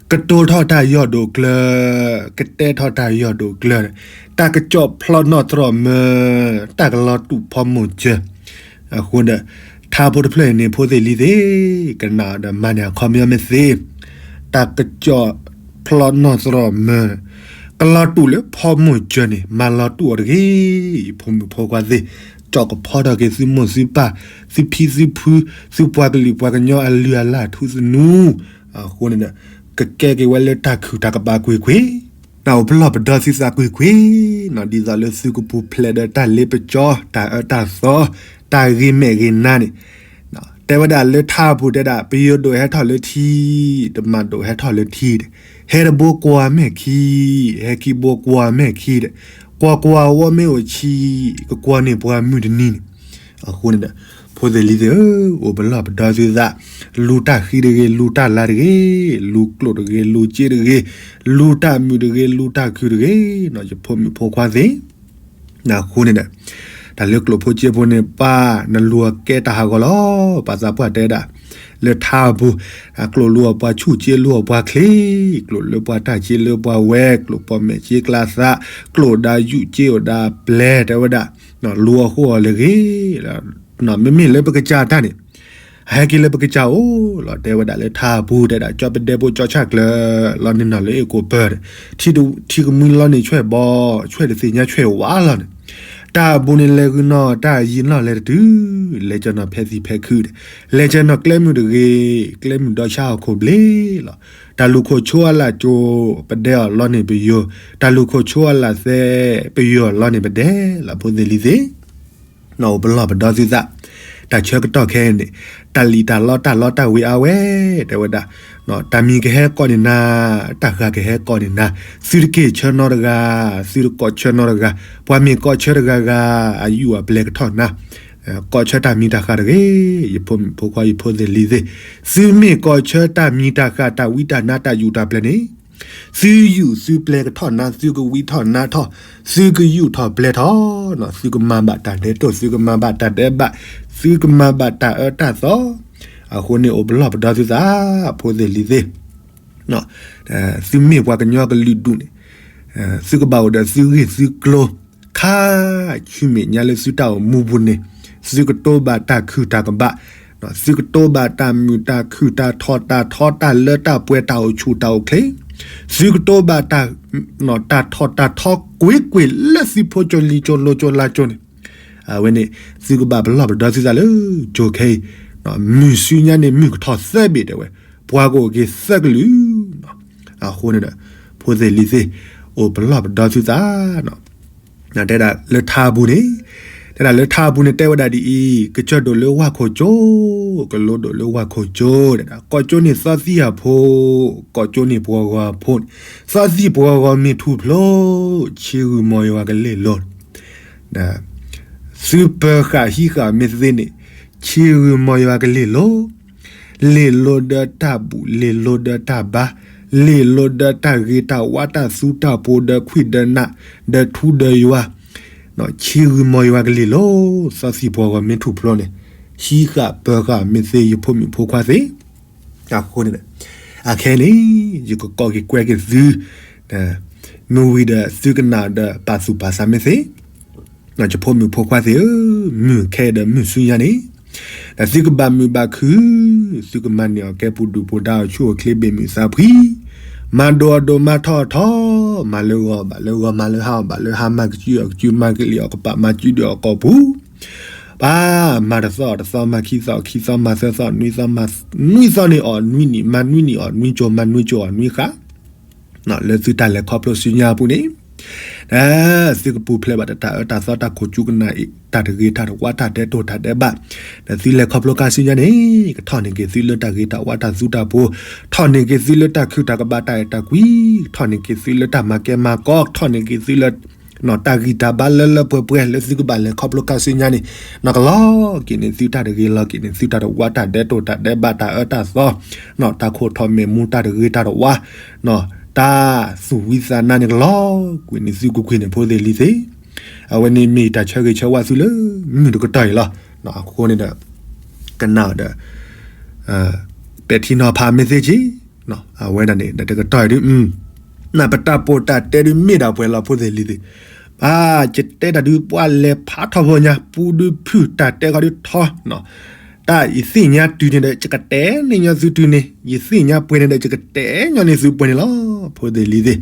ကတိၤထီၣ်တၢ်ယီၢ်ဒိၣ်ကျၢၤ, ကတဲထီၣ်တၢ်ယီၢ်ဒိၣ်ကျၢၤ, တၢ်ကစီၣ်ဖျီနီၣ်သရီၣ်မၢ, တၢ်ကလီၤတူာ်ဖီမိၢ်စၢၤ, အဃိဒီး ထါဖိတဖျၢၣ်အံၤန့ၣ် ဖိသ့ၣ်လံၤသ့ၣ်, ကနၣ်ဒီးမၤန့ၢ်အခီပညီမ့ၢ်သ့, တၢ်ကစီၣ်ဖျီနီၣ်သရီၣ်မၢ ကလီၤတူာ်လၢဖီမိၢ်စၢၤန့ၣ် မၤလီၤတူာ်အီၤတဂ့ၤ, ယဖိမုၣ်ဖိခွါသ့ၣ်, ကၠီၣ်ကဖီထီၣ်က့ၤသုမိၢ်သုပၢ်, သုဖံသုဖု, သုပှၤကလုာ်ပှၤကညီအလုၢ်အလၢ်ထူသနူ, အဃိန့ၣ်ဒီး ကကဲက့ၤဝဲလၢတၢ်ခုၣ်တၢ်ကဘၣ်ကွ့ၢ်ကွ့ၢ်, တၢ်အိၣ်ပလီၢ်ပဒီသုသးကွ့ၢ်ကွ့ၢ်, ဒ်သိးလၢသုကပူၤဖျဲးဒီးတၢ်လ့ပစီ, တၢ်အၢတၢ်သီ, တၢ်ဂ့ၤမဲာ်ဂ့ၤနါန့ၣ် တဲဝဲဒၣ်လၢထါအပူၤတဲဒၣ် ပယိၤဒိၣ်ဟဲထီၣ်လၢထံ, တမၤဒိၣ်ဟဲထီၣ်လၢထံ, ဟဲတဘိကွၢ်မဲာ်ခံ, ဟဲခံဘိကွၢ်မဲာ်ခံဒီး, ကွၢ်ကွၢ်ဝီမ့ၢ်အိၣ်ဆံး, ကကွၢ်န့ၢ်ပှၤမုၢ်တနံၤန့ၣ်, အဃိန့ၣ်ဒီး ဖိသ့ၣ်လံၤသ့ၣ်ဧၢ, အိၣ်ပလီၢ်ပဒီသုသး, လူၤတၢ်ဃံတဂ့ၤ, လူၤတၢ်လၤတဂ့ၤ, လူၤကျိာ်တဂ့ၤ, လူၤစ့တဂ့ၤ, လူၤတၢ်မုာ်တဂ့ၤ, လူၤတၢ်ခုၣ်တဂ့ၤ, ယဖိမုၣ်ဖိခွါသ့ၣ် အဃိန့ၣ်ဒီး တၢ်လၢကျိာ်ဖိစ့ဖိန့ၣ် ပှၤနလူၤအီၤကဲတၢ်ဟးဂီၤလီၤ. ပှၤသးပှၢ်တဲဒၣ် လၢထါအပူၤ, ကျိာ်လူၤအီၤပှၤဆူၣ်စ့လူၤအီၤပှၤချ့, ကျိာ်လၢပှၤတၢ်စ့လၢပှၤဝဲ, ကျိာ်ပိာ်မဲာ်စ့ကျါသး, ကျိာ်ဒါယူၣ်စ့အိၣ်ဒါပျဲၤ တဲဝဲဒၣ်, လူၤအီၤဃိအီၤလၢဂ့ၤ, မ့မ့ၢ်လၢပကစၢ်တၢ်န့ၣ် ဟဲက့ၤလၢပကစၢ်အိၣ်လီၤ. တဲဝဲဒၣ်လၢထါအပူၤ တဲဒၣ် ကၠီပဒဲဖိကၠီဆၣ်ကျၢၤ လီၤန့ၢ်နီၢ်လၢအ့ၣ်ကိာ်ပၢၢ်, ထံကမှံလီၤန့ၢ်ဆွဲၣ်ဘီ, ဆွဲၣ်တသ့ၣ်ညါဆွဲၣ်ဝါလီၤန့ၣ်, တၢ်အပူၤန့ၣ် လဲၤဂုာ်နီၢ်တၢ်ယံၤနီၢ်လဲၤတတုၤ, လဲၤကၢၤနီၢ်ဖဲသံၣ်ဖဲခုဒီး, လဲၤကၢၤနီၢ်ကျဲမုၢ်တဂ့ၤ, ကျဲမုၢ်ဒီဆါအီၣ်ခိၣ်ဘျ့လီၤ. တၢ်လူၤခိၣ်ဆိအလၢ်ကၠိ, ပဒဲအီၤလီၤန့ၢ်ပယိၤ, တၢ်လူၤခိၣ်ဆိအလၢ်သဲ, ပယိၤအီၤလီၤန့ၢ်ပဒဲလီၤ. ဖိသ့ၣ်လံၤသ့ၣ် အိၣ်ပလီၢ်ပဒီသုသး, တၢ်ဆၢကတီၢ်ခဲအံၤန့ၣ်, တၢ်လံၣ်တၢ်လီတၢ်လီတၢ်ဝ့ၤအါဝဲ, တဲဝဲဒၣ်, တၢ်မံၤကဟဲကိးန့ၢ်နၤ, တၢ်ဃၢ်ကဟဲကိးန့ၢ်နၤ, သုတက့ၢ်ဆၢနီတဂၤ, သုတကိးဆၢနီတဂၤ, ပှၤမ့ၢ်ကိးဆၢတဂၤဂၤ, အယူၢ်အပျဲၢ်ကထီၣ်နၤ, ကိးဆၢတၢ်မံၤတၢ်ဃၢ်တဂ့ၤ, ယဖိမုၣ်ဖိခွါယဖိသ့ၣ်လံၤသ့ၣ်, သုမ့ၢ်ကိးဆၢတၢ်မံၤတၢ်ဃၢ်တၢ်ဝံတၢ်နါတၢ်ယူၢ်တၢ်ပျဲၢ်န့ၣ် သုယူၢ်သုပျဲၢ်ကထီၣ်နၤ, သုကဝံထီၣ်နါထီၣ်, သုကယူၢ်ထီၣ်ပျဲၢ်ထီၣ်, သုကမၤဘၣ်တၢ်ဒဲးတိၢ်, သုကမၤဘၣ်တၢ်ဒဲးဘး, သုကမၤဘၣ်တၢ်အၢတၢ်သီ, အဃိန့ၣ် အိၣ်ပလီၢ်ပဒီသုသး, ဖိသ့ၣ်လံၤသ့ၣ်, သုမ့ၢ်ပှၤကညီကလုာ်ဒူၣ်န့ၣ်, သုကဘၣ်အိၣ်ဒီးသုဂ့ၢ်သုကျိၤ, ခါဆူမဲာ်ညါလၢသုတၢ်အိၣ်မူပူၤန့ၣ်, သုကတိၤဘၣ်တၢ်ခုၣ်တၢ်ကဘၣ်, သုကတိၤဘၣ်တၢ်မုာ်တၢ်ခုၣ်တၢ်ထီၣ်တၢ်ထီတၢ်လၢတၢ်ပှဲၤတၢ်အိၣ်ဆူၣ်တၢ်အိၣ်ချ့, သုကတိၤဘၣ်တၢ်, တၢ်ထီၣ်တၢ်ထီကွ့ၢ်ကွ့ၢ်လၢသုဖိကၠိလံၤကၠိလိၤကၠိလါကၠိန့ၣ်, အဝဲန့ၣ် သုကဘၣ်ပလီၢ်ပဒီသုသးလၢကၠိခဲအံၤ, မုၢ်ဆူညါန့ၣ် မုၢ်ကထီၣ်သၢဘ့ၣ်တဲဝဲ, ပှၤကအိၣ်က့ၤသၢကလုာ်, အဃိန့ၣ်ဒီး ဖိသ့ၣ်လံၤသ့ၣ်, အိၣ်ပလီၢ်ပဒီသုသး တဲဒၣ်လၢထါအပူၤန့ၣ်, တဲဒၣ်လၢထါအပူၤန့ၣ် တဲဝဲဒၣ်ဒ်အံၤ, ကစၢၢ်ဒိၣ်လၢဝၢ်ခိၣ်ကၠိ, ကလိဒိၣ်လၢဝၢ်ခိၣ်ကၠိ, ကိးကၠိန့ၢ်သီသံၣ်အဖိ, ကိးကၠိန့ၢ်ပှၤဂီၤအဖိန့ၣ်, သီသံၣ်ပှၤဂီၤမ့ၢ်ထူဖျိ, ဆ့ဂုၢ်မီၤယွၤကလ့ၢ်လိၤ, သုပၢၤဃာ်ဟံးဃာ်မ့ၢ်သ့န့ၣ်, ဆ့ဂုၢ်မီၤယွၤကလ့ၢ်လိၤ, လ့ၢ်လိၤဒီးတၢ်ဘူၣ်, လ့ၢ်လိၤဒီးတၢ်ဘါ, လ့ၢ်လိၤဒီးတၢ်ဂ့ၤတၢ်ဝါ, တၢ်သူတၢ်ပှိၤ, ဒီးခွံၣ်ဒီးနး, ဒီးထူဒီးယွၤ, ဆံးဂုာ်မီၤယွၤကလ့ၢ်လိၤ, သီသံၣ်ပှီၤဂီၤမ့ၢ်ထူၣ်ဖျိန့ၣ်, ဟံးဃာ်ပၢၤဃာ်မ့ၢ်သ့ ယဖိမုၣ်ဖိခွါသ့ၣ်. အဃိန့ၣ်ဒီး အခဲအံၤန့ၣ် ယကကိးက့ၤကွဲက့ၤသု, မ့ၢ်ဝံၤဒီးသုကနၣ်ဒီးပာ်သူၣ်ပာ်သးမ့ၢ်သ့, ယဖိမုၣ်ဖိခွါသ့ၣ်ဧၢ, မုၢ်ခဲအံၤဒီးမုၢ်ဆူညါန့ၣ်, ဒီးသုကဘၣ်မုာ်ဘၣ်ခုၣ်, သုကမၤန့ၢ်အီၣ်ကဲပူၤဒုၣ်ပူၤဒါ အီၣ်ဆူၣ်အိၣ်ချ့ဘ့ၣ်မုၢ်သးဖှံ, မၤဒိၣ်အီၣ်ဒိၣ် မၤထီၣ်အီၣ်ထီ, မၤလၢဂီၤအီၣ်ဘၣ်လၢဂီၤ, မၤလၢဟါအီၣ်ဘၣ်လၢဟါ, မၤကစုအီၣ်ကစု, မၤကစုဒုးအီၣ်ကီၢ်ပူၤ, ပှၤမၤတသီအီၣ်တသီ, မၤခံသီအီၣ်ခံသီ, မၤသၢသီအီၣ်နွံသီ, မၤနွံသီန့ၣ်အီၣ်နွံနံၣ်, မၤနွံနံၣ်အီၣ်နွံကၠိ, မၤနွံကၠိအီၣ်နွံဃၣ်, လၢသုတၢ်လဲၤခီဖျိဆူညါအပူၤန့ၣ်, သုကပူၤဖျဲးဘၣ်တၢ်အၢတၢ်သီ တၢ်ခိၣ်ကၠူကနၣ်အံၤ တၢ်တဂ့ၤတၢ်တဝါ တၢ်ဒဲးတိၢ်တၢ်ဒဲးဘး, ဒီးသုလဲၤခီဖျိခါဆူညါန့ၣ်, ကထီၣ်န့ၢ်က့ၤသုလၢတၢ်ဂ့ၤတၢ်ဝါ တၢ်သူတၢ်ပှိၤ, ထီၣ်န့ၢ်က့ၤသုလၢတၢ်ခုၣ်တၢ်ကဘၣ် တၢ်အဲၣ်တၢ်ကွံ, ထီၣ်န့ၢ်က့ၤသုလၢတၢ်မၤကဲမၤကီ, ထီၣ်န့ၢ်က့ၤသုလၢ တၢ်ဂံၢ်တၢ်ဘါလၢလၢပှဲၤပှဲၤ လၢသုကဘၣ်လဲၤခီဖျိခါဆူညါန့ၣ်, နီၢ်ကလီၤက့ၤန့ၢ်သုတၢ်တဂ့ၤ လီၤက့ၤန့ၢ်သုတၢ်တဝါ တၢ်ဒဲးတိၢ်တၢ်ဒဲးဘး တၢ်အၢတၢ်သီ, တၢ်ခိၣ်ထီၣ်မဲာ်မူ တၢ်တဂ့ၤတၢ်တဝါ, တၢ်သူၣ်ဝံသးနါန့ၣ် ကလီၤကွံာ်န့ၢ်သုကွ့ၢ်ကွ့ၢ်န့ၣ် ဖိသ့ၣ်လံၤသ့ၣ်, အဝဲန့ၣ်မ့ၢ်တၢ်ဆၢဂ့ၤဆၢဝါသုလၢ မုၢ်တကတီၢ်အံၤလီၤ. အဃိန့ၣ်ဒီး ကနၣ်ဒီး ပဲာ်ထံနီၤဖးမ့ၢ်သ့က့ၤ, အဝဲဒၣ်န့ၣ်ဒီးတကတီၢ်အံၤဒုး, နပတၢ်ပိာ်တၢ်တဲဒုးမ့ၢ်ဒၣ်ပှဲၤလီၤ ဖိသ့ၣ်လံၤသ့ၣ်, ဘၣ်ယတဲတၢ်ဒုးပှၤလဲၤဖးထီဘိညါ ပူဒုးဖုၣ်တၢ်တဲဃီဒုးထီ, တၢ်ယသ့ၣ်ညါတုၤန့ၣ်ဒီး ယကတဲန့ၢ်ညီသုတုၤန့ၣ်, ယသ့ၣ်ညါပှဲၤန့ၣ်ဒီး ယကတဲညီန့ၢ်သုပှဲၤန့ၣ်လီၤ ဖိသ့ၣ်လံၤသ့ၣ်.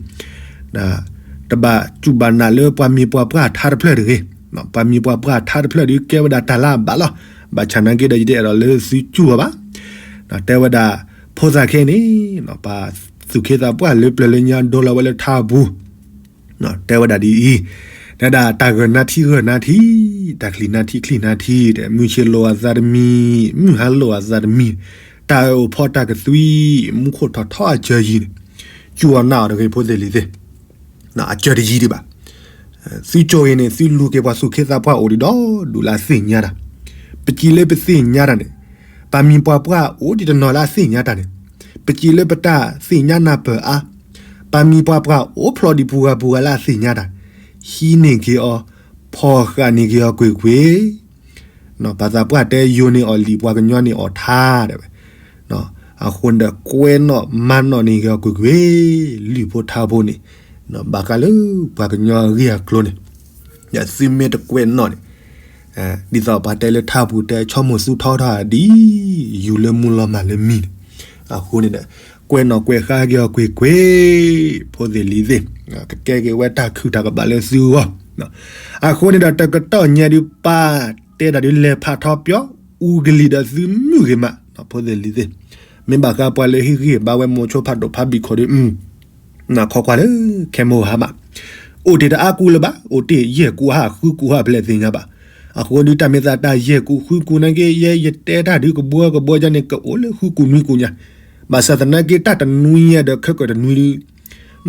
တဘၣ်စူၢ်ဘၣ်နာ်လၢပှၤမံၤပှၤပှၢ်ထါတဖျၢၣ်တဂ့ၤ, ပှၤမံၤပှၤပှၢ်ထါတဖျၢၣ်ဒုးကဲဝဲဒၣ်တၢ်လၢအဘၣ်လီၤ. ဘၣ်ဆၣ်နာ်က့ဒီး ယတအဲၣ်ဒိးလၢသုစူၢ်အီၤဘၣ်. တဲဝဲဒၣ် ဖိသၣ်ခဲအံၤန့ၣ် ပှၤသူၣ်က့သးပှၢ်လၢပျၢၤလၢညါဒိလီၤဝဲလၢထါပူၤ, တဲဝဲဒၣ်ဒ်အံၤ, တဲဒၣ်တၢ်ဂၢၢ်နါထံဂၢၢ်နါထံ, တၢ်ချံၣ်နါထံချံၣ်နါထံ, မုၢ်ဆ့ၣ်လိာ်အသးတမံၤ, မုၢ်ဟါလိာ်အသးတမံၤ, တၢ်အၢၣ်အိၣ်ဖီတၢ်ကသွံ, မူခိၣ်ထီၣ်ထီအစၢၤယံၤန့ၣ်, စူၢ်အီၤနာ်အီၤတဂ့ၤ ဖိသ့ၣ်လံၤသ့ၣ်. အစၢၤတယံၤဒံးဘၣ်. သုကၠိအံၤန့ၣ် သုလူၤက့ၤပှၤသူၣ်က့သးပှၢ်အိၣ်ဒံးဒီးဒူၣ်လၢအသ့ၣ်ညါတၢ်, ပစံးလၢပသ့ၣ်ညါတၢ်န့ၣ်, ပှၤမံၤပှၤပှၢ်အိၣ်ဒံးတနီၤလၢအသ့ၣ်ညါတၢ်န့ၣ်, ပစံးလၢပတၢ်သ့ၣ်ညါနၢ်ပၢၢ်အါ, ပှၤမံၤပှၤပှၢ်အိၣ်ဖျိဒံးပူၤဂၤပူၤဂၤလၢအသ့ၣ်ညါတၢ်, ဟံးန့ၢ်က့ၤအီၤ, ဖီၣ်ဃာ်န့ၢ်က့ၤအီၤကွ့ၢ်ကွ့ၢ် ပှၤသးပှၢ်တဲယိၤန့ၣ်အီၣ်လံာ် ပှၤကညီန့ၣ်အီၣ်ထါ တဲဝဲ. အဃိန့ၣ်ဒီး ကွဲးနီၣ်မၤနီၣ်န့ၢ်က့ၤအီၤကွ့ၢ်ကွ့ၢ်, လုၢ်ဖိထါဖိန့ၣ်, ဘၣ်ဃးလၢပှၤကညီအဂ့ၢ်အကျိၤန့ၣ်, သုမ့ၢ်တကွဲးနီၣ်န့ၣ်, ဒ်သိးပှၤတဲလၢထါပူၤတဲ ဆိကမိၣ်သူထီထီၣ်ဒ်ယူၤလၢမူလီၤမၢ်လၢမံၤန့ၣ်. အဃိန့ၣ်ဒီး ကွဲးနီၣ်ကွဲးဃါက့ၤအီၤကွ့ၢ်ကွ့ၢ်, ဖိသ့ၣ်လံၤသ့ၣ်, ကကဲက့ၤဝဲတၢ်ခုၣ်တၢ်ကဘၣ်လၢသုဂီၢ်. အဃိန့ၣ်ဒီး တကတီၢ်ညါဒုး ပာ်တဲတၢ်ဒုးလဲၤဖးထီပၠီ အူကလံၤဒီးသုမုၢ်ဂ့ၤမး, ဖိသ့ၣ်လံၤသ့ၣ်, မ့ၢ်ဘၣ်ဃးပှၤလၢဟ့ၣ်ဂံၢ်ဘါဝဲ မိၤဆိဖးဒိၣ်ဖးဘံၣ်ခိၣ်ဒီး နၢ်ခီကွၢ်လၢ ခဲမိၢ်ဟါမး, အိၣ်တ့ၢ်တအါကူလၢၤဘၣ်, အိၣ်တ့ၢ်ယဲၢ်ကူဟး ဃုကူဟးဖဲလဲၣ်သ့ၣ်ညါဘၣ်. အဃိဒုး တၢ်မ့ၢ်သးတၢ်ယဲၢ်ကူ ဃုကူနာ်က့ ယဲ ယတဲတၢ်ဒုးကဘှီကဘှီယါန့ၣ် ကအိၣ်လၢဃုကူနွံကူညါ, ဘၣ်ဆၣ်သနာ်က့ တၢ်တနွံညါဒီးခဲကၢၣ်တနွံဒုး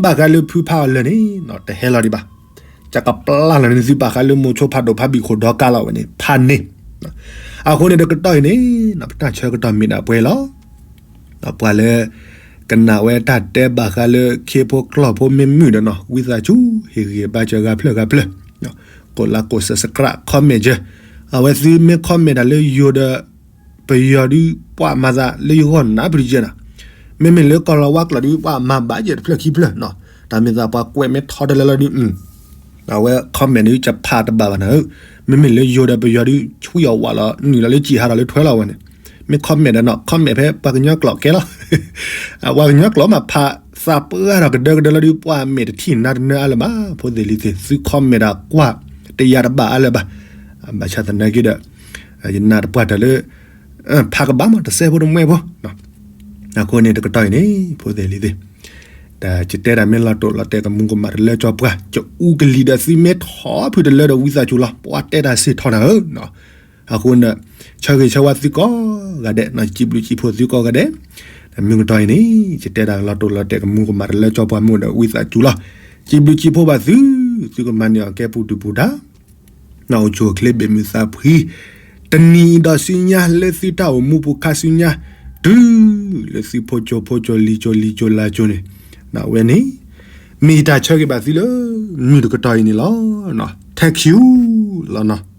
ဘၣ်ဃးလၢဖုဖးအီၤလၢာ်န့ၣ် တဟဲလီၤဒံးဘၣ်. ကကပျၢ်လီၤန့ၣ် သုဘၣ်ဃးလၢမိၤဆိဖးဒိၣ်ဖးဘံၣ်ခိၣ်ဒီကါလီၤဝဲန့ၣ် ဖးန့ၣ်. အဃိန့ၣ်ဒီး တကတီၢ်အံၤန့ၣ် ပတၢ်ဆၢကတီၢ်မ့ၢ်ဒၣ်ပှဲၤလီၤ. ပှၤလၢ ကနၣ်ဝဲတၢ်တဲဘၣ်ဃးလၢ ခ့ဖိကျီၢ်ဖိမ့ၢ်မုာ်ဒီးနီၤ ဝံသးစူၤ ဟ့ၣ်ဂံၢ်ဘါစၢၤဂၤဖျၢၣ်ဂၤဖျၢၣ်, ကိးလါကိး subscribe, comment စၢၤ, အဝဲသုမ့ၢ် comment တၢ်လၢယိၤဒီး ပယီၤဒုး ပှၤမၤသးလၢယဂီၢ်နၢ်ပၢၢ်ယဲၢ်နီၤ, မ့မ့ၢ်လၢကီၢ်လီၤဝါကျိာ်ဒုး ပှၤမၤဘၣ်ယဲၢ်တဖျၢၣ်ခံဖျၢၣ်နီၤ, တၢ်မ့ၢ်သးပှၤကွဲးမ့ၢ်ထီတလၢလီၤဒုး အဝဲ comment ဒုး ကဖးတဘၣ်ဘၣ်နၤဧၢ, မ့မ့ၢ်လၢယိၤဒီးပယီၤဒုး ဆွံအီၣ်ဝးလီၤ နုာ်လီၤလၢစံာ်ဟးထီၣ်လၢထွဲလီၤဝဲန့ၣ်, မ့ၢ် comment ဒီးနီၤ comment ဖဲပှၤကညီကျိာ်ကဲလီၤ, ပှၤကညီကျိာ်မးဖးသးပှၢ်ဒီးကဒၢကဒၢလီၤဒုး ပှၤမဲာ်တထံၣ်နါတနၢအါလၢၤဘၣ်, ဖိသ့ၣ်လံၤသ့ၣ် သု comment တၢ်ကွၢ် တယၤတဘၣ်အါလၢၤဘၣ်, ဘၣ်ဆၣ်သနာ်က့ဒီး ယနာ်တပှၢ်တၢ်လၢ ဖးကဘၣ်မး တစဲးဖိတမှဲဖိ, အဃိန့ၣ် တကတီၢ်အံၤန့ၣ် ဖိသ့ၣ်လံၤသ့ၣ်, တၢ်ယတဲတၢ်မ့ၢ်လီၤတိာ်လီၤတဲာ် ကမူၤကမၣ်တလၢကၠီပှၢ် ကအူကလံၤဒီးသုမ့ၢ်ထီၣ်ဖုၣ်တလၢဒီး ဝံသးစူၤလီၤ ပှၤတဲတၢ်စ့ၢ်ထီၣ်နၤဧၢ, အဃိန့ၣ် ဆၢဂ့ၤဆၢဝါသုကိးဂၤဒဲး စံးဘျုးစံးဖှိၣ်သုကိးဂၤဒဲး, မုၢ်ကတီၢ်အံၤန့ၣ် ယတဲတၢ်လီၤတိာ်လီၤတဲာ် ကမူၤကမၣ်တလၢကၠီပှၢ်မ့ၢ်ဒီး ဝံသးစူၤလီၤ, စံးဘျုးစံးဖှိၣ်ဘၣ်သု, သုကမၤန့ၢ်အီၣ်ကဲပူၤဒုၣ်ပူၤဒါ အိၣ်ဆူၣ်အိၣ်ချ့ဘ့ၣ်မုၢ်သးဖှံ, တနံၤအံၤဒီးဆူညါလၢသုတၢ်အိၣ်မူပူၤခါဆူညါ, တုၤလၢသုဖိကၠိဖိကၠိလံၤကၠိလံၤကၠိလါကၠိန့ၣ်, အဝဲန့ၣ် မ့ၢ်ယတၢ်ဆၢဂ့ၤဘၣ်သုလၢ မုၢ်တကတီၢ်အံၤန့ၣ်လီၤ. Thank you လီၤနီၤ.